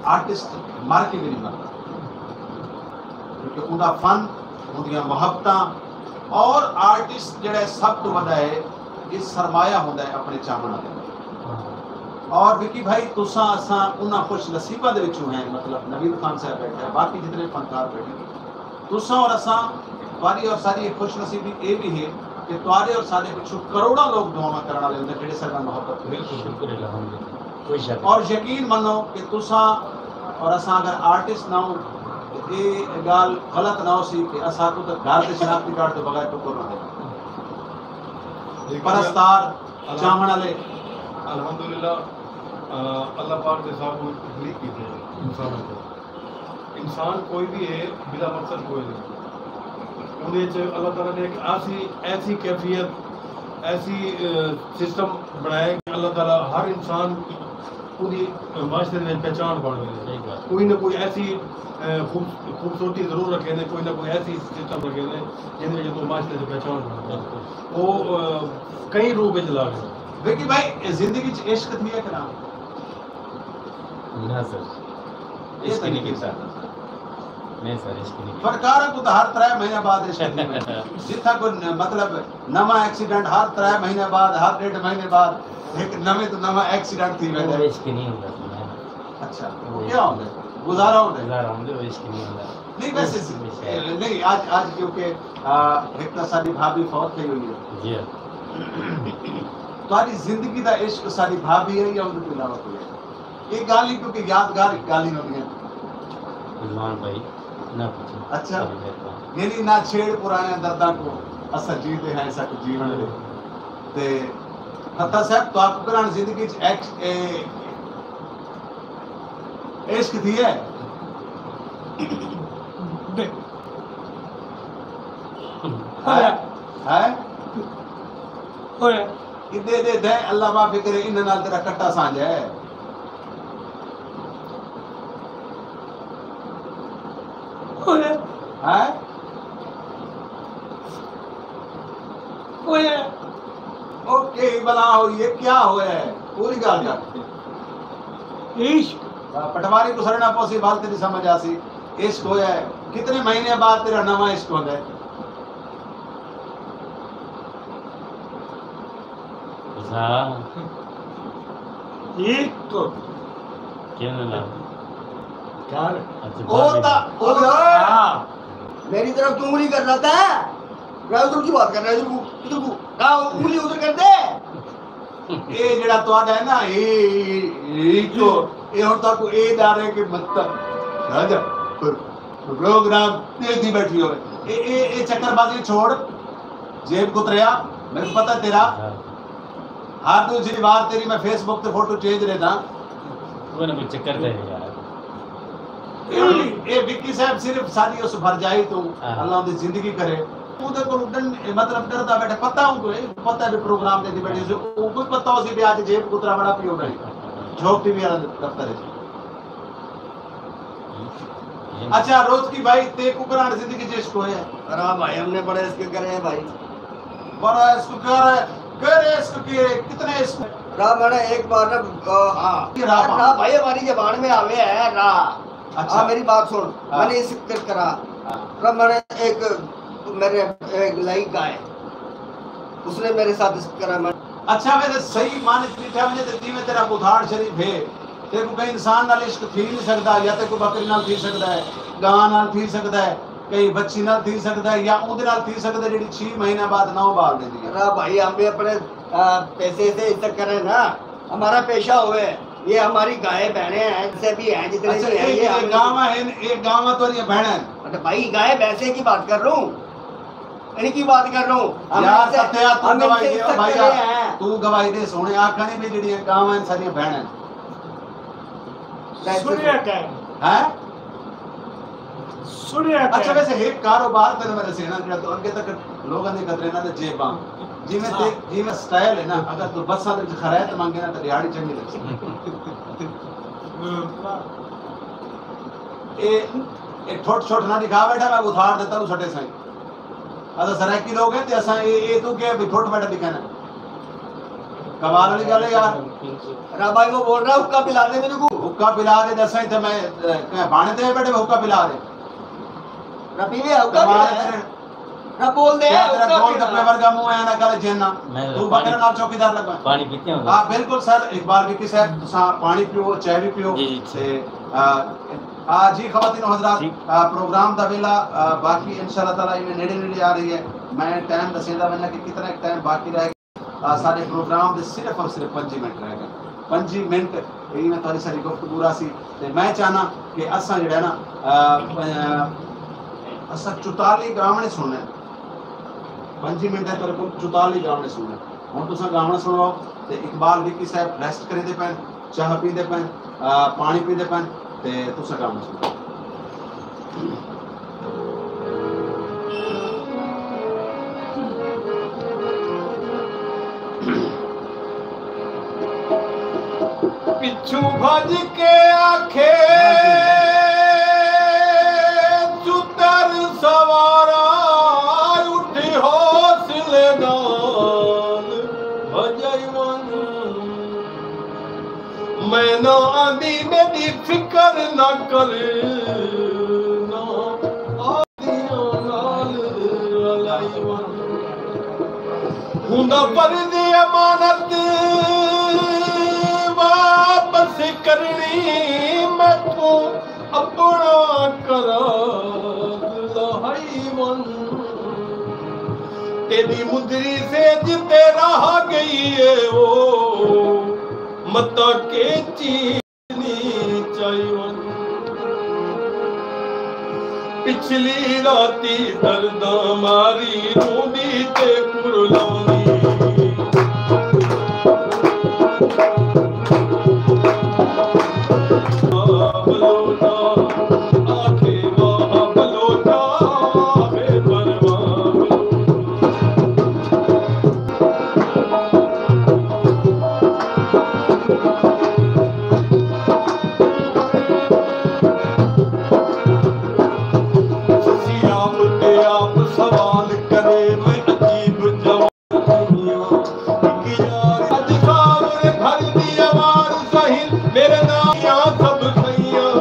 آرٹسٹ مر کے بھی نہیں مرتا، کیونکہ اوندا فن، اوندیاں محبتاں، اور آرٹسٹ جڑا ہے سب تو وڈا ہے، یہ سرمایہ ہوندا ہے اپنے چاہن والے۔ اور وکی بھائی، تساں اساں انہاں خوش نصیباں دے وچوں ہیں، مطلب نوید خان صاحب بیٹھے ہیں، باقی جتنے فنکار بیٹھے ہیں، تساں اور اساں، تہاݙی اور ساݙی ایک خوش نصیبی اے بھی ہے کہ تہاݙے اور ساݙے پچھوں کروڑاں لوگ دعاواں کرݨ والے ہوندے جڑے ساݙے نال محبت کریندے۔ شکر الحمدللہ، کوئی شک نہیں۔ اور یقین منو کہ تساں اور اساں اگر آرٹسٹ نہ ہوں تے اے ڳالھ غلط نہ ہوسی کہ اساں کوں تاں گھر دے شناختی کارڈ توں بغیر ٹکر نہ ݙے۔ پرستار، چاہݨ والے۔ الحمدللہ، آ، اللہ پاک نے سب کوں تخلیق کیتے انساناں کوں۔ انسان کوئی بھی ہے، بلا مقصد کوئی نہیں۔ اُنہیں چ اللہ تعالیٰ نے ایک ایسی، ایسی کیفیت، ایسی، آ، سسٹم بݨایا کہ اللہ تعالیٰ ہر انسان دی معاشرے میں پہچان بݨ ویندے۔ صحیح بات۔ کوئی نہ کوئی ایسی، آ، خوب-، خوبصورتی ضرور رکھیندے، کوئی نہ کوئی ایسی سسٹم رکھیندے جن وچ تو معاشرے دی پہچان بݨ ویندے۔ بالکل۔ او، آ، کئی روپ وچ لا ویندے۔ وکی بھائی، زندگی چ عشق تھیا کہ نہ؟ نہ سر، عشق نہیں کیتا۔ نہیں سر، عشق نہیں کیتا۔ فنکاراں کوں تاں ہر ترے مہینے بعد عشق تھی ویندے۔ جتھاں کوئی ن-، مطلب نواں ایکسیڈنٹ ہر ترے مہینے بعد، ہر ݙیڈھ مہینے بعد ہک نویں توں نواں ایکسیڈنٹ تھی ویندا ہے۔ عشق نہیں ہوندا سر۔ اچھا، او کیا ہوندا ہے؟ گزارا ہوندا ہے؟ گزارا ہوندا ہے، عشق نہیں ہوندا۔ نہیں، ویسے نہیں، اڄ، اڄ کیونکہ، آ، ہک تاں ساݙی بھابھی فوت تھئی ہوئی ہے۔ جی۔ تہاݙی زندگی دا عشق ساݙی بھابھی ہے یا اُنہاں توں علاوہ کوئی ہے؟ اے ڳالھیں کیونکہ یادگار ڳالھیں ہوندیاں۔ رضوان بھائی، نہ پچھو۔ اچھا۔ ساری مہربانی۔ یعنی نہ چھیڑ پراݨیاں درداں کوں۔ اساں جیندے ہیں سک جیوݨ دے۔ تے فتح صاحب، تہاکوں کرن زندگی چ ایکش-، اے، عشق تھی ہے؟ بے۔ ہے؟ ہویا۔ ہے؟ ہویا۔ ادے دے دے، اللہ معافی کرے، انہاں نال تیرا کٹا سانجھا ہے۔ اوئے۔ ہیں؟ اوئے۔ او کیڑھی بلا ہوئی ہے، کیا ہویا ہے؟ پوری ڳالھ کر۔ عشق۔ ہاں، پٹواری کوں سݙݨا پوسی، ول تیری سمجھ آسی۔ عشق ہویا ہے۔ کتنے مہینے بعد تیرا نواں عشق ہوندا ہے؟ اچھا۔ ایک تو۔ کیا نام؟ یار۔ اچھا، او بھابی۔ تا، او یار۔ ہاں۔ میری طرف کیوں انگلی کر رہا تھا؟ میں ادھر کی بات کر رہا ہوں، ادھر کو، ادھر کو۔ کہاں انگلی ادھر کر دے؟ اے جڑا تہاڈا ہے نا، اے، اے، اے تو، اے ہن تہاکوں اے ڈر ہے کہ مت، راجا، پر پروگرام دیکھدی بیٹھی ہوئے۔ اے، اے، اے چکر بازی چھوڑ، جیب کتریا، میکوں پتہ تیرا۔ ہاں۔ ہر دوسری وار تیری میں فیس بک تے فوٹو چینج رہدا۔ کوئی نہ کوئی چکر تے ہے یار۔ اے، اے وکی صاحب صرف ساڈی اس بھرجائی توں، ہاں۔ اللہ دی زندگی کرے۔ اوندے کولوں ڈن-، مطلب ڈردا بیٹھے، پتہ اونکوں ہے، پتہ ہے بھی پروگرام تے بیٹھے سے، اونکوں پتہ ہوسی بھی اج جیب کترا بڑا پیو نہیں۔ جھوک ٹی وی والا دفتر ہے۔ اچھا، روز کی بھائی، تے ککران زندگی چ عشق ہوئے؟ را بھائی، ہم نے بڑے عشق کرے ہیں بھائی۔ بڑا عشق کر، کر عشق کے، کتنے عشق؟ را میں نے ایک بار نا، آ، ہاں۔ یہ را را بھائی ہماری زبان میں آوے ہے، را۔ اچھا۔ ہاں، میری بات سن۔ ہاں۔ میں نے عشق کرا۔ ہاں۔ را میں نے ایک، میرے ایک لائک گائے۔ اس نے میرے ساتھ عشق کرا۔ میں اچھا، ویسے صحیح معنی چ ݙٹھا ونڄے تے جیویں تیرا ٻدھاڑ شریف ہے، تیکوں کہیں انسان نال عشق تھی نہیں سڳدا، یا تیکوں بکری نال تھی سڳدا ہے، ڳاں نال تھی سڳدا ہے، کہیں وچھی نال تھی سڳدا ہے، یا اوندے نال تھی سڳدا ہے جیڑھی چھی مہینے بعد نو ٻال ݙیندی ہے۔ را بھائی، ہم بھی اپنے، آ، پیسے سے عشق کریں نا، ہمارا پیشہ ہوئے، یہ ہماری گائے بہنیں ہیں، جتنے اچھا، بھی ہیں، اے یہ جیڑھے ہم گاواں ہن، اے گاواں تہاݙیاں بہناں ہن؟ ارے بھائی، گائے بھینسیں کی بات کر رہا ہوں۔ ان کی بات کر رہا ہوں۔ ہم یار ان سے، ستیا، تو ہم ان گواہی سے دے، او عزت بھائی کر یار، رہے ہیں۔ تو گواہی دے، سونے آکھاں نہیں بھی جڑیاں گاواں ہیں، ساریاں بہناں ہیں۔ سنیا کیا ہے؟ ہیں؟ سنیا کیا اچھا، ہے؟ ویسے ایک کاروبار تیرے میں دسے نا، جڑا تو اگے تک لوگاں دے قدرے نہ تے جیباں۔ جی میں تے، ہاں۔ جی میں سٹائل ہے نا، اگر تو بساں دے وچ خرائط مانگے نا، تے دیہاڑی چنگی لگسی۔ اے، اے ٹھٹ ٹھٹ نہ دکھا بیٹھا، میں ادھار دیتا ہوں سٹے سائیں۔ اساں سرائیکی لوگ ہیں تے اساں اے، اے تو کیا بھی ٹھٹ بیٹھا دکھانا۔ کمال والی گل ہے یار۔ را بھائی، وہ بول رہا ہے، حقہ پلا دے میرے کو۔ حقہ پلا دے، دساں تے میں، اے، کہیں بانے تے بیٹھے، حقہ پلا دے۔ ربی بھی حقہ کمال پلا ہے۔ ہے۔ نہ بول دے، کیا تیرا حقہ گول پلا۔ گپے ورگا منہ ہے نہ کر جینا۔ میں تو تو پانی، بکرے نال چوکیدار لگا۔ پانی پیتے ہو؟ ہاں، بالکل سر، اقبال وکی صاحب، تساں پانی پیو، چائے بھی پیو۔ جی، جی۔ تے، آ، آ، جی خواتین و حضرات، جی۔ آ، پروگرام دا ویلا، آ، باقی انشاءاللہ تعالیٰ ایویں نیڑے نیڑے آ رہی ہے۔ میں ٹائم دسیندا ونجاں کہ کتنا ایک ٹائم باقی رہ گیا۔ آ، ساݙے پروگرام دے صرف اور صرف پنجی منٹ رہ ڳئے۔ پنجی منٹ ایویں تہاݙی ساری گفتگو رہسی۔ تے میں چاہنا کہ اساں جیڑھا ہے نا، آ، پ-، اساں چوتالی ڳاوݨے سݨنے۔ پنجی منٹ ہے تیرے کول چوتالی ڳاوݨے سݨنے۔ ہݨ تساں ڳاوݨا سݨواؤ تے اقبال وکی صاحب ریسٹ کریندے پئن، چاہ پیندے پئن، آ، پاݨی پیندے پئن تے تساں ڳاوݨا سݨواؤ۔ پچھوں بھڄ کے آکھے، چتر سوارا، اٹھ حوصلے نال بھڄائی ونڄ۔ میں نہ آندی، میݙی فکر نہ کر، نہ آندیاں نال رلائی ونڄ۔ ہوندا فرض امانت واپس کرݨی، میکوں اپݨا قرار لہائی ونڄ۔ تیݙی مندری سیج تے رہ ڳئی اے، او متاں کیچی نی چائی ونڄ۔ پچھلی راتی درداں ماری روندی تے کرلاندی۔ بلوچا، آکھے واہ بلوچا، بے پرواہ بلوچا۔ سسی آپ تے آپ سوال کرے، میں عجیب جواب ݙیندی ہاں۔ ہک یار اڄ ساور بھر دی آوار سہیل، میݙے نال آ سب سئیاں۔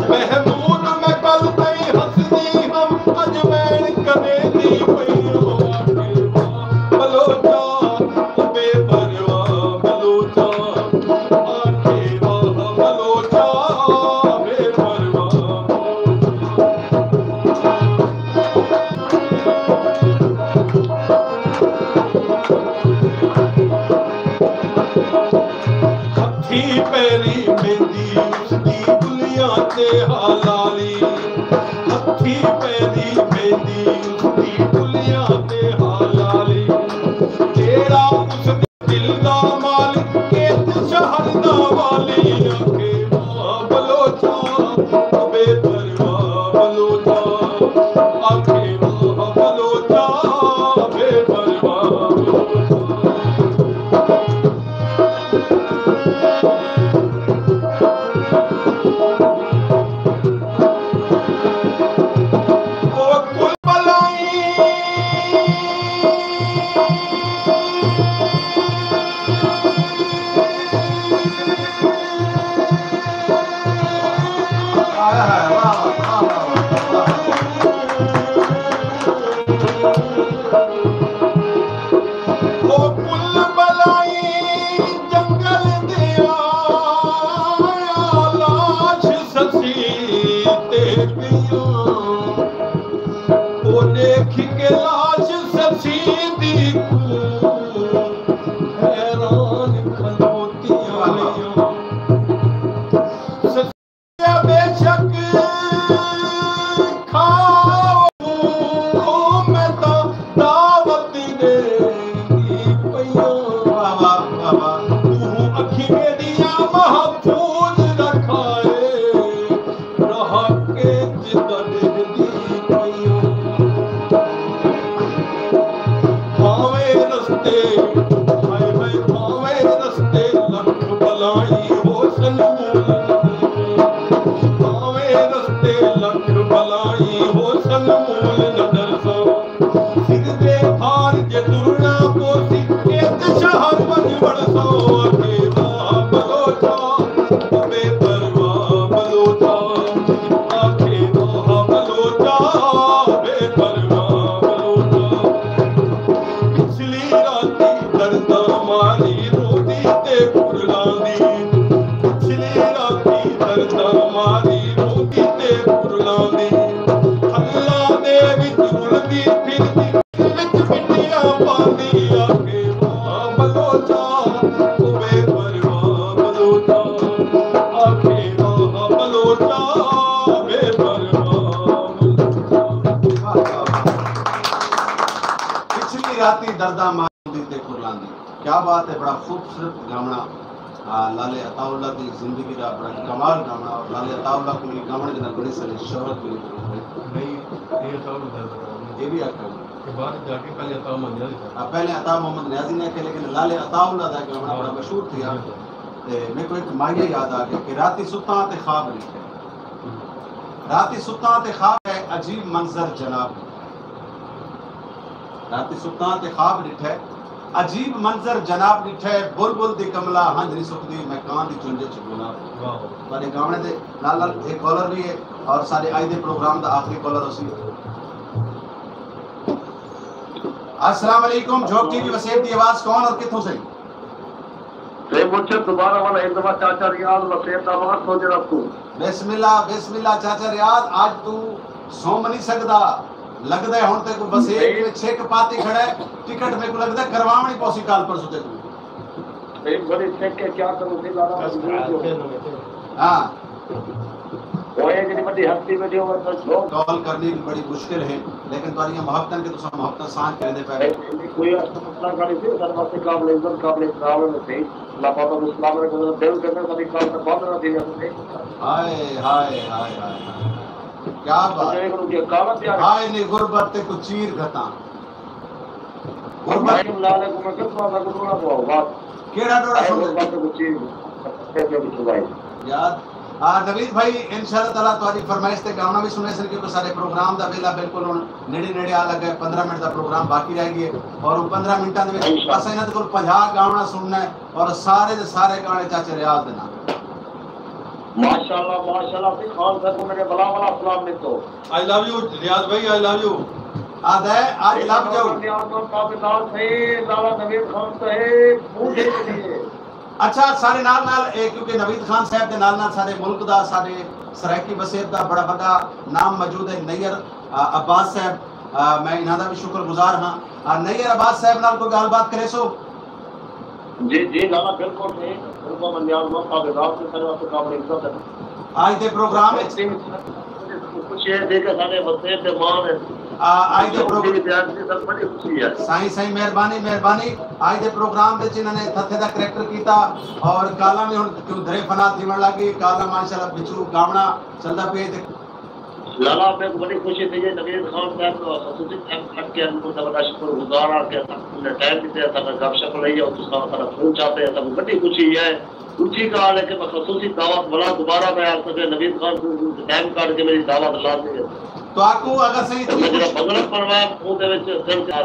محمود میں کل تئیں ہسدی ہم، اڄ ویݨ کریندی پئی ہوں۔ بلوچا، بے پرواہ بلوچا، آکھے واہ بلوچا، بے پرواہ بلوچا۔ ہتھی پیری ویندی اس دی ڳلیاں تے ہا لالی، ہتھی پیری ویندی اس دی ڳلیاں تے ہا لالی۔ جیڑھا اس دل دا مالک، کیت شہر دا والی، آکھے واہ بلوچا، بے پرواہ بلوچا، آکھے واہ بلوچا، بے پرواہ بلوچا۔ او کل بلائیں او پل بلائی جنگل دیا، لاش سسی تے پیوں۔ او ݙیکھ کے لاش سسی دی کوں حیران کھلوتیاں ریوں۔ بے شک کھاؤ، میں تاں دعوت ݙیندی پئی ہاں۔ واہ، واہ، واہ، واہ۔ توں اکھیں میݙیاں محفوظ رکھائے، رہ کے جتن ݙیندی پئی ہاں۔ بھانویں رستے، ہائے ہائے، بھانویں رستے لکھ بلائیں ہوسن مول نہ درساں۔ بھانویں رستے لکھ بلائیں ہوسن مول نہ درساں۔ سر دے بھار جے ٹرݨا پوسی، کیت شہر ونڄ وڑساں۔ آکھے واہ بلوچا، بے پرواہ بلوچا۔ آکھے واہ بلوچا، بے پرواہ بلوچا۔ پچھلی راتی درداں ماری روندی تے کرلاندی۔ پچھلی راتی درداں ماری روندی تے کرلاندی۔ حلاں دے وچ رلدی پھردی، وچ مٹیاں پاندی۔ آکھے واہ بلوچا، او بے پرواہ بلوچا۔ آکھے واہ بلوچا، بے پرواہ بلوچا۔ پچھلی راتی درداں ماریندی تے کرلاندی۔ کیا بات ہے، بڑا خوبصورت گاوݨا۔ آ، لالے عطا اللہ دی زندگی دا بڑا کمال گاوݨا، اور لالے عطا اللہ کوں ایں گاوݨ دے نال بڑی ساری شہرت ملی۔ نہیں، یہ عطا اللہ دا گاوݨا۔ یہ بھی آکھیا ہویا۔ کہ بعد جا کے پہلے عطا محمد نیازی تھا۔ آ، پہلے عطا محمد نیازی نے آکھیا، لیکن لالے عطا اللہ دا گاوݨا بڑا مشہور تھیا۔ تے میکوں ہک ماہیہ یاد آ گیا کہ راتی ستاں تے خواب ݙٹھے۔ راتی ستاں تے خواب ہے عجیب منظر جناب۔ راتی ستاں تے خواب ݙٹھے، عجیب منظر جناب ݙٹھے، بلبل دی کملا ہنج نی سکدی، میں کاں دی چنج اچ گلاب۔ واہ۔ تہاݙے گاوݨے دے نال نال ایک کالر بھی ہے، اور ساݙے اڄ دے پروگرام دا آخری کالر اسی۔ السلام علیکم، جھوک ٹی وی وسیب دی آواز، کون اور کتھوں سے؟ تے مچھر دوبارہ والا ہک دفعہ چاچا ریاض وسیب دا وقت ہو جڑا تو۔ بسم اللہ، بسم اللہ چاچا ریاض، اڄ توں سم نہیں سکدا۔ لڳدا ہے ہݨ تیکوں وسیب میں چھک پاتی کھڑا ہے، ٹکٹ میکوں لڳدا ہے کرواوݨی پوسی کل پرسوں تیکوں۔ بھئی بڑی چھک ہے، کیا کروں پھر لالا مجبور جو۔ ہاں۔ ہوئے جڑی وڈی ہستی بیٹھی ہوئے تو جو کال کرنی بھی بڑی مشکل ہے، لیکن تہاݙیاں محبتاں کہ تساں محبتاں سانجھ کریندے پئے۔ کوئی ایسا مسئلہ کھڑی سی، سارے واسطے قابل عزت، قابل احترام ہے۔ صحیح، اللہ پاک کو سلام رکھے، دل کرنے ساری کال تے بند نہ تھی ویسے۔ ہائے، ہائے، ہائے، ہائے، ہائے۔ کیا بات۔ اچھا، ایک رکیے، کالا پیار۔ ہائے نی غربت تے کو چیر گھتاں۔ غربت۔ بھائی، اللہ علیکم، میں کس بات کو ٹوڑا پواؤ، بات۔ کیڑا ٹوڑا اے سݨ؟ غربت کو چیر، پیسے بھی چھپائی۔ یار، آ، نوید بھائی، انشاءاللہ تعالیٰ تہاݙی فرمائش تے گاوݨا بھی سݨیسن، کیونکہ سارے پروگرام دا ویلا بالکل ہݨ نیڑے نیڑے آ لڳا ہے، پندرہ منٹ دا پروگرام باقی رہ ڳئے، اور پندرہ منٹاں دے وچ انشاءاللہ۔ اساں انہاں دے کول پنجاہ گاوݨا سݨنا ہے، اور سارے دے سارے گانے چاچے ریاض دے نال۔ ماشاءاللہ، ماشاءاللہ، سی خان صاحب کو میرے بلا بلا سلام ݙتو۔ آئی لو یو ریاض بھائی، آئی لو یو۔ آدھا ہے، آج لب جاؤ۔ نیاز محمد تابعدار صاحب، لالا نوید خان صاحب، منہ دے دیے۔ اچھا، سارے نال نال اے، کیونکہ نوید خان صاحب دے نال نال سارے ملک دا، سارے سرائیکی وسیب دا بڑا وݙا نام موجود ہے، نیر، آ، عباس صاحب، آ، میں انہاں دا بھی شکر گزار ہاں۔ آ، نیر عباس صاحب نال کوئی ڳالھ بات کریسو؟ جی، جی، لالا، بالکل صحیح۔ بالکل، میں نیاز محمد تابعدار سے سارے واسطے قابل عزت ہے۔ آج دے پروگرام وچ خوشی ہے، دیکھ کے سارے وسیب دے مان ہے۔ آ، آج دے پروگرام۔ سب بڑی خوشی ہے۔ سائیں، سائیں، مہربانی، مہربانی۔ آج دے پروگرام وچ انہاں نے تھتھے دا کریکٹر کیتا اور کالاں وی ہݨ کیوں درے فنا تھیوݨ لڳ ڳئی۔ کالاں ماشاءاللہ وچوں گاوݨا چلدا پئے تے لالا، میکوں وݙی خوشی تھئی ہے، نوید خان صاحب دا خصوصی ٹائم کڈھ کے انہاں دا وݙا شکر گزار ہاں کہ اساں کوں انہاں ٹائم ݙتے، اساں نال گپ شپ لئی ہے، اور تساں اساں دا فون چاتے، اساں کوں وݙی خوشی ہے۔ ݙوجھی ڳالھ ہے کہ میں خصوصی دعوت والا دوبارہ میں آکھساں کہ نوید خان کوں ٹائم کڈھ کے میری دعوت لازمی ہے۔ تہاکوں اگر صحیح تے میں جیڑھا بنگلہ بݨوایا، اوندے وچ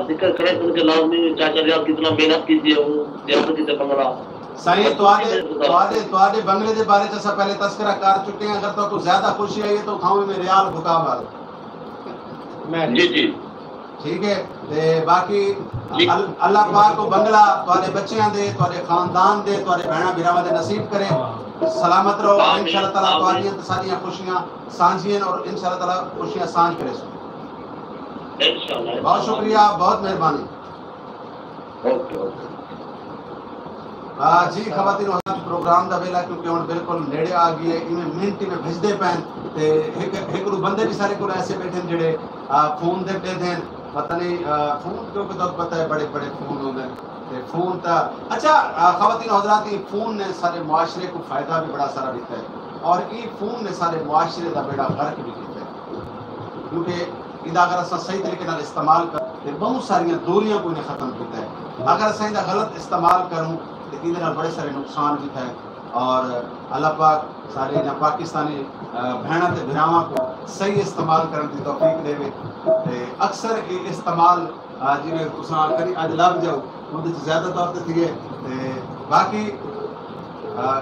ذکر کرے سن کہ لازمی چاچا ریاض کتنا محنت کیتی ہے، او تیار کیتے بنگلہ۔ سائیں، تہاݙے، تہاݙے، تہاݙے بنگلے دے بارے چ اساں پہلے تذکرہ کر چکے ہیں۔ اگر تہاکوں زیادہ خوشی آئی ہے تو کھاؤں میں ریال بھکا مارو۔ میں جی، جی۔ ٹھیک ہے۔ تے باقی جی۔ ال-، اللہ پاک کو بنگلہ تہاݙے بچیاں دے، تہاݙے خاندان دے، تہاݙے بھیناں بھراواں دے نصیب کرے۔ سلامت رہو۔ آمین، انشاءاللہ تعالیٰ آمین۔ تہاݙیاں تے ساݙیاں خوشیاں سانجھین اور انشاءاللہ تعالیٰ خوشیاں سانجھ کریسوں۔ انشاءاللہ۔ بہت شکریہ، بہت مہربانی۔ Okay, okay. آ، جی خواتین و حضرات، پروگرام دا ویلا کیونکہ ہݨ بالکل نیڑے آ ڳیا ہے، ایویں منٹ ایویں بھڄدے پئن تے ہک، ہک ݙو بندے وی سارے کول ایسے ٻیٹھے ہن جیڑھے، آ، فون تے پئے ہن، پتہ نہیں، آ، فون کیونکہ تہاکوں پتہ ہے بڑے بڑے فون ہوندے ہن تے فون تاں، اچھا، آ، خواتین و حضرات، ایں فون نے سارے معاشرے کوں فائدہ وی بڑا سارا ݙتا ہے اور ایں فون نے سارے معاشرے دا بیڑا غرق وی کیتا ہے۔ کیونکہ ایندا اگر اساں صحیح طریقے نال استعمال کر تے ٻہوں ساریاں دوریاں کوں انہیں ختم کیتا ہے۔ اگر اساں ایندا غلط استعمال کروں تے ایندے نال بڑے سارے نقصان وی تھئے۔ اور اللہ پاک سارے انہاں پاکستانی، آ، بھیناں تے بھراواں کوں صحیح استعمال کرݨ دی توفیق ݙیوے۔ تے اکثر اے استعمال، آ، جیویں تساں آکھیا اڄ لب جاؤ، اوندے وچ زیادہ طور تے تھیے۔ تے باقی، آ،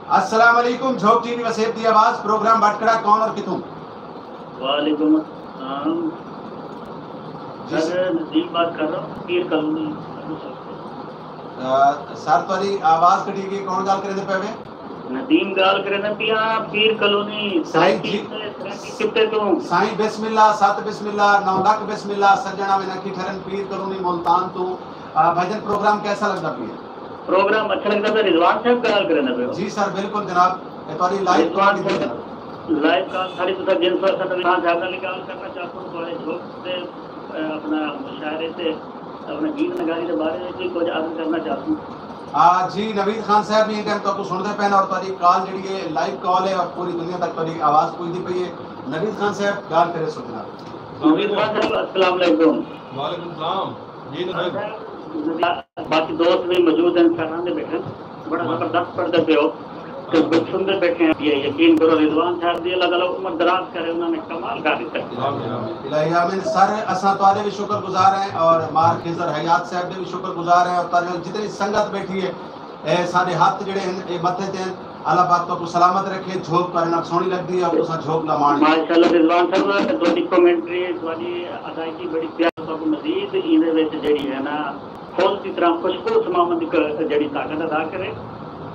السلام علیکم، جھوک ٹی وی وسیب دی آواز، پروگرام بٹکڑا، کون اور کتھوں؟ وعلیکم السلام۔ جی سر، سر۔ ندیم بات کر رہا ہوں، پیر کالونی۔ آ، سر، تہاݙی آواز کٹی ڳئی، کون ڳالھ کریندے پئے وے؟ ندیم ڳالھ کریندے پیا، پیر کالونی، سائیں جی۔ سرائیکی خطے توں۔ سائیں، بسم اللہ، ست بسم اللہ، نو لکھ بسم اللہ، سڄݨ آوے نہ کٹھرن، پیر کالونی ملتان توں۔ آ، بھائی جان، پروگرام کیسا لڳدا پیا؟ پروگرام اچھا لڳدا پیا۔ رضوان صاحب ڳالھ کریندے پئے ہو؟ جی سر، بالکل جناب، اے تہاݙی لائیو رضوان کال صاحب، ہے۔ لائیو کال ساݙی تساں جن سال ساݙا رضوان صاحب نال ڳالھ کرݨا چاہسوں، تہاݙے جھوک تے، اے، اپݨا مشاعرے تے اپݨے گیت نگاری دے بارے وچ وی کجھ عرض کرݨا چاہسوں۔ آ، جی نوید خان صاحب، ایں ٹائم تہاکوں سݨدے پئے ہن اور تہاݙی کال جیڑھی ہے لائیو کال ہے اور پوری دنیا تک تہاݙی آواز پڄدی پئی ہے۔ نوید خان صاحب، ڳالھ کریسو جناب۔ نوید خان صاحب، السلام علیکم۔ وعلیکم السلام۔ جی نوید۔ باقی دوست وی موجود ہن، سر آندے ٻیٹھے ہن۔ بڑا ہاں۔ زبردست پڑھدے پئے ہو۔ تے ہاں۔ سݨدے ٻیٹھے ہیں۔ یہ یقین کرو، رضوان صاحب دی اللہ تعالیٰ عمر دراز کرے، انہاں نے کمال کر ݙتا۔ آمین، آمین۔ الٰہی آمین۔ سر، اساں تہاݙے وی شکر گزار ہیں اور مار خضر حیات صاحب دے وی شکر گزار ہیں اور تہاݙے نال جتنی سنگت ٻیٹھی ہے، اے ساݙے ہتھ جیڑھے ہن، اے متھے تے ہن۔ اللہ پاک تہاکوں سلامت رکھے، جھوک تہاݙے نال سوہݨی لڳدی ہے اور تساں جھوک دا ماݨ۔ ماشاءاللہ رضوان صاحب، تہاݙی کمنٹری، تہاݙی ادائیگی بڑی پیاری، تہاکوں مزید ایندے وچ جیڑھی ہے نا، پھل دی طرح خوشبو سماوݨ دی ک-، جیڑھی طاقت ادا کرے۔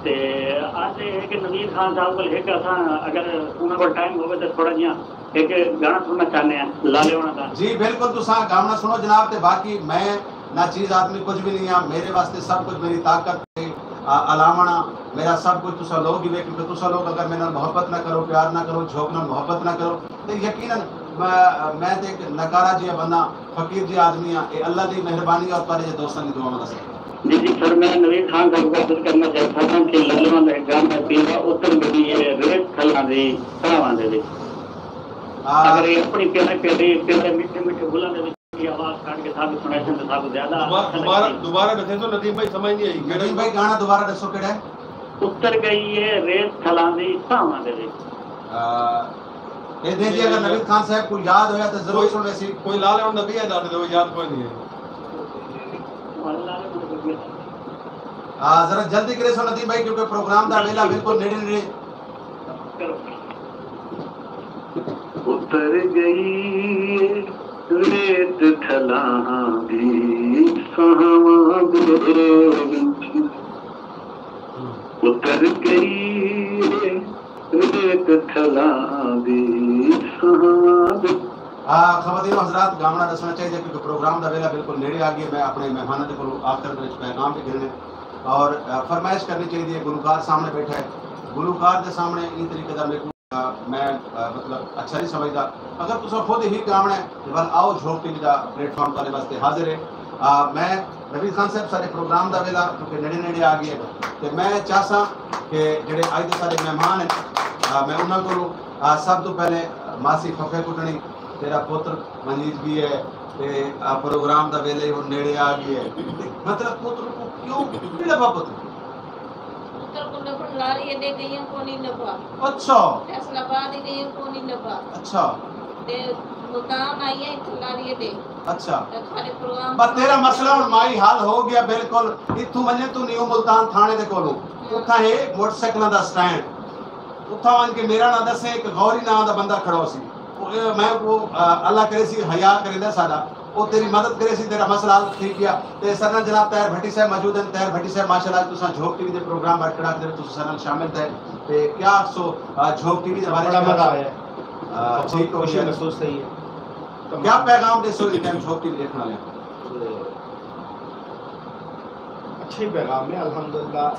تے اڄ اے ہے کہ نوید خان صاحب کول ہک اساں اگر انہاں کول ٹائم ہووے تے تھوڑا جیہاں ہک گانا سݨنا چاہندے ہیں لالے ہوݨاں دا۔ جی بالکل، تساں گانا سݨو جناب، تے باقی میں ناچیز آدمی کجھ وی نہیں ہاں، میرے واسطے سب کجھ میری طاقت ہے۔ آ، الاوݨا، میرا سب کچھ تساں لوگ ہی وے، کیونکہ تساں لوگ اگر میرے نال محبت نہ کرو، پیار نہ کرو، جھوک نال محبت نہ کرو، تے یقیناً میں، میں تے ایک نکارا جیہا بندہ، فقیر جیہا آدمی ہاں۔ اے اللہ دی مہربانی اور تہاݙے جیہے دوستاں دی دعاواں دا صدقہ۔ جی، جی، سر، میں نوید خان صاحب کو گل کرنا چاہتا تھا کہ للواں دے گانے پیندا اتر گئی ہے ریت تھلاں دی تاواں دے وچ۔ آ، اگر یہ اپنی پیارے پیارے، پیارے میٹھے میٹھے بولاں دے وچ یہ آواز کھڑ کے ساکوں سنائسن تے ساکوں زیادہ دوبارہ، اچھا دوبارہ، لگسی۔ دوبارہ ڈسیسو ندیم بھائی، سمجھ نہیں آئی۔ ندیم بھائی، گانا دوبارہ ڈسو کیڑا ہے؟ اتر گئی ہے ریت تھلاں دی تاواں دے وچ۔ آ، اے دے جی، اگر نوید خان صاحب کو یاد ہویا تو ضرور کوئی، سنویسی۔ کوئی لا لے ہن نبی ہے، لا دے، یاد کوئی نہیں ہے۔ آ، ذرا جلدی کریسو ندیم بھائی، کیونکہ پروگرام دا ویلا بالکل نیڑے نیڑے۔ اتر گئی ریت تھلاں دی ساواں دے وچ۔ اتر گئی ریت تھلاں دی ساواں دے۔ آ، خواتین و حضرات، گاوݨا ݙسݨا چاہیدے، کیونکہ پروگرام دا ویلا بالکل نیڑے آ ڳیا۔ میں اپݨے مہماناں دے کولوں آخر دے وچ پیغام وی گھنݨے اور، آ، فرمائش کرݨی چاہیدی ہے۔ گلوکار سامݨے ٻیٹھا ہے، گلوکار دے سامݨے ایں طریقے دا میکوں، آ، میں، آ، مطلب اچھا نہیں سمجھدا۔ اگر تساں خود ہی گاوݨا ہے تے ول آؤ، جھوک T V the plate farm تہاݙے واسطے حاضر ہے۔ آ، میں نوید خان صاحب، سارے پروگرام دا ویلا کیونکہ نیڑے نیڑے آ ڳیا ہے، تے میں چاہساں کہ جڑے اڄ دے سارے مہمان ہیں، آ، میں انہاں کولوں، آ، سب توں پہلے ماسی پھپھے کٹنی، تیرا پتر منجیت بھی ہے، تے، آ، پروگرام دا ویلا ہی ہن نیڑے آ ڳیا ہے۔ تے مطلب پتر کو کیوں، کیڑا پتر؟ پتر کو نبھن لاری دے گئیاں کونی نبھا۔ اچھا۔ فیصل آباد دے گئیاں کونی نبھا۔ اچھا۔ تے ملتان آئی ہے اتھوں لاری دے۔ اچھا۔ تے تھوڑے پروگرام بس تیرا مسئلہ ہن مائی حل ہو گیا بالکل۔ اتھوں ونجے تو نیو ملتان تھانے دے کولوں۔ ہوں۔ اتھاں ہے موٹر سائیکلاں دا سٹینڈ۔ اتھاں ونج کے میرا ناں دسے، ایک غوری ناں دا بندہ کھڑا ہو سی۔ او، اے، میں او، آ، اللہ کرے سی حیا کریندا ساڈا۔ او تیری مدد کریسی، تیرا مسئلہ حل تھی پیا۔ تے سر نال جناب طاہر بھٹی صاحب موجود ہیں۔ طاہر بھٹی صاحب، ماشاءاللہ، تساں جھوک ٹی وی دے پروگرام بٹ کڑاک دے وچ تساں سر نال شامل تھے۔ تے کیا آکھسو، آ، جھوک ٹی وی دے بارے بڑا وچ؟ مزہ آیا ہے۔ آ، بہت ٹھیک ہو خوشی گیا۔ محسوس تھی ہے۔ کیا پیغام ݙیسو اس ٹائم جھوک ٹی وی ݙیکھݨ والے؟ اچھے پیغام ہے، الحمدللہ۔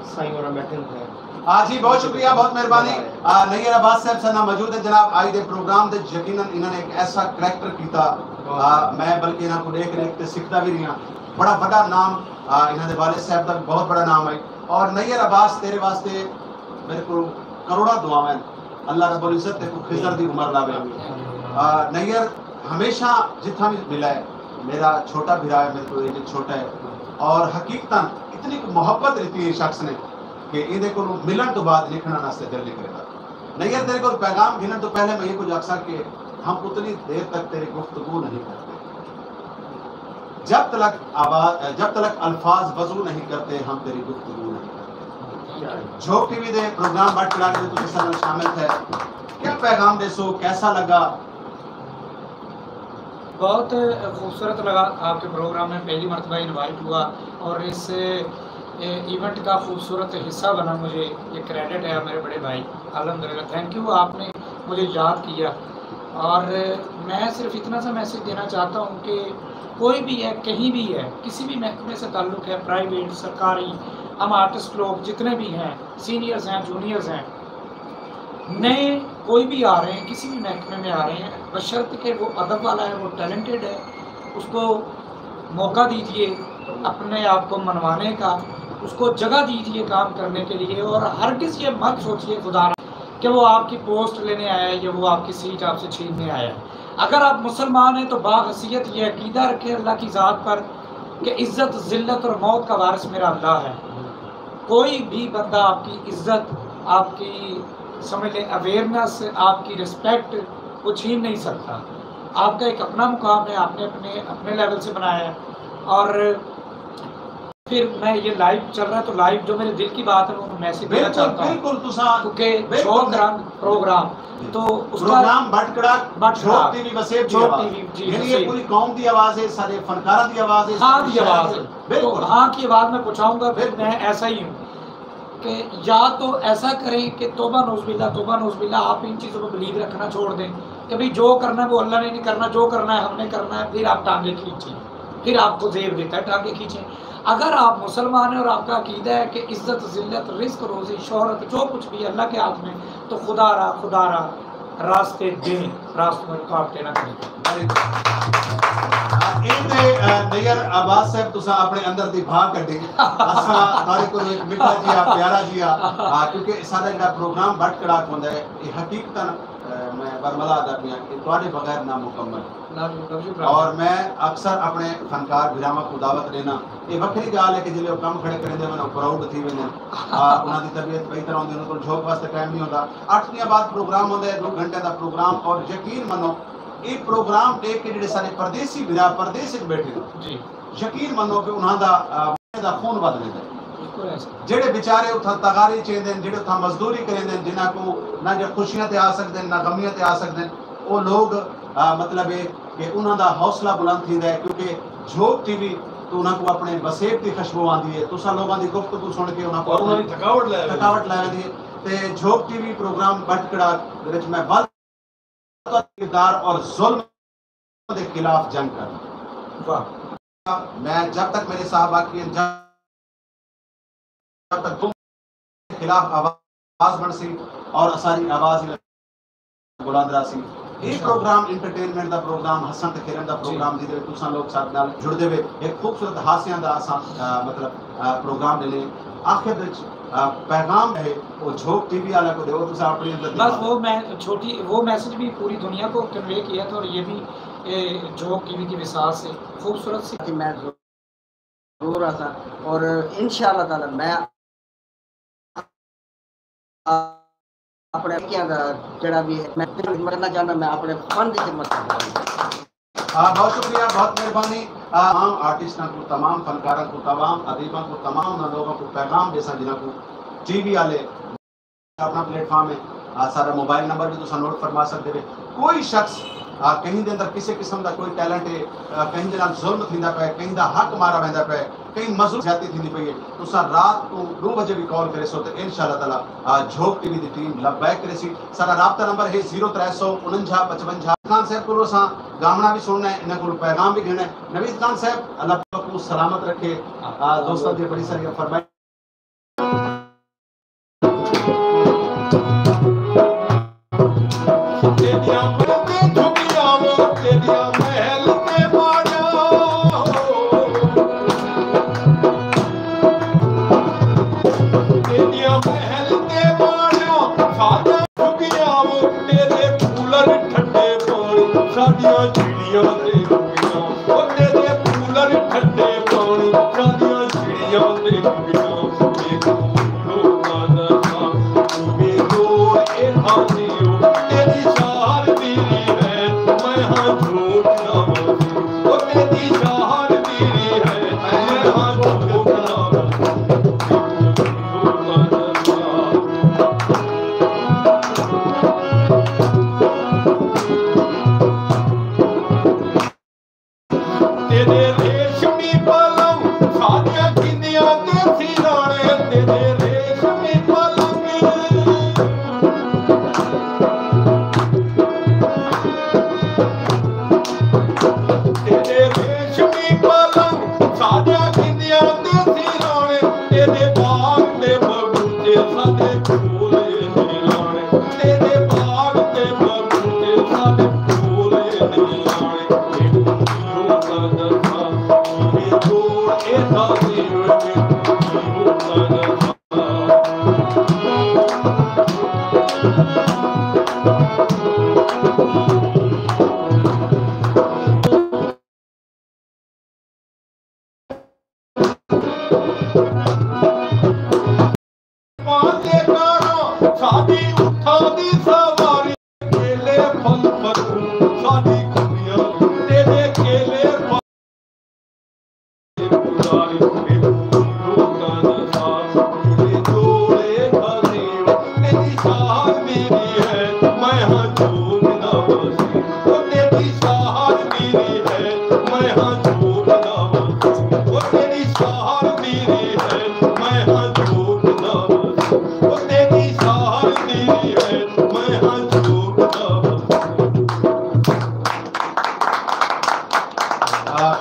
سائیں اور بیٹھے ہیں۔ آ جی، بہت شکریہ، بہت مہربانی۔ آ، نیر عباس صاحب سنا موجود ہے جناب، آئی دے پروگرام دے یقیناً انہاں نے ایک ایسا کریکٹر کیتا، آ، میں بلکہ انہاں کو دیکھ دیکھ تے سکھدا بھی رہیا۔ بڑا بڑا نام، آ، انہاں دے والد صاحب دا بھی بہت بڑا نام ہے۔ اور نیر عباس، تیرے واسطے میرے کو کروڑاں دعاواں ہیں۔ اللہ رب العزت تیکوں خضر دی عمر لاوے۔ آ، نیر ہمیشہ جتھاں بھی ملا ہے، میرا چھوٹا بھرا ہے، میرے کو ایک چھوٹا ہے، اور حقیقتاً اتنی کو محبت رہتی ہے شخص نے کہ ایندے کو ملن تو بعد لکھنا نہ سے دل نہیں کرتا۔ نیر، تیرے کو پیغام گھنن تو پہلے میں یہ کچھ آکھساں کہ ہم اتنی دیر تک تیری گفتگو نہیں کرتے۔ جب تلک آواز، جب تلک الفاظ وضو نہیں کرتے، ہم تیری گفتگو نہیں کرتے۔ جھوک ٹی وی دے پروگرام بٹ کڑاک دے تساں سارے شامل تھے، کیا پیغام ݙیسو، کیسا لگا؟ بہت خوبصورت لگا آپ کے پروگرام میں، پہلی مرتبہ انوائٹ ہوا اور اس، اے، ایونٹ کا خوبصورت حصہ بنا، مجھے یہ کریڈٹ ہے میرے بڑے بھائی۔ الحمدللہ، تھینک یو، آپ نے مجھے یاد کیا۔ اور میں صرف اتنا سا میسج دینا چاہتا ہوں کہ کوئی بھی ہے، کہیں بھی ہے، کسی بھی محکمے سے تعلق ہے، پرائیویٹ، سرکاری، ہم آرٹسٹ لوگ جتنے بھی ہیں، سینئرز ہیں، جونیئرز ہیں، نئے کوئی بھی آ رہے ہیں، کسی بھی محکمے میں آ رہے ہیں، بشرط کہ وہ ادب والا ہے، وہ ٹیلنٹڈ ہے، اس کو موقع دیجیے اپنے آپ کو منوانے کا، اس کو جگہ دیجیے کام کرنے کے لیے، اور ہرگز یہ مت سوچیے خدا کہ وہ آپ کی پوسٹ لینے آیا ہے یا وہ آپ کی سیٹ آپ سے چھیننے آیا ہے۔ اگر آپ مسلمان ہیں تو باحیثیت یہ عقیدہ رکھیں اللہ کی ذات پر کہ عزت، ذلت اور موت کا وارث میرا اللہ ہے۔ کوئی بھی بندہ آپ کی عزت، آپ کی، سمجھ لیں، اویئرنس، آپ کی رسپیکٹ کو چھین نہیں سکتا۔ آپ کا ایک اپنا مقام ہے، آپ نے اپنے، اپنے لیول سے بنایا ہے۔ اور پھر میں یہ لائیو چل رہا ہے تو لائیو جو میرے دل کی بات ہے وہ میں میسج دینا بالکل، چاہتا ہوں۔ بالکل، تساں کیونکہ بالکل۔ جھوک رنگ پروگرام جی۔ تو اس کا پروگرام بٹ کڑاک، بٹ جھوک کڑاک۔ ٹی وی وسیب دی جھوک آواز۔ ٹی وی، جی، یعنی یہ وسیب۔ پوری قوم دی آواز ہے، سارے فنکاراں دی آواز ہے، ہاں سارے دی شہر آواز دی۔ ہے۔ بالکل۔ تو ہاں کی آواز میں پہنچاؤں گا، پھر بالکل۔ میں ایسا ہی ہوں کہ یا تو ایسا کریں کہ توبہ نعوذ باللہ، توبہ نعوذ باللہ، آپ ان چیزوں پہ بلیو رکھنا چھوڑ دیں کہ بھئی جو کرنا ہے وہ اللہ نے نہیں کرنا، جو کرنا ہے ہم نے کرنا ہے، پھر آپ ٹانگے کھینچیں، پھر آپ کو زیب دیتا ہے ٹانگے کھینچیں۔ اگر آپ مسلمان ہیں اور آپ کا عقیدہ ہے کہ عزت، ذلت، رزق، روزی، شہرت، جو کچھ بھی اللہ کے ہاتھ میں، تو خدا را، خدا را راستے دیں، راستوں میں رکاوٹیں نہ کریں۔ ایندے نیر عباس صاحب، تساں اپنے اندر دی بھا کڈی۔ اساں تہاڈے کولوں ایک مٹھا جیا، پیارا جیا، کیونکہ سارا جڑا پروگرام بٹ کڑاک ہوندا ہے، یہ حقیقتاً میں برملا آدا پیاں کہ تہاڈے بغیر نامکمل۔ اور میں اکثر اپنے فنکار بھراواں کوں دعوت ڈینا، یہ وکھری گال ہے کہ جلے وہ کم کھڑے کریندے ون، وہ پراؤڈ تھی ویندے، انہاں دی طبیعت کئی طرح ہوندی، انہاں کول جھوک واسطے ٹائم نہیں ہوندا۔ اٹھ دیاں بعد پروگرام ہوندا ہے، دو گھنٹے دا پروگرام، اور یقین منو یہ پروگرام ڈیکھ کے جڑے سارے پردیسی بھرا پردیس وچ بیٹھے ہن، یقین منو کہ انہاں دا دا خون ودھ ویندا ہے۔ جیڑھے بیچارے اتھاں تغاری چیندے ہن، جیڑھے اتھاں مزدوری کریندے ہن، جنہاں کوں نہ جے خوشیاں تے آ سگدے ہن نہ غمیاں تے آ سگدے ہن، او لوگ مطلب اے کہ انہاں دا حوصلہ بلند تھیندا ہے، کیونکہ جھوک ٹی وی توں انہاں کوں اپنے وسیب دی خشبو آندی ہے۔ تساں لوگاں دی گفتگو سن کے انہاں کوں اپنے تھکاوٹ لے ویندی ہے۔ تے جھوک ٹی وی پروگرام بٹ کڑاک دے وچ میں ول کردار اور ظلم دے خلاف جنگ کرنا۔ میں جب تک میرے صاحب باقی ہیں، جب تک تم خلاف آواز بن سی اور اساری آواز بلند رہا سی۔ یہ پروگرام انٹرٹینمنٹ دا پروگرام، ہسن تے کھیلن دا پروگرام، جس وچ تساں لوگ سارے نال جڑ دے وے، ایک خوبصورت ہاسیاں دا اساں مطلب پروگرام ڈینے۔ آخر وچ پیغام ہے وہ جھوک ٹی وی والے کو دے، وہ تساں اپنی اندر بس وہ میں چھوٹی وہ میسج بھی پوری دنیا کو کنوے کیا تھا، اور یہ بھی جھوک ٹی وی کی وساس ہے، خوبصورت سی۔ میں ضرور آساں، اور انشاءاللہ تعالی میں اپنے کیا دا جڑا بھی میں خدمت کرنا چاہنا، میں اپنے فن دی خدمت کرنا چاہنا۔ ہاں، بہت شکریہ، بہت مہربانی۔ تمام آرٹسٹاں کو، تمام فنکاراں کو، تمام ادیباں کو، تمام انہاں لوگاں کو پیغام ڈیساں جنہاں کو ٹی وی والے اپنا پلیٹ فارم ہے۔ سارا موبائل نمبر بھی تساں نوٹ فرما سکتے ہو۔ کوئی شخص کہیں دے اندر کسی قسم دا کوئی ٹیلنٹ ہے، کہیں دے نال ظلم تھیندا پے، کہیں دا حق مارا ویندا پے، کہیں مظلوم زیادتی تھیندی پئی ہے، تساں رات کو دو بجے بھی کال کرے سو تے انشاءاللہ تعالی جھوک ٹی وی دی ٹیم لبیک کرے سی۔ سارا رابطہ نمبر ہے زیرو ترے سو انجا پچونجا۔ خان صاحب کو اساں گامنا بھی سننا ہے، انہاں کو پیغام بھی گھننا ہے۔ نوید خان صاحب، اللہ پاک کو سلامت رکھے۔ دوستاں دی بڑی ساری فرمائش۔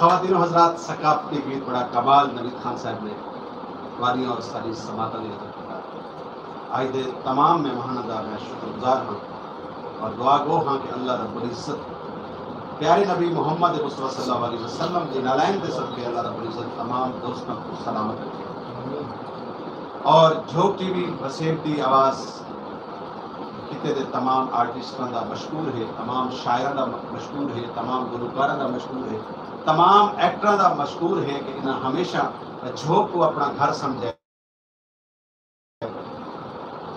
خواتین و حضرات، ثقافتی گیت بڑا کمال نوید خان صاحب نے واریاں اور ساری سماعتاں دی نظر کیتا۔ آج دے تمام مہماناں دا میں شکر گزار ہاں اور دعا گو ہاں کہ اللہ رب العزت پیارے نبی محمد مصطفیٰ صلی اللہ علیہ وسلم دے نالین دے صدقے اللہ رب العزت تمام دوستاں کو سلامت رکھے اور جھوک ٹی وی وسیب دی آواز خطے دے تمام آرٹسٹاں دا مشکور ہے، تمام شاعراں دا مشکور ہے، تمام گلوکاراں دا مشکور ہے، تمام ایکٹراں دا مشکور ہے کہ انہاں ہمیشہ جھوک کو اپنا گھر سمجھے۔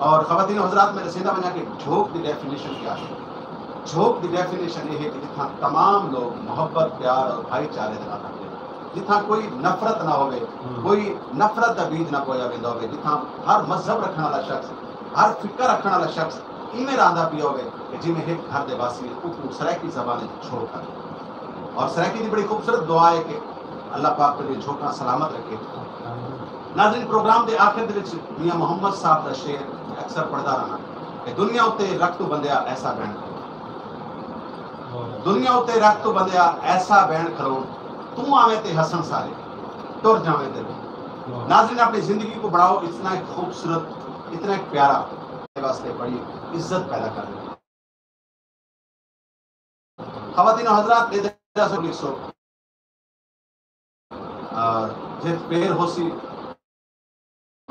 اور خواتین و حضرات، میں ݙسیندا ونڄاں کہ جھوک دی ڈیفینیشن کیا ہے۔ جھوک دی ڈیفینیشن یہ ہے کہ جتھاں تمام لوگ محبت، پیار اور بھائی چارے دے نال رہندے ہن، جتھاں کوئی نفرت نہ ہوے، کوئی نفرت دا بیج نہ بویا ویندا ہوے، جتھاں ہر مذہب رکھݨ والا شخص، ہر فکر رکھݨ والا شخص ایویں رہندا پیا ہوے کہ جیویں ہک گھر دے واسی اونکوں سرائیکی زبان وچ جھوک آندے۔ اور سرائیکی دی بڑی خوبصورت دعا ہے کہ اللہ پاک تیݙیاں جھوکاں سلامت رکھے۔ ناظرین، پروگرام دے آخر دے وچ میاں محمد صاحب دا شعر میں اکثر پڑھدا رہنا کہ دنیا اتے رکھ توں بندیا ایسا بہن کھلو، دنیا اتے رکھ توں بندیا ایسا بہن کھلو، توں آویں تے ہسن سارے، ٹر جاویں تے روئن۔ ناظرین، اپݨی زندگی کو بݨاؤ اتنا ایک خوبصورت، اتنا ایک پیارا، واسطے بڑی عزت پیدا کر دے۔ خواتین و حضرات، اے دے سو لکھ سو۔ آ، جت پیر ہوسی،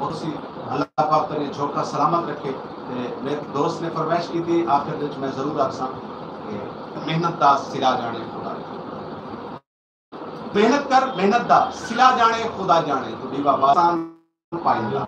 ہوسی، اللہ پاک تیݙیاں جھوکاں سلامت رکھے۔ تے میرے دوست نے فرمائش کی تھی، آخر وچ میں ضرور آکھساں کہ محنت دا صلہ ڄاݨے خدا۔ محنت کر، محنت دا صلہ ڄاݨے خدا ڄاݨے، تو ݙیوا باسان پائیندا۔